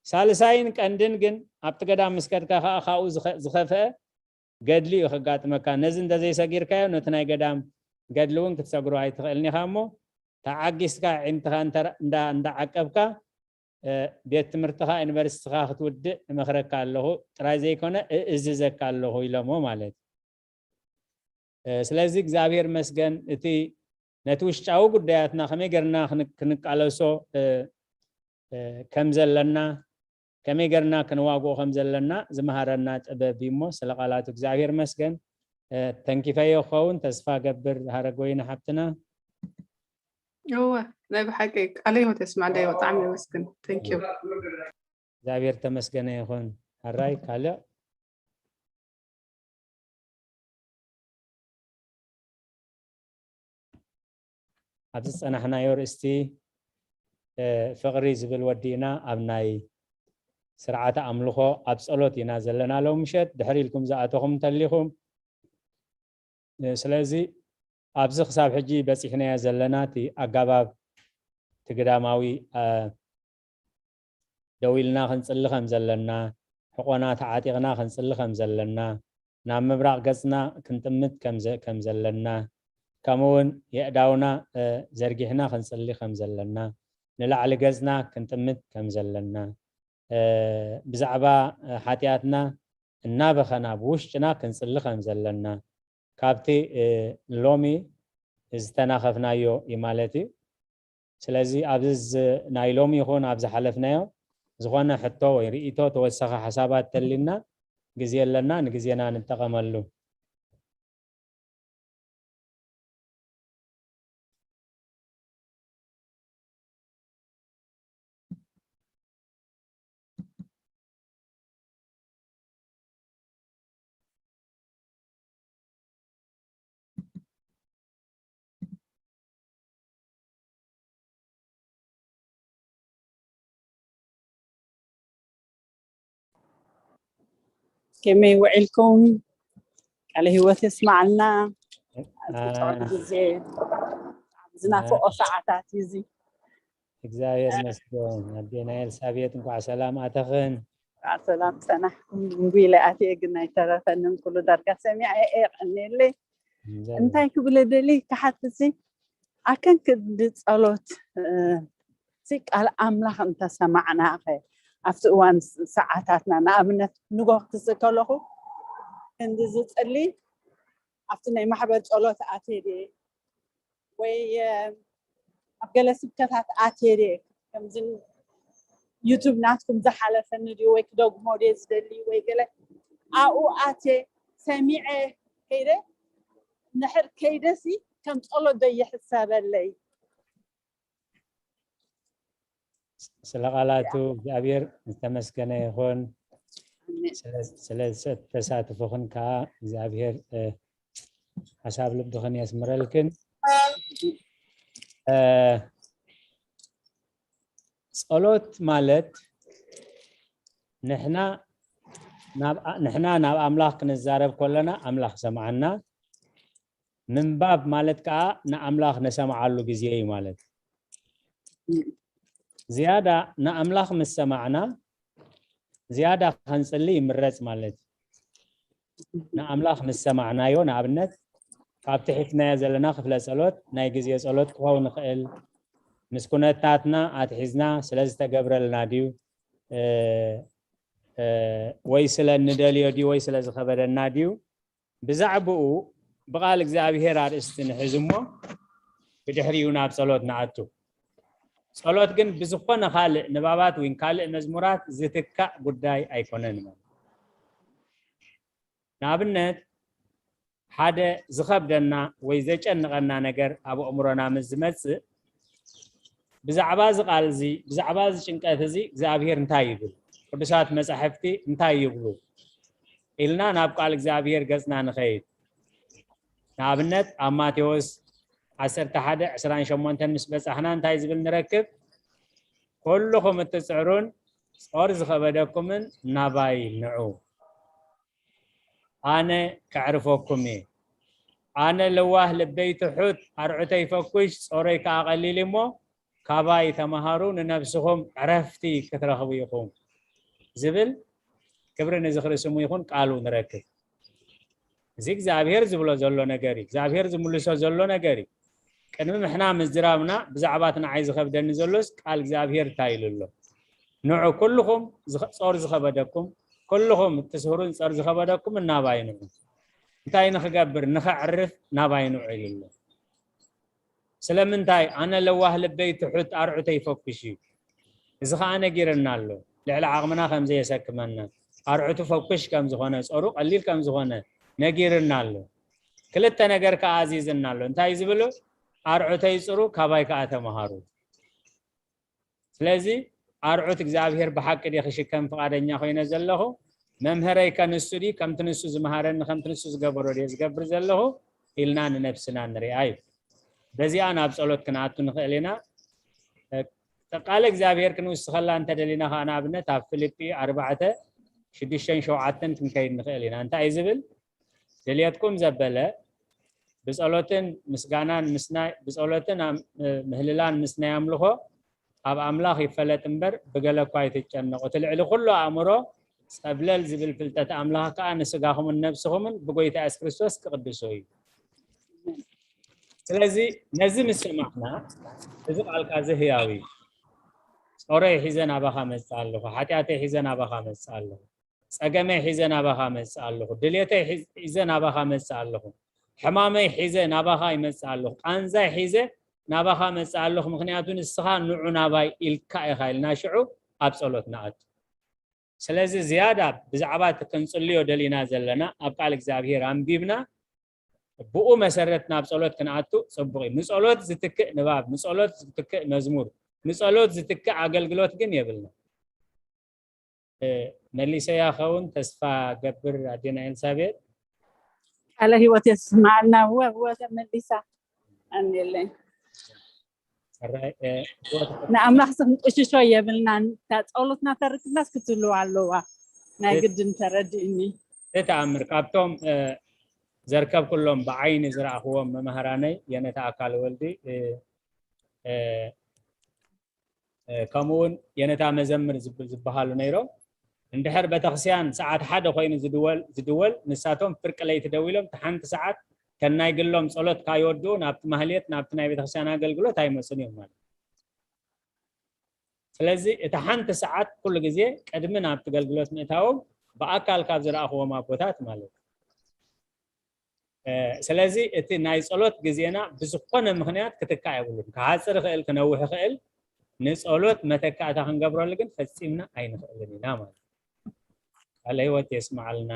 ሳልሳይን ቀንድን ግን ኣብቲ ገዳም ምስ ከድካ ከዓ ካብኡ ዝኸፍአ ገድሊ እዩ ከጋጥመካ። ነዚ እንተዘይሰጊርካዮ ነቲ ናይ ገዳም ገድሊ እውን ክትሰግሮ ኣይትኽእልን ኢኻ እሞ ተዓጊስካ ዒንትኻ እንዳዓቀብካ ቤት ትምህርትኻ ዩኒቨርሲቲኻ ክትውድእ እመኽረካ ኣለኹ ጥራይ ዘይኮነ እእዝዘካ ኣለኹ ኢሎሞ ማለት እዩ። ስለዚ እግዚኣብሔር መስገን እቲ ነቲ ውሽጣዊ ጉዳያትና ከመይ ገርና ክንቃለሶ ከም ዘለና ከመይ ገርና ክንዋግኦ ከም ዘለና ዝመሃረና ጥበብ እዩ እሞ ስለ ቃላቱ እግዚኣብሔር መስገን። ተንኪፈዮ ክኸውን ተስፋ ገብር። ሃረጎይና ሓብትና። እወ ናይ ብሓቂ ቃለ ህይወት የስማዕለይ። ብጣዕሚ የመስግን። Thank you። እግዚኣብሔር ተመስገነ ይኹን። ሕራይ ካልእ ኣብዚ ዝጸናሕናዮ ርእስቲ ፍቕሪ ዝብል ወዲእና ኣብ ናይ ስርዓተ ኣምልኾ ኣብ ጸሎት ኢና ዘለና ሎም ምሸት ድሕሪ ኢልኩም ዝኣተኹም እንተሊኹም ስለዚ ኣብዚ ክሳብ ሕጂ በጺሕናዮ ዘለና እቲ ኣጋባብ እቲ ግዳማዊ ደው ኢልና ክንጽሊ ከም ዘለና ሕቆና ተዓጢቕና ክንጽሊ ከም ዘለና ናብ ምብራቕ ገጽና ክንጥምት ከም ዘለና ከምኡ እውን የእዳውና ዘርጊሕና ክንጽሊ ከም ዘለና ንላዕሊ ገጽና ክንጥምት ከም ዘለና ብዛዕባ ሓጢኣትና እናበኸና ብውሽጥና ክንጽሊ ከም ዘለና ካብቲ ሎሚ ዝተናኸፍናዮ እዩ ማለት እዩ። ስለዚ ኣብዚ ናይ ሎሚ ይኹን ኣብ ዝሓለፍናዮ ዝኾነ ሕቶ ወይ ርእይቶ ተወሳኺ ሓሳባት ተልና ግዜ ኣለና ንግዜና ንጠቐመሉ። ከመይ ውዒልኩም? ቃለ ህይወት የስማዓልና። ኣብዚ ጥዑም ግዜ፣ ኣብ ዝናፍቆ ሰዓታት እዩ እዚ። እግዚኣብሔር ይመስገን። ኣዴና ኤልሳቤጥ፣ እንኳዕ ሰላም ኣተኽን። እንኳዕ ሰላም ጸናሕኩም። ድንጉ ኢለ ኣትየ፣ ግን ኣይተረፈንን። ኩሉ ዳርጋ ሰሚዐ እየ። የቐንየለይ። እንታይ ክብል ደሊ ክሓትሲ፣ ኣከን ክንዲ ጸሎት፣ እ፣ ሲ ቃል ኣምላኽ እንተሰማዕና ኸ፣ ኣብቲ እዋን ስ-፣ ሰዓታትና፣ ንኣብነት ንጎ ክትስእ ከለኹ፣ ክንዲ ዝጽሊ፣ ኣብቲ ናይ ማሕበር ጸሎት ኣትየ ድየ? ወይ፣ እ፣ ኣብ ገለ ስብከታት ኣትየ ድየ? ከምዚ ዩቱብ ናትኩም ዝሓለፈኒ ድዩ? ወይ ክደግሞ ድየ ዝደሊ? ወይ ገለ ኣብኡ ኣትየ ሰሚዐ ከይደ፣ እንድሕር ከይደሲ ከም ጸሎት ዶ ይሕሰበለይ? ስለ ቃላቱ እግዚኣብሔር ዝተመስገነ ይኹን። ኣሜን። ስለ፣ ስለ ተሳትፎኽን ከዓ እግዚኣብሔር፣ እ፣ ሓሳብ ልብኽን የስምረልክን። እ፣ ጸሎት ማለት ንሕና ናብ፣ ንሕና ናብ ኣምላኽ ክንዛረብ ከለና ኣምላኽ ይሰምዓና። ምንባብ ማለት ከዓ ንኣምላኽ ንሰምዓሉ ግዜ እዩ ማለት። ዝያዳ ንኣምላኽ ምስ ሰማዕና፣ ዝያዳ ከንጽሊ ይምረጽ ማለት እዩ። ንኣምላኽ ምስ ሰማዕናዮ፣ ንኣብነት፣ ካብቲ ሒዝናዮ ዘለና ክፍለ ጸሎት፣ ናይ ግዜ ጸሎት ክኸውን ይኽእል፣ ምስ ኩነታትና ኣትሒዝና ስለ ዝተገብረልና ድዩ፣ እ፣ እ፣ ወይ ስለ እንደልዮ ድዩ፣ ወይ ስለ ዝኸበደና ድዩ፣ ብዛዕባኡ ብቓል እግዚኣብሔር ኣርእስቲ ንሕዝ እሞ፣ ብድሕሪኡ ናብ ጸሎት ንኣቱ። ጸሎት ግን ብዝኾነ ካልእ ንባባት ወይ ካልእ መዝሙራት ዝትካእ ጉዳይ ኣይኮነን ማለት። ንኣብነት፣ ሓደ ዝኸብደና ወይ ዘጨንቐና ነገር ኣብ ኣእምሮና ምስ ዝመጽእ፣ ብዛዕባ እዚ ቃል እዚ፣ ብዛዕባ እዚ ጭንቀት እዚ እግዚኣብሔር እንታይ ይብል? ቅዱሳት መጻሕፍቲ እንታይ ይብሉ? ኢልና ናብ ቃል እግዚኣብሔር ገጽና ንኸይድ። ንኣብነት፣ ኣብ ማቴዎስ ዓሰርተ ሓደ ዕስራን ሸሞንተን ምስ በጻሕና እንታይ ዝብል ንረክብ? "ኩልኹም እትጽዕሩን ጾር ዝኸበደኩምን ናባይ ንዑ፣ ኣነ ከዕርፈኩም እየ። ኣነ ለዋህ ልበይ ትሑት፣ ኣርዑተይ ፈኩሽ፣ ጾረይ ከኣ ቀሊል እሞ፣ ካባይ ተመሃሩ፣ ንነብስኹም ዕረፍቲ ክትረኽቡ ኢኹም" ዝብል፣ ክብሪ ንዝኽሪ ስሙ ይኹን፣ ቃሉ ንረክብ። እዚ እግዚኣብሔር ዝብሎ ዘሎ ነገር እዩ። እግዚኣብሔር ዝምልሶ ዘሎ ነገር እዩ። ቅድሚ ምሕና ምዝራብና ብዛዕባ እቲ ንዓይ ዝኸብደኒ ዘሎስ ቃል እግዚኣብሔር እንታይ ኢሉ ኣሎ? "ንዑ ኩልኹም ዝኸ-፣ ጾር ዝኸበደኩም፣ ኩልኹም እትስህሩን ጾር ዝኸበደኩም ናባይ ንዑ። እንታይ ንኽገብር? ንኸዕርፍ ናባይ ንዑ" ኢሉ ኣሎ። ስለምንታይ? "ኣነ ለዋህ ልበይ ትሑት ኣርዑተይ ፈኩሽ እዩ። እዚ ኸኣ ነጊርና ኣሎ። ልዕሊ ዓቕምና ከም ዘየሰክመና፣ ኣርዑቱ ፈኩሽ ከም ዝኾነ፣ ጾሩ ቀሊል ከም ዝኾነ ነጊርና ኣሎ። ክልተ ነገር ከኣ ኣዚዝና ኣሎ። እንታይ ዝብል? ኣርዑተይ ጽሩ፣ ካባይ ከኣ ተመሃሩ።" ስለዚ ኣርዑት እግዚኣብሔር ብሓቂ ድየ ክሽከም ፍቓደኛ ኮይነ ዘለኹ? መምህረይ ከ ንሱ ድዩ? ከምቲ ንሱ ዝመሃረኒ፣ ከምቲ ንሱ ዝገበሮ ድየ ዝገብር ዘለኹ? ኢልና ንነብስና ንሪኣ እዩ። በዚኣ ናብ ጸሎት ክንኣቱ ንኽእል ኢና። እ፣ ቃለ እግዚኣብሔር ክንውስኸላ እንተደሊና ኸዓ፣ ንኣብነት ኣብ ፊልጲ ኣርባዕተ ሽዱሽተን ሸውዓተን ክንከይድ ንኽእል ኢና። እንታይ እዩ ዝብል? "ድልየትኩም ዘበለ ብጸሎትን ምስጋናን ምስ ናይ፣ ብጸሎትን ኣም-፣ ምህልላን ምስ ናይ ኣምልኾ ኣብ ኣምላኽ ይፈለጥ እምበር፣ ብገለ እኳ ኣይትጨነቑ። እቲ ልዕሊ ኩሉ ኣእምሮ ጸብለል ዝብል ፍልጠት ኣምላኽ ከኣ ንስጋኹምን ነብስኹምን ብጎይታ የሱስ ክርስቶስ ክቕድሶ እዩ።" ስለዚ ነዚ ምስ ሰማዕና፣ እዚ ቃልካ እዚ ህያው እዩ። "ጾረይ ሒዘ ናባኻ መጽእ ኣለኹ፣ ሓጢኣተይ ሒዘ ናባኻ መጽእ ኣለኹ፣ ጸገመይ ሒዘ ናባኻ መጽእ ኣለኹ፣ ድሌተይ ሒዝ-፣ ሒዘ ናባኻ መጽእ ኣለኹ፣ ሕማመይ ሒዘ ናባኻ ይመጽእ ኣለኹ፣ ቃንዛይ ሒዘ ናባኻ መጽእ ኣለኹ፣ ምኽንያቱ ንስኻ ንዑ ናባይ ኢልካ ኢኻ" ኢልና ሽዑ ኣብ ጸሎት ንኣቱ። ስለዚ ዝያዳ ብዛዕባ እቲ ክንጽልዮ ደሊና ዘለና ኣብ ቃል እግዚኣብሔር ኣንቢብና ብኡ መሰረት ናብ ጸሎት ክንኣቱ ጽቡቕ እዩ። ንጸሎት ዝትክእ ንባብ፣ ንጸሎት ዝትክእ መዝሙር፣ ንጸሎት ዝትክእ ኣገልግሎት ግን የብልና። እ፣ መሊሰያ ኸውን ተስፋ ገብር ኣዴና ኤልሳቤጥ። ቃለ ህይወት የስማዕና። እወ፣ እወ፣ ተመሊሳ። ኣሜለይ። ሕራይ፣ እ፣ ህይወት ንኣምላኽ ክንቁሽሾ የብልናን። እታ ጸሎትና ተርክብናስ ክትህልው ኣለዋ። ናይ እ- ግድን ተረድእኒ። ተኣምር ካብቶም ዘርከብኩሎም ብዓይኒ ዝረኣኽዎም መማህራነይ የነታ ኣካል ወልዲ ከምኡ እውን የነታ መዘምር ዝበሃሉ ነይሮም። እንድሕር ቤተክርስቲያን ሰዓት ሓደ ኮይኑ ዝድወል ዝድወል ንሳቶም ፍርቂ ለይቲ ደዊሎም ሓንቲ ሰዓት ከናይ ግሎም ጸሎት ካይወድኡ ናብቲ ማህሌት ናብቲ ናይ ቤተክርስቲያን ኣገልግሎት ኣይመፁን እዮም ማለት። ስለዚ እቲ ሓንቲ ሰዓት ኩሉ ግዜ ቅድሚ ናብቲ ኣገልግሎት ምእታዎም ብኣካል ካብ ዝረኣኽዎም ኣቦታት ማለት እዩ። ስለዚ እቲ ናይ ጸሎት ግዜና ብዝኾነ ምኽንያት ክትካእ የብሉን። ክሓፅር ይኽእል፣ ክነውሕ ይኽእል፣ ንጸሎት መተካእታ ክንገብረሉ ግን ፈጺምና ኣይንኽእልን ኢና ማለት እዩ። ቃለ ህይወት የስማዓልና።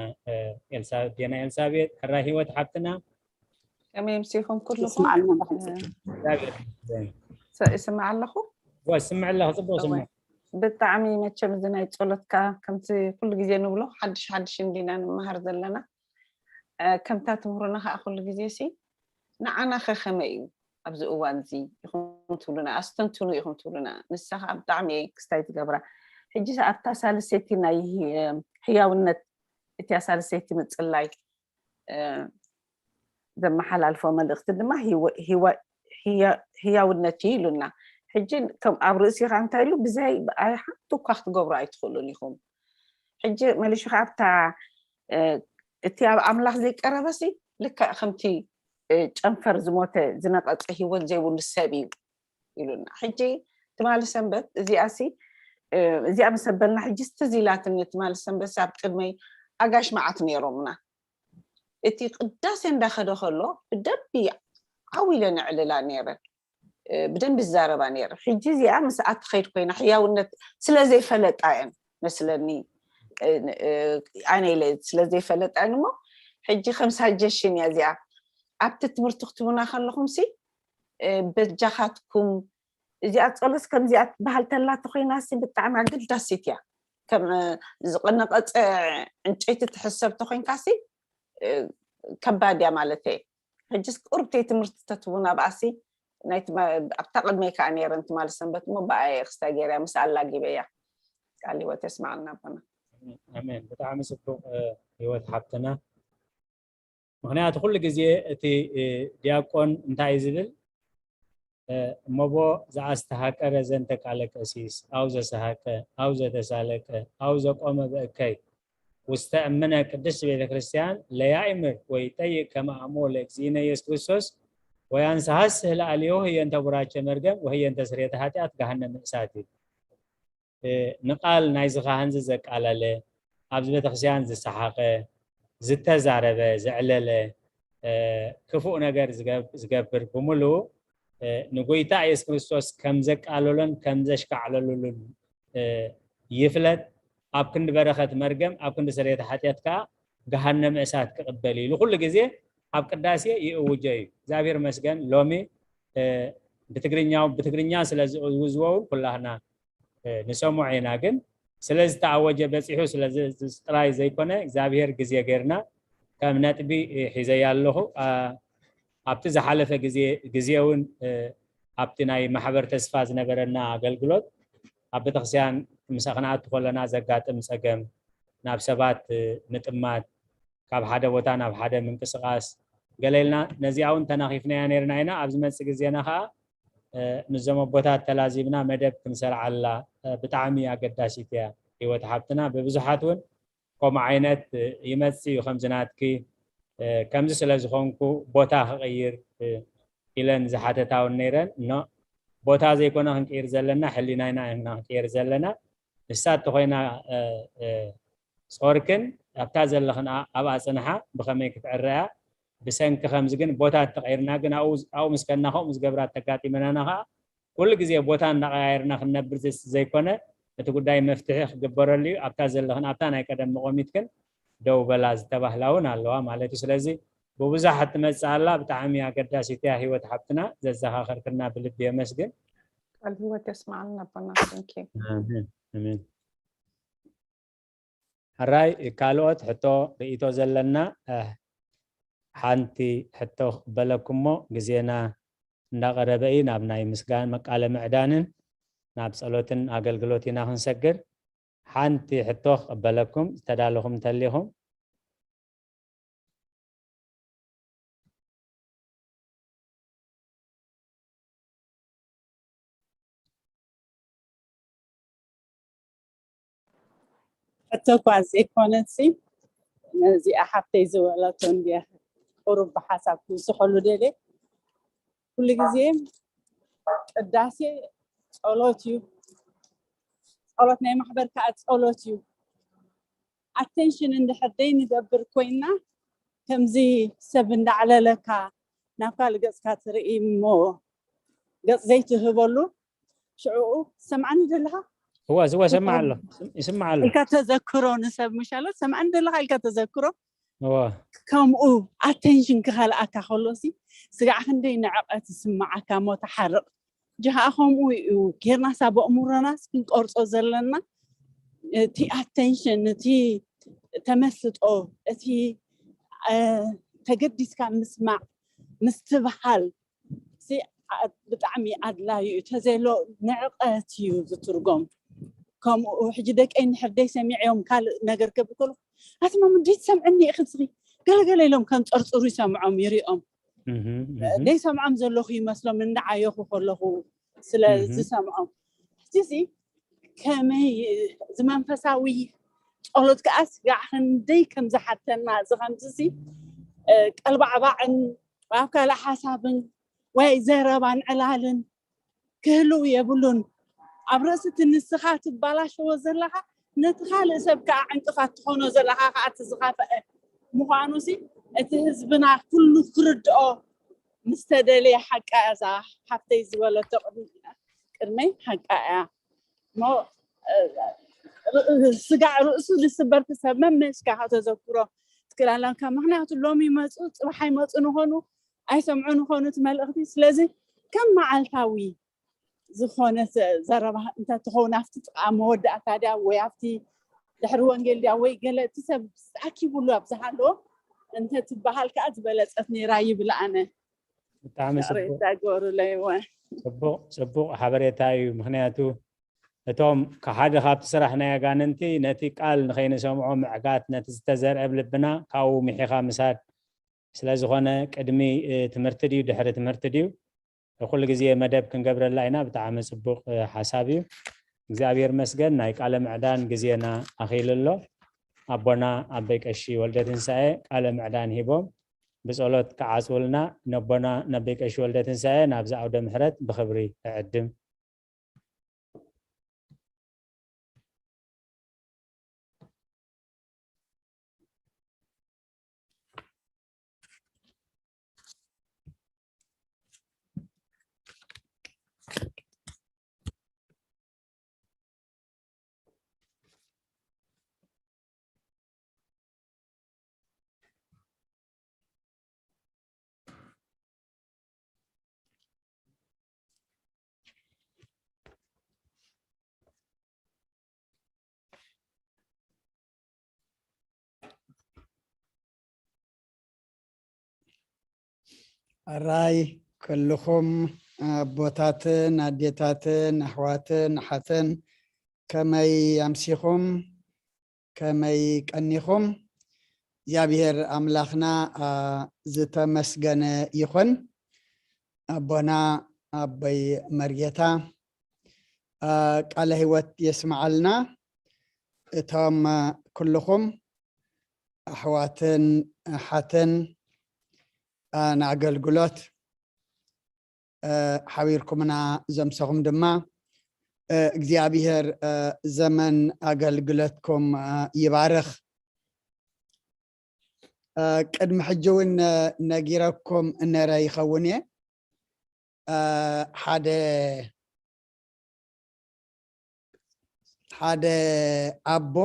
ኤልሳ ዴና ኤልሳቤጥ ሕራ ህይወት ሓብትና ከመይ ምሲኹም ኩልኹም ይስማዓልና። ይስማዕ ኣለኹ። ስምዕ ኣለኹ፣ ጽቡቅ ስምዕ። ብጣዕሚ መቸም እዚ ናይ ጸሎትካ ከምቲ ኩሉ ግዜ ንብሎ ሓድሽ ሓድሽ እንዲና ንመሃር ዘለና። ከምታ ትምህሩና ከዓ ኩሉ ግዜ ሲ ንዓና ከ ከመይ እዩ ኣብዚ እዋን እዚ ኢኹም ትብሉና፣ ኣስተንትኑ ኢኹም ትብሉና። ንሳ ከዓ ብጣዕሚ እየ ክስታይ ትገብራ። ሕጂ ኣብታ ሳልሰይቲ ናይ ህያውነት እቲያ ሳልሰይቲ ምጽላይ ዘመሓላልፎ መልእኽቲ ድማ ህያውነት እዩ ኢሉና። ሕጂ ኣብ ርእሲኻ እንታይ ኢሉ ብዘይ ኣይ ሓንቲ እኳ ክትገብሩ ኣይትኽእሉን ኢኹም። ሕጂ መሊሹ ከዓ ኣብታ እቲ ኣብ ኣምላኽ ዘይቀረበሲ ልክዕ ከምቲ ጨንፈር ዝሞተ ዝነቐጸ ህይወት ዘይብሉ ሰብ እዩ ኢሉና። ሕጂ ትማሊ ሰንበት እዚኣሲ እዚኣ ምስ ኣበልና ሕጂ ትዝ ኢላትኒ። ትማሊ ሰንበት ኣብ ቅድመይ ኣጋሽ መዓት ነይሮምና። እቲ ቅዳሴ እንዳኸደ ከሎ ብደንቢ ዓው ኢለ ነዕልላ ነይረ፣ ብደንቢ ዝዛረባ ነይረ። ሕጂ እዚኣ ምስኣ ትኸይድ ኮይና ሕያውነት ስለ ዘይፈለጣ እየን መስለኒ፣ ኣነ ኢለ ስለ ዘይፈለጣ እየን እሞ ሕጂ ከም ሳጀሽን እያ እዚኣ። ኣብቲ ትምህርቲ ክትቡና ከለኹም ሲ በጃኻትኩም እዚኣ ጸሎት ከምዚኣ ትበሃል ተላ ተኮይናሲ ብጣዕሚ ኣገዳሲት እያ። ከም ዝነቐጸ ዕንጨይቲ ትሕሰብ ተኮይንካሲ ከባድ እያ ማለት እየ። ሕጅስ ቁርብተይ ትምህርቲ ተትቡን ኣብኣሲ ኣብታ ቅድመይ ከዓ ነይረን ትማሊ ሰንበት እሞ ብኣየ ክስታ ገይርያ ምስ ኣላጊበያ። ቃል ህይወት የስማዓልና ኣቦና። ኣሜን። ብጣዕሚ ጽቡቅ ህይወት ሓብትና። ምክንያቱ ኩሉ ግዜ እቲ ዲያቆን እንታይ እዩ ዝብል? እመቦ ዘአስተሐቀረ ዘንተ ቃለ ቀሲስ አው ዘሰሐቀ አው ዘተሳለቀ አው ዘቆመ በእከይ ውስተ እምነ ቅድስት ቤተ ክርስቲያን ለያእምር ወይ ጠይቅ ከመ አሞ ለእግዚእነ ኢየሱስ ክርስቶስ ወያንሰሐስህ ለአልዮ ህየንተ ቡራቸ መርገም ወህየንተ ስርየተ ኃጢአት ገሃነመ እሳት እዩ። ንቃል ናይዚ ካህንዚ ዘቃለለ፣ ኣብዚ ቤተክርስትያን ዝሰሓቐ፣ ዝተዛረበ፣ ዘዕለለ፣ ክፉእ ነገር ዝገብር ብምሉኡ ንጎይታ ኢየሱስ ክርስቶስ ከም ዘቃለሎን ከም ዘሽካዕለሉሉን ይፍለጥ። ኣብ ክንዲ በረኸት መርገም፣ ኣብ ክንዲ ስርየት ሓጢኣት ከዓ ገሃነመ እሳት ክቕበል እዩ ኢሉ ኩሉ ግዜ ኣብ ቅዳሴ ይእውጆ እዩ። እግዚኣብሔር ይመስገን ሎሚ ብትግርኛ ብትግርኛ ስለ ዝእውዝዎ እውን ኩላህና ንሰምዖ ኢና። ግን ስለ ዝተኣወጀ በፂሑ ስለ ጥራይ ዘይኮነ እግዚኣብሔር ግዜ ገይርና ከም ነጥቢ ሒዘያ ኣለኹ። ኣብቲ ዝሓለፈ ግዜ እውን ኣብቲ ናይ ማሕበር ተስፋ ዝነበረና ኣገልግሎት ኣብ ቤተክርስትያን ምስ ክንኣቱ ከለና ዘጋጥም ፀገም፣ ናብ ሰባት ምጥማት፣ ካብ ሓደ ቦታ ናብ ሓደ ምንቅስቃስ ገለ ኢልና ነዚኣ እውን ተናኺፍናያ ነርና ኢና። ኣብ ዝመፅእ ግዜና ከዓ ምስዞም ኣቦታት ተላዚብና መደብ ክንሰርዓላ ብጣዕሚ ኣገዳሲት እያ። ህይወት ሓብትና ብብዙሓት እውን ከምኡ ዓይነት ይመፅእ እዩ ከምዚ ናትኪ። ከምዚ ስለ ዝኾንኩ ቦታ ክቕይር ኢለን ዝሓተታ እውን ነይረን። እኖ ቦታ ዘይኮነ ክንቅይር ዘለና ሕሊናና ኢና ክንቅይር ዘለና። ንሳ እንተኾይና ጾርክን ኣብታ ዘለኽን ኣብኣ ጽንሓ ብኸመይ ክትዕረያ ብሰንኪ ከምዚ ግን ቦታ ተቐይርና ግን ኣብኡ ምስ ከና ከምኡ ዝገብራ ተጋጢመናና ከዓ ኩሉ ግዜ ቦታ እናቐያየርና ክንነብር ዘይኮነ እቲ ጉዳይ መፍትሒ ክግበረሉ እዩ። ኣብታ ዘለኽን ኣብታ ናይ ቀደም መቆሚትክን ደው በላ ዝተባህላ እውን ኣለዋ ማለት እዩ። ስለዚ ብብዙሓት ትመፅእ ኣላ። ብጣዕሚ ኣገዳሲት እያ ህይወት ሓብትና፣ ዘዘኻኸርክና ብልቢ የመስግን። ቃል ህይወት የስማዓልና ኣቦና። Thank you። ኣሜን ኣሜን። ሕራይ ካልኦት ሕቶ ርእይቶ ዘለና ሓንቲ ሕቶ ክቕበለኩም እሞ ግዜና እንዳቐረበ እዩ። ናብ ናይ ምስጋን መቃለ ምዕዳንን ናብ ጸሎትን ኣገልግሎት ኢና ክንሰግር። ሓንቲ ሕቶ ክቕበለኩም ዝተዳለኹም እንተሊኹም። እተኳ ዘይኮነሲ ነዚኣ ሓፍተይ ዝበለቶ እንዲያ ቁሩብ ብሓሳብ ክውስኸሉ ደልየ። ኩሉ ግዜ ቅዳሴ ጸሎት እዩ። ጸሎት ናይ ማሕበር ከዓ ጸሎት እዩ። ኣቴንሽን እንድሕር ደይ ንገብር ኮይና ከምዚ ሰብ እንዳዕለለካ ናብ ካልእ ገጽካ ትርኢ እሞ ገጽ ዘይትህበሉ ሽዕኡ ትሰምዓኒ ዘለኻ እዋ ዝዋ ሰማዕ ኣሎ ይስማዕ ኣሎ ኢልካ ተዘክሮ ንሰብ ምሻሎ ትሰምዓኒ ዘለኻ ኢልካ ተዘክሮ እዋ ከምኡ ኣቴንሽን ክኸልኣካ ከሎሲ ስጋዕ ክንደይ ንዕቐት ዝስምዓካ እሞ ተሓርቕ ጅሃ ከምኡ እዩ ጌርናስ ኣብ ኣእምሮናስ ክንቆርጾ ዘለና እቲ ኣቴንሽን እቲ ተመስጦ እቲ ተገዲስካ ምስማዕ ምስትብሃል ብጣዕሚ ኣድላዩ እዩ ተዘይሎ ንዕቐት እዩ ዝትርጎም ከምኡ ሕጂ ደቀይ ንሕርደይ ሰሚዐዮም ካልእ ነገር ገብር ከሎ ኣትማ ምድይ ትሰምዕኒ ኢኺ ስኺ ገለገለ ኢሎም ከም ፀርፅሩ ይሰምዖም ይሪኦም ዘይሰምዖም ዘለኹ ይመስሎም እንዳዓየኹ ከለኹ ስለ ዝሰምዖም ሕጂ ከመይ ዝመንፈሳዊ ጸሎት ከዓስ ጋዕ ክንደይ ከም ዝሓተና እዚ ከምዚ ቀልባዕባዕን ኣብ ካልእ ሓሳብን ወይ ዘረባን ዕላልን ክህልው የብሉን ኣብ ርእሲ እቲ ንስኻ ትባላሸዎ ዘለኻ ነቲ ካልእ ሰብ ከዓ ዕንቅፋት ትኾኖ ዘለኻ ከዓ እቲ ዝኸፍአ ምዃኑ ሲ እቲ ህዝብና ኩሉ ክርድኦ ምስ ተደልየ ሓቃ እያ እዛ ሓፍተይ ዝበለቶ ቅድመይ ሓቃ እያ እሞ ስጋዕ ርእሱ ዝስበር ሰብ መመሽካ ተዘክሮ ትክላለካ ምክንያቱ ሎም ይመፁ ፅባሕ ኣይመፁ ንኾኑ ኣይሰምዑ ንኾኑ እቲ መልእክቲ ስለዚ ከም መዓልታዊ ዝኾነ ዘረባ እንተትኸውን ኣብቲ ጥቃ መወዳእታ ድያ ወይ ኣብቲ ድሕሪ ወንጌል ድያ ወይ ገለ እቲ ሰብ ኣኪቡሉ ኣብ ዝሃለዎ እንተትበሃል ከዓ ዝበለፀት ነይራ ይብል ኣነ ብጣዕሚ ሬታ ገበሩለይ እወ ፅቡቅ ፅቡቅ ሓበሬታ እዩ ምክንያቱ እቶም ሓደ ካብቲ ስራሕ ናይ ኣጋንንቲ ነቲ ቃል ንኸይንሰምዖ ምዕጋት ነቲ ዝተዘርአ ብልብና ካብኡ ምሒኻ ምሳድ ስለዝኾነ ቅድሚ ትምህርቲ ድዩ ድሕሪ ትምህርቲ ድዩ ኩሉ ግዜ መደብ ክንገብረላ ኢና ብጣዕሚ ፅቡቅ ሓሳብ እዩ እግዚኣብሔር መስገን ናይ ቃለ ምዕዳን ግዜና ኣኺሉ ኣሎ ኣቦና ኣበይ ቀሺ ወልደ ትንሳኤ ቃለ ምዕዳን ሂቦም ብጸሎት ክዓጽውልና ነቦና ነቦይ ቀሺ ወልደ ትንሳኤ ናብዚ ኣውደ ምሕረት ብኽብሪ እዕድም። ኣራይ ኩልኹም ኣቦታትን ኣዴታትን ኣሕዋትን ኣሓትን ከመይ ኣምሲኹም ከመይ ቀኒኹም እግዚኣብሔር ኣምላኽና ዝተመስገነ ይኹን ኣቦና ኣቦይ መርጌታ ቃለ ህይወት የስምዓልና እቶም ኩልኹም ኣሕዋትን ኣሓትን ንኣገልግሎት ሓቢርኩምና ዘምሰኹም ድማ እግዚኣብሔር ዘመን ኣገልግሎትኩም ይባርኽ። ቅድሚ ሕጂ እውን ነጊረኩም እነረ ይኸውን እየ ሓደ ሓደ ኣቦ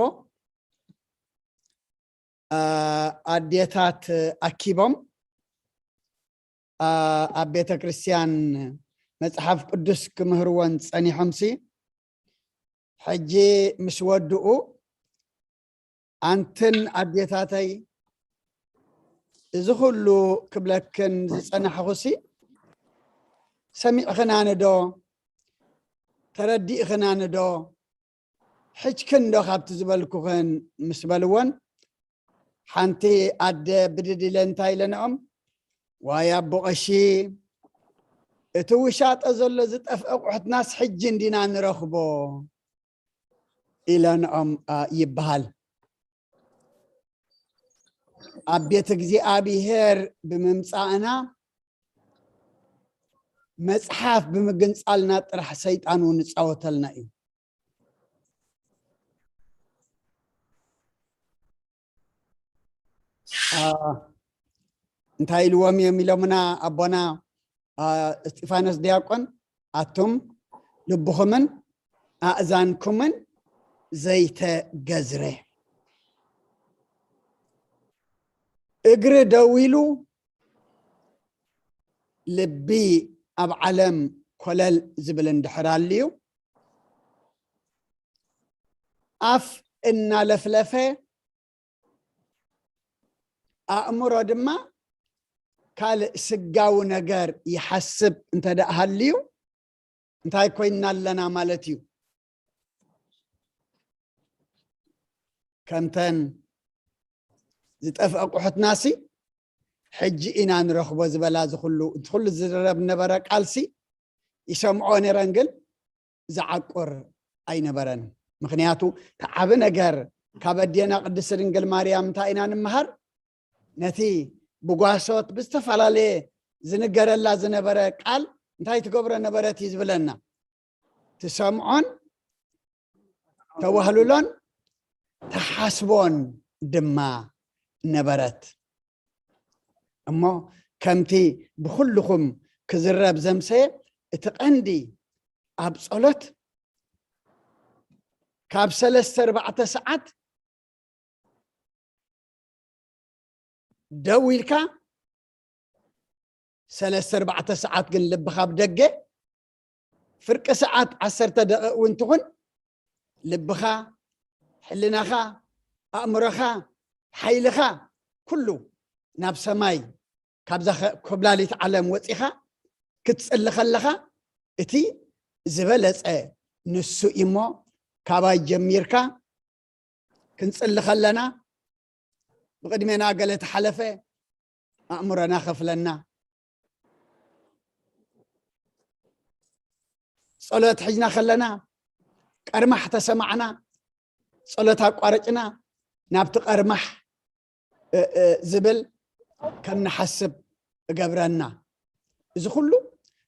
ኣዴታት ኣኪቦም ኣብ ቤተ ክርስቲያን መፅሓፍ ቅዱስ ክምህርወን ፀኒሖምሲ ሕጂ ምስ ወድኡ ኣንትን ኣዴታተይ እዚ ኩሉ ክብለክን ዝፀናሕኹሲ ሰሚዕኽናኒ ዶ ተረዲእኽናኒ ዶ ሕጅክን ዶ ካብቲ ዝበልኩኽን ምስ በልወን ሓንቲ ኣደ ብድድ ኢለ እንታይ ኢለንኦም ዋይ ኣቦ ቀሺ እቲ ውሻጠ ዘሎ ዝጠፍአ ቁሕትናስ ሕጂ እንዲና ንረኽቦ ኢለንኦም ይበሃል። ኣብ ቤት እግዚኣብሔር ብምምጻእና፣ መጽሓፍ ብምግንጻልና ጥራሕ ሰይጣን እውን ይጻወተልና እዩ። አ፣ እንታይ ኢልዎም እዮም ኢሎምና ኣቦና፣ አ፣ እስጢፋኖስ ዲያቆን? ኣቱም ልብኹምን ኣእዛንኩምን ዘይተገዝረ። እግሪ ደው ኢሉ ልቢ ኣብ ዓለም ኮለል ዝብል እንድሕር ኣልዩ፣ ኣፍ እናለፍለፈ፣ ኣእምሮ ድማ ካልእ ስጋዊ ነገር ይሓስብ እንተ ደኣ ሃልዩ፣ እንታይ ኮይንና ኣለና ማለት እዩ? ከምተን ዝጠፍአ ኣቑሑትናሲ ሕጂ ኢና ንረኽቦ ዝበላ፣ ዝኹሉ፣ እቲ ኩሉ ዝዝረብ ነበረ ቃልሲ ይሰምዖ ነይረን፣ ግን ዝዓቁር ኣይነበረን። ምኽንያቱ፣ እቲ ዓቢ ነገር ካብ ኣዴና ቅድስቲ ድንግል ማርያም እንታይ ኢና ንምሃር? ነቲ ብጓሶት ብዝተፈላለየ ዝንገረላ ዝነበረ ቃል እንታይ ትገብሮ ነበረት እዩ ዝብለና። ትሰምዖን ተዋህልሎን ተሓስቦን ድማ ነበረት። እሞ ከምቲ ብኹልኹም ክዝረብ ዘምሰየ፣ እቲ ቀንዲ ኣብ ጸሎት ካብ ሰለስተ ኣርባዕተ ሰዓት ደው ኢልካ፣ ሰለስተ ኣርባዕተ ሰዓት ግን ልብኻ ኣብ ደገ፣ ፍርቂ ሰዓት ዓሰርተ ደቂቕ እውን ትኹን፣ ልብኻ፣ ሕልናኻ፣ ኣእምሮኻ፣ ሓይልኻ ኩሉ ናብ ሰማይ፣ ካብዛ ኸ-፣ ኮብላሊት ዓለም ወጺኻ ክትጽሊ ከለኻ፣ እቲ ዝበለጸ ንሱ እዩሞ፣ ካባይ ጀሚርካ ክንጽሊ ከለና፣ ብቕድሜና ገለ ተሓለፈ፣ ኣእምሮና ከፍለና። ጸሎት ሒዝና ከለና፣ ቀርማሕ ተሰማዕና፣ ጸሎት ኣቋረጭና፣ ናብቲ ቀርማሕ፣ እ፣ እ፣ ዝብል ከም ንሓስብ እገብረና። እዚ ኩሉ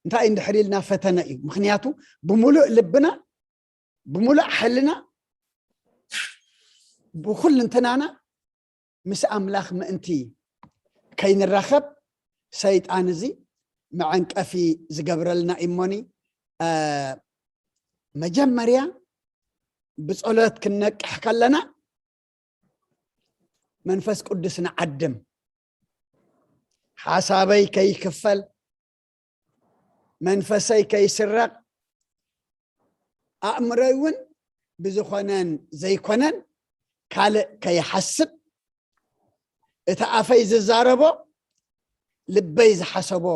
እንታይ እንድሕር ኢልና ፈተነ እዩ። ምኽንያቱ፣ ብምሉእ ልብና፣ ብምሉእ ሓይልና፣ ብኹልንትናና ምስ ኣምላኽ ምእንቲ ከይንራኸብ፣ ሰይጣን እዚ መዐንቀፊ ዝገብረልና እሞኒ፣ እ፣ መጀመርያ ብጸሎት ክንነቅሕ ከለና፣ መንፈስ ቅዱስ ንዓድም። ሓሳበይ ከይክፈል፣ መንፈሰይ ከይስረቕ፣ ኣእምሮይ እውን ብዝኾነን ዘይኮነን ካልእ ከይሓስብ፣ እቲ ኣፈይ ዝዛረቦ ልበይ ዝሓሰቦ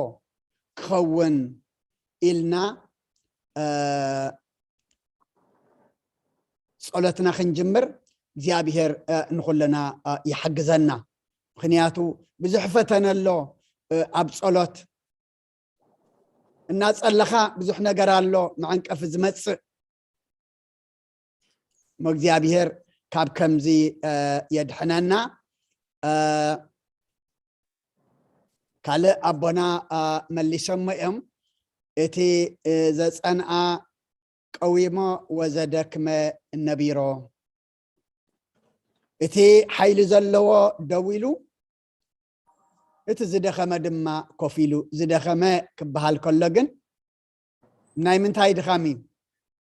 ክኸውን ኢልና፣ እ፣ ጸሎትና ክንጅምር እግዚኣብሔር፣ እ፣ ንኹልና፣ እ፣ ይሓግዘና። ምኽንያቱ ብዙሕ ፈተነ ኣሎ፣ እ፣ ኣብ ጸሎት እናጸለኻ ብዙሕ ነገር ኣሎ መዐንቀፊ ዝመጽእ። እሞ እግዚኣብሔር ካብ ከምዚ፣ እ፣ የድሕነና። እ፣ ካልእ ኣቦና፣ እ፣ መሊሶሞ እዮም። እቲ፣ እ፣ ዘጸንኣ ቀዊሞ ወዘደክመ ነቢሮ። እቲ ሓይሊ ዘለዎ ደው ኢሉ፣ እቲ ዝደኸመ ድማ ኮፍ ኢሉ። ዝደኸመ ክበሃል ከሎ ግን ናይ ምንታይ ድኻም እዩ?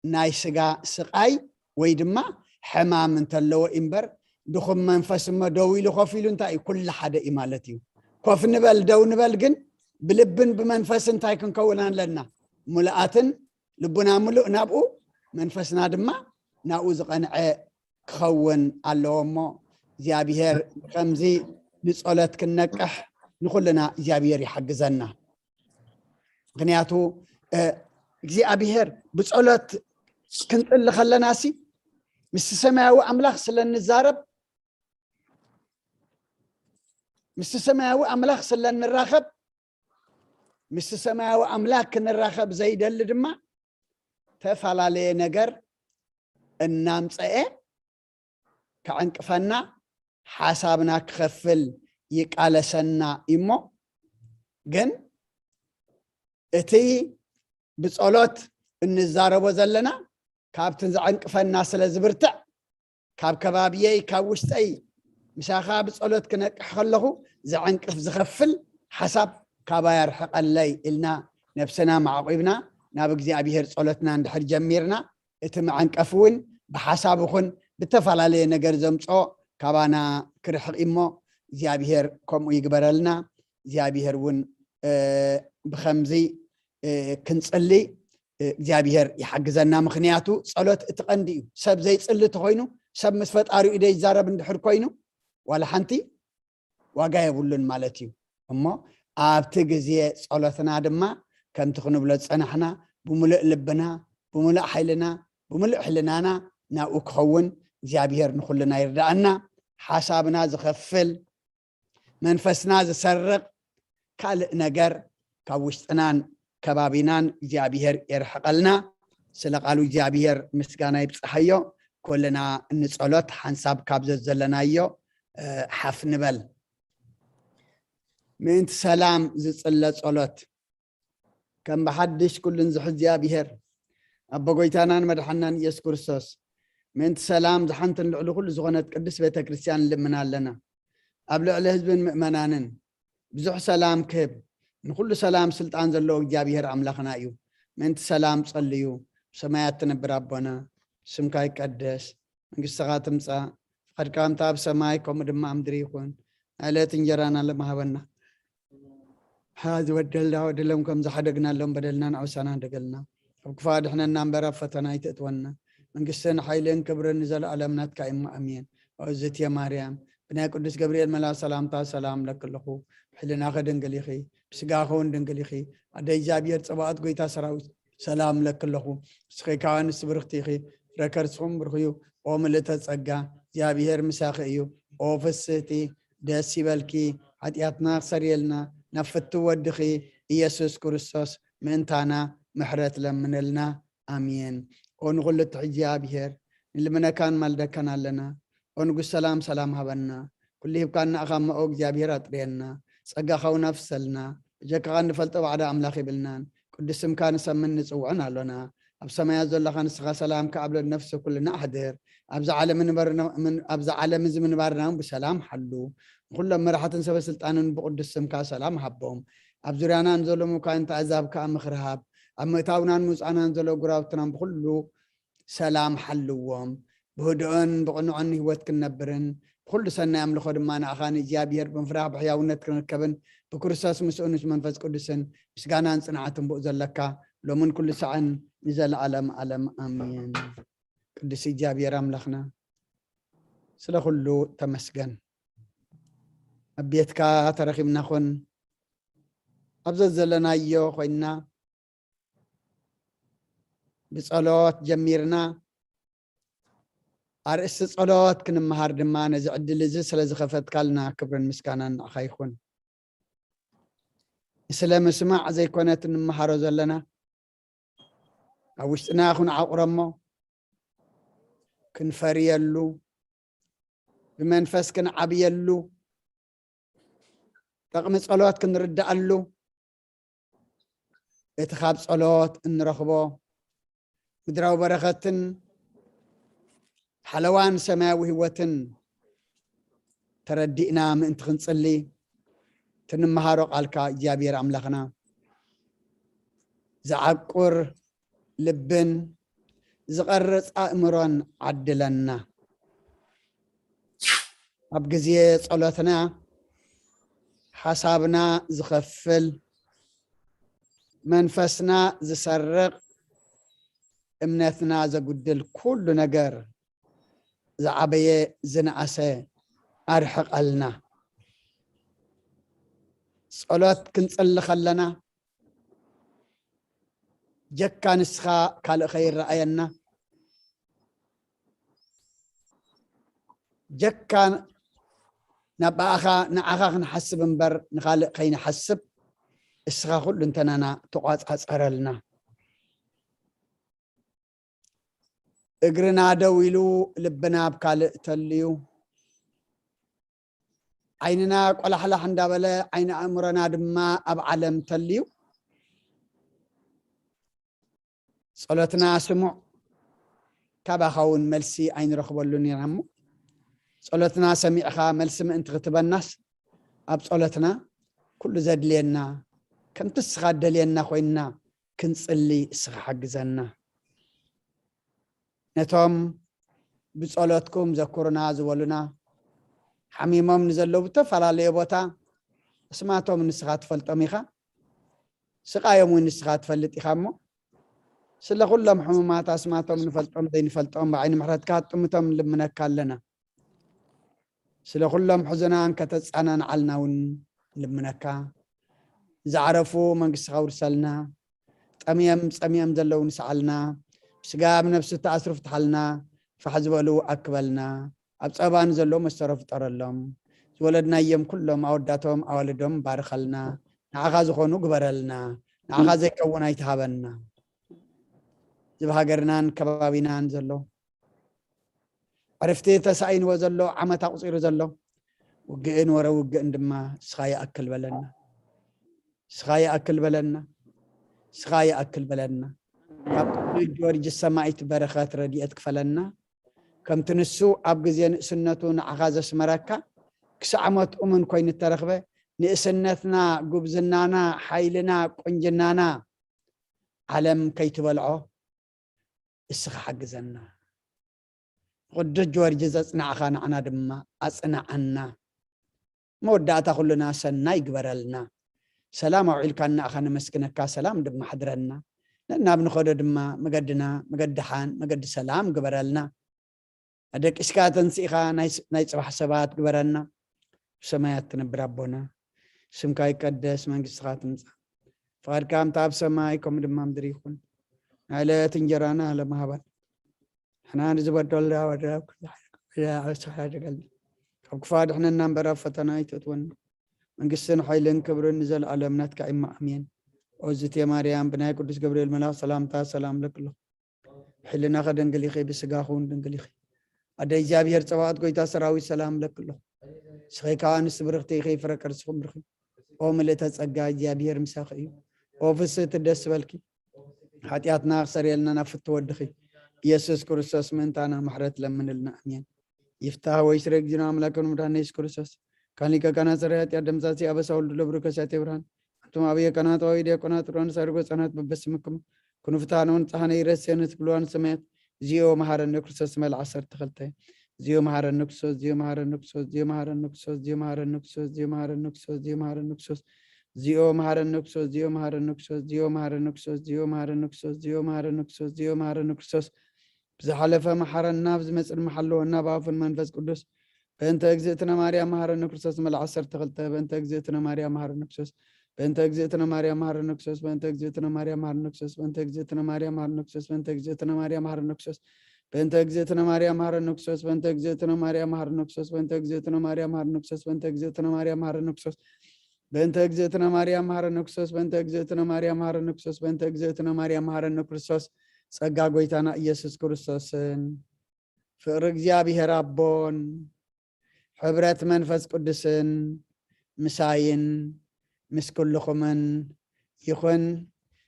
ናይ ስጋ ስቓይ ወይ ድማ ሕማም እንተለዎ እምበር፣ ድኹም መንፈስ እሞ ደው ኢሉ ኮፍ ኢሉ እንታይ እዩ? ኩሉ ሓደ እዩ ማለት እዩ። ኮፍ ንበል ደው ንበል ግን ብልብን ብመንፈስ እንታይ ክንከውን ኣለና? ምሉኣትን ልቡና ምሉእ ናብኡ፣ መንፈስና ድማ ናብኡ ዝቐንዐ ክኸውን ኣለዎ። እሞ እግዚኣብሔር ከምዚ ንጸሎት ክንነቅሕ ንኹልና እግዚኣብሔር ይሓግዘና። ምኽንያቱ፣ እ፣ እግዚኣብሔር ብጸሎት ክንጽሊ ከለናሲ ምስቲ ሰማያዊ ኣምላኽ ስለ እንዛረብ፣ ምስቲ ሰማያዊ ኣምላኽ ስለ እንራኸብ፣ ምስቲ ሰማያዊ ኣምላኽ ክንራኸብ ዘይደሊ ድማ ተፈላለየ ነገር እናምጸኤ ከዕንቅፈና፣ ሓሳብና ክኸፍል ይቃለሰና እሞ፣ ግን እቲ ብጸሎት እንዛረቦ ዘለና ካብቲ ዘዕንቅፈና ስለ ዝብርትዕ፣ ካብ ከባብየይ፣ ካብ ውሽጠይ፣ ምሳኻ ብጸሎት ክነቅሕ ከለኹ ዘዕንቅፍ ዝኸፍል ሓሳብ ካባይ ኣርሕቐለይ ኢልና ነብስና ማዕቂብና ናብ እግዚኣብሔር ጸሎትና እንድሕር ጀሚርና፣ እቲ መዐንቀፊ እውን ብሓሳብ ይኹን ብተፈላለየ ነገር ዘምጽኦ ካባና ክርሕቕ እሞ፣ እግዚኣብሔር ከምኡ ይግበረልና። እግዚኣብሔር እውን ብከምዚ ክንጽሊ እግዚኣብሔር ይሓግዘና። ምክንያቱ ጸሎት እቲ ቀንዲ እዩ። ሰብ ዘይጽሊ ተኮይኑ፣ ሰብ ምስ ፈጣሪኡ ደይዛረብ እንድሕር ኮይኑ፣ ዋላ ሓንቲ ዋጋ የብሉን ማለት እዩ። እሞ ኣብቲ ግዜ ጸሎትና ድማ ከምቲ ክንብሎ ዝጸናሕና ብምሉእ ልብና፣ ብምሉእ ሓይልና፣ ብምሉእ ሕልናና ናብኡ ክኸውን እግዚኣብሔር ንኩልና ይርዳእና። ሓሳብና ዝኸፍል፣ መንፈስና ዝሰርቕ ካልእ ነገር ካብ ውሽጥናን ከባቢናን እግዚኣብሔር የርሕቐልና። ስለ ቃሉ እግዚኣብሔር ምስጋና ይብጽሓዮ። ኩልና ንጸሎት ሓንሳብ ካብ ዘዘለናዮ ሓፍ ንበል። ምእንቲ ሰላም ዝጽለ ጸሎት። ከም ብሓድሽ ኩሉን ዝሕዚ እግዚኣብሔር ኣቦ ጎይታናን መድሓናን ኢየሱስ ክርስቶስ፣ ምእንቲ ሰላም ዝሓንትን ልዕሊ ኩሉ ዝኾነት ቅድስት ቤተ ክርስቲያን ንልምን ኣለና። ኣብ ልዕሊ ህዝብን ምእመናንን ብዙሕ ሰላም ክህብ፣ ንኩሉ ሰላም ስልጣን ዘለዎ እግዚኣብሔር ኣምላኽና እዩ። ምእንቲ ሰላም ጸልዩ። ብሰማያት ትነብር ኣቦና፣ ስምካ ይቀደስ፣ መንግስትኻ ትምጻእ፣ ፍቃድካ ከምታ ኣብ ሰማይ ከምኡ ድማ ኣብ ምድሪ ይኹን። ናይ ዕለት እንጀራና ሎሚ ሃበና። ሓዚ በደልና በደሎም ከም ዝሓደግናሎም በደልና ንዓውሳና ደገልና። ኣብ ክፋ ድሕነና እምበር ኣብ ፈተና ኣይትእትወና። መንግስትን ሓይልን ክብርን ንዘለኣለም ናትካ እሞ ኣሜን። ኣዝትየ ማርያም፣ ብናይ ቅዱስ ገብርኤል መልኣ ሰላምታ ሰላም ለክልኹ። ብሕልናኸ ድንግል ኢኺ፣ ብስጋኸ እውን ድንግል ኢኺ። ኣደ እግዚኣብሔር ጸባኦት ጎይታ ሰራዊት ሰላም ለክለኹ። ንስኺ ከኣ ኣንስቲ ብርኽቲ ኢኺ፣ ፍረ ከርስኹም ብሩኽ እዩ። ኦ ምልእተ ጸጋ፣ እግዚኣብሔር ምሳኺ እዩ። ኦ ፍስህቲ፣ ደስ ይበልኪ፣ ሓጢኣትና ክሰርየልና ናብ ፍትው ወድኺ ኢየሱስ ክርስቶስ ምእንታና ምሕረት ለምነልና። ኣሜን። ኦ ንኹሉ እትሕዚ እግዚኣብሔር፣ ንልምነካን ማልደካን ኣለና። ኦ ንጉስ ሰላም፣ ሰላም ሃበና። ኩሉ ሂብካና እኻ እሞ፣ ኦ እግዚኣብሔር ኣጥርየና። ጸጋኻ እውን ኣፍሰልና። በጀካ ኸኣ እንፈልጦ ባዕዳ ኣምላኽ የብልናን። ቅዱስ ስምካ ንሰምን ንጽውዕን ኣሎና። ኣብ ሰማያት ዘለኻ ንስኻ ሰላም ከኣ ኣብ ልዕሊ ነፍሲ ኩልና ኣሕድር። ኣብዛ ዓለም ንበር-፣ ምን-፣ ኣብዛ ዓለም እዚ ምንባርና እውን ብሰላም ሓሉ። ንኹሎም መራሕትን ሰበ ስልጣንን ብቅዱስ ስምካ ሰላም ሃቦም። ኣብ ዙርያና ንዘለዉ መኳንንቲ ኣህዛብ ከኣ ምኽሪ ሃብ። ኣብ ምእታውናን ምውጻእናን ዘለዉ ጉራውትናን ብኹሉ ሰላም ሓልዎም። ብህድኦን ብቕንዖን ህይወት ክንነብርን ብኹሉ ሰናይ ኣምልኾ ድማ ንኣኻ ንእግዚኣብሔር ብምፍራህ ብሕያውነት ክንርከብን ብክርስቶስ ምስኡን ምስ መንፈስ ቅዱስን ምስጋናን ጽንዓትን ብኡ ዘለካ ሎምን ኩሉ ሳዕን ንዘለዓለም ዓለም ኣሜን። ቅዱስ እግዚኣብሔር ኣምላኽና ስለ ኩሉ ተመስገን። ኣብ ቤትካ ተረኺብና ኹን ኣብ ዘዘለናዮ ኮይንና ብጸሎት ጀሚርና ኣርእስቲ ጸሎት ክንመሃር ድማ ነዚ ዕድል እዚ ስለ ዝኸፈትካልና ክብርን ምስጋናን ንዓኻ ይኹን። ስለ ምስማዕ ዘይኮነት እንመሃሮ ዘለና፣ ኣብ ውሽጥና ክንዓቑሮ እሞ ክንፈርየሉ፣ ብመንፈስ ክንዓብየሉ፣ ጥቕሚ ጸሎት ክንርድኣሉ፣ እቲ ካብ ጸሎት እንረኽቦ ምድራዊ በረኸትን ሓለዋን ሰማያዊ ህይወትን ተረዲእና ምእንቲ ክንጽሊ፣ እቲ እንመሃሮ ቃልካ እግዚኣብሔር ኣምላኽና ዝዓቁር ልብን ዝቐርጽ ኣእምሮን ዓድለና። ኣብ ግዜ ጸሎትና ሓሳብና ዝኸፍል፣ መንፈስና ዝሰርቕ፣ እምነትና ዘጉድል ኩሉ ነገር ዝዓበየ ዝነኣሰ ኣርሕቐልና። ጸሎት ክንጽሊ ከለና ጀካ ንስኻ ካልእ ከይረኣየና፣ ጀካ ናባኣኻ ንዓኻ ክንሓስብ እምበር ንኻልእ ከይንሓስብ እስኻ ኩሉ እንተናና ተቋጻጸረልና። እግርና ደው ኢሉ ልብና ኣብ ካልእ ተልዩ፣ ዓይንና ቆላሕላሕ እንዳበለ ዓይኒ ኣእምሮና ድማ ኣብ ዓለም ተልዩ፣ ጸሎትና ስሙዕ፣ ካባኻ እውን መልሲ ኣይንረኽበሉን ኢና እሞ፣ ጸሎትና ሰሚዕኻ መልሲ ምእንቲ ክትበናስ፣ ኣብ ጸሎትና ኩሉ ዘድልየና ከምቲ ንስኻ ደልየና ኮይንና ክንጽሊ እስኻ ሓግዘና። ነቶም ብጸሎትኩም ዘኩሩና ዝበሉና፣ ሓሚሞም ንዘለዉ ብተፈላለየ ቦታ፣ እስማቶም ንስኻ ትፈልጦም ኢኻ፣ ስቓዮም እውን ንስኻ ትፈልጥ ኢኻ እሞ፣ ስለ ኩሎም ሕሙማት ኣስማቶም ንፈልጦም ዘይንፈልጦም ብዓይኒ ምሕረትካ ጥምቶም ንልምነካ ኣለና። ስለ ኩሎም ሕዙናን ከተጸናንዓልና እውን ንልምነካ። ዝዓረፉ መንግስትኻ ውርሰልና። ጠምዮም ጸሚኦም ዘለዉ ንስዓልና። ብስጋ ብነብሲ ተኣስሩ ፍትሓልና። ፋሕ ዝበሉ ኣክበልና። ኣብ ጸባ ንዘለዉ መስተሮ ፍጠረሎም። ዝወለድናዮም ኩሎም ኣወዳቶም ኣዋልዶም ባርኸልና። ንዓኻ ዝኾኑ ግበረልና። ንዓኻ ዘይከውን ኣይትሃበና። እዚ ብሃገርናን ከባቢናን ዘሎ ዕርፍቲ ተሳኢንዎ ዘሎ ዓመት ኣቑጺሩ ዘሎ ውግእን ወረ ውግእን ድማ እስኻ ይኣክል በለና። እስኻ ይኣክል በለና። እስኻ ይኣክል በለና። ካብ ቅዱስ ጊዮርጊስ ሰማዒት በረኸት ረድኤት ክፈለና። ከምቲ ንሱ ኣብ ግዜ ንእስነቱ ንዓኻ ዘስመረካ ክሳዕ ሞት እሙን ኮይኑ እተረኽበ ንእስነትና፣ ጉብዝናና፣ ሓይልና፣ ቁንጅናና ዓለም ከይትበልዖ እስኻ ሓግዘና። ቅዱስ ጊዮርጊስ ዘጽናዕኻ ንዓና ድማ ኣጽንዓና። መወዳእታ ኩልና ሰናይ ግበረልና። ሰላም ኣውዒልካና ኢኻ ነመስግነካ፣ ሰላም ድማ ሓድረና። ነናብ ንኸዶ ድማ መገድና መገዲ ሓን መገዲ ሰላም ግበረልና። ኣደቂስካ ተንሲእኻ ናይ ስ-፣ ናይ ጽባሕ ሰባት ግበረና። ብሰማያት ትነብር ኣቦና፣ ስምካ ይቀደስ፣ መንግስትኻ ትምጻእ፣ ፍቓድካ ከምታ ኣብ ሰማይ ከምኡ ድማ ምድሪ ይኹን። ናይ ዕለት እንጀራና ሎሚ ሃበና። ንሕና ንዝበደልና በደልና፣ ካብ ክፉእ ኣድሕነና እምበር ኣብ ፈተና ኣይተእትወና። መንግስትን ሓይልን ክብርን ንዘለኣለም ናትካ እዩ፣ ኣሜን። ኦዝቴ ማርያም፣ ብናይ ቅዱስ ገብርኤል መልኣኽ ሰላምታ ሰላም እብለኪ ኣለኹ። ብሕልናኺ ድንግል ኢኺ፣ ብስጋኺ እውን ድንግል ኢኺ። ኣደ እግዚኣብሔር ጸባኦት፣ ጎይታ ሰራዊት፣ ሰላም እብለኪ ኣለኹ። ንስኺ ከኣ ኣንስቲ ብርኽቲ ኢኺ፣ ፍረ ከርስኺ ብሩኽ እዩ። ኦ ምልእተ ጸጋ፣ እግዚኣብሔር ምሳኺ እዩ። ኦ ፍስህቲ፣ ደስ ይበልኪ። ሓጢኣትና ክሰርየልና ናብ ፍትው ወድኺ ኢየሱስ ክርስቶስ ምእንታና ምሕረት ለምንልና። ኣሜን። ይፍታህ ወይስረ እግዚእነ አምላክነ መድኃኒነ ኢየሱስ ክርስቶስ። ካን ሊቀ ካህናት ሠራየ ኃጢአት ደምሳሴ አበሳ ወልዱ ለብሩ ከሳቴ ብርሃን። አንቱም አብየ ካህናት ወአበዊ ዲያቆናት ሩዋን ሳርጎ ሕፃናት በበስምክሙ ኩኑ ፍትሐነ ወንጽሐነ ይረሴነ ትብልዋን ሰማያት። እግዚኦ መሐረነ ክርስቶስ መልዓ ሰርተ ክልተ። እግዚኦ መሐረነ ክርስቶስ፣ እግዚኦ መሐረነ ክርስቶስ፣ እግዚኦ መሐረነ ክርስቶስ፣ እግዚኦ መሐረነ ክርስቶስ፣ እግዚኦ መሐረነ ክርስቶስ፣ እግዚኦ መሐረነ ክርስቶስ። እግዚኦ መሐረነ ክርስቶስ፣ እግዚኦ መሐረነ ክርስቶስ፣ እግዚኦ መሐረነ ክርስቶስ፣ እግዚኦ መሐረነ ክርስቶስ፣ እግዚኦ መሐረነ ክርስቶስ። ብዝሓለፈ መሓረና፣ ብዝመጽእ ድማ ሓለወና፣ ብኣፉን መንፈስ ቅዱስ። በእንተ እግዝእትነ ማርያም መሐረነ ክርስቶስ መልዓ ዓሰርተ ክልተ። በእንተ እግዝእትነ ማርያም መሐረነ ክርስቶስ። በእንተ እግዝእትነ ማርያም መሐረነ ክርስቶስ። በእንተ እግዝእትነ ማርያም መሐረነ ክርስቶስ። በእንተ እግዝእትነ ማርያም መሐረነ ክርስቶስ። በእንተ እግዝእትነ ማርያም መሐረነ ክርስቶስ። በእንተ እግዝእትነ ማርያም መሐረነ ክርስቶስ። በእንተ እግዝእትነ ማርያም መሐረነ ክርስቶስ። በእንተ እግዝእትነ ማርያም መሐረነ ክርስቶስ። በእንተ እግዝእትነ ማርያም መሐረነ ክርስቶስ። በእንተ እግዝእትነ ማርያም መሐረነ ክርስቶስ። በእንተ እግዝእትነ ማርያም መሐረነ ክርስቶስ። በእንተ እግዝእትነ ማርያም መሐረነ ክርስቶስ። ጸጋ ጎይታና ኢየሱስ ክርስቶስን ፍቕሪ እግዚኣብሔር ኣቦን ሕብረት መንፈስ ቅዱስን ምሳይን ምስ ኩልኹምን ይኹን።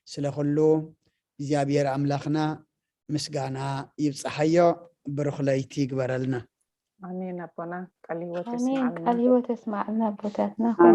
ስለ ኩሉ እግዚኣብሔር ኣምላኽና ምስጋና ይብጽሓዮ። ብሩኽ ለይቲ ይግበረልና። ኣሜን። ኣቦና ቃል ህይወት ኣሜን። የስምዓልና። ቃል ህይወት የስምዓልና ኣቦታትና። ኣሜን።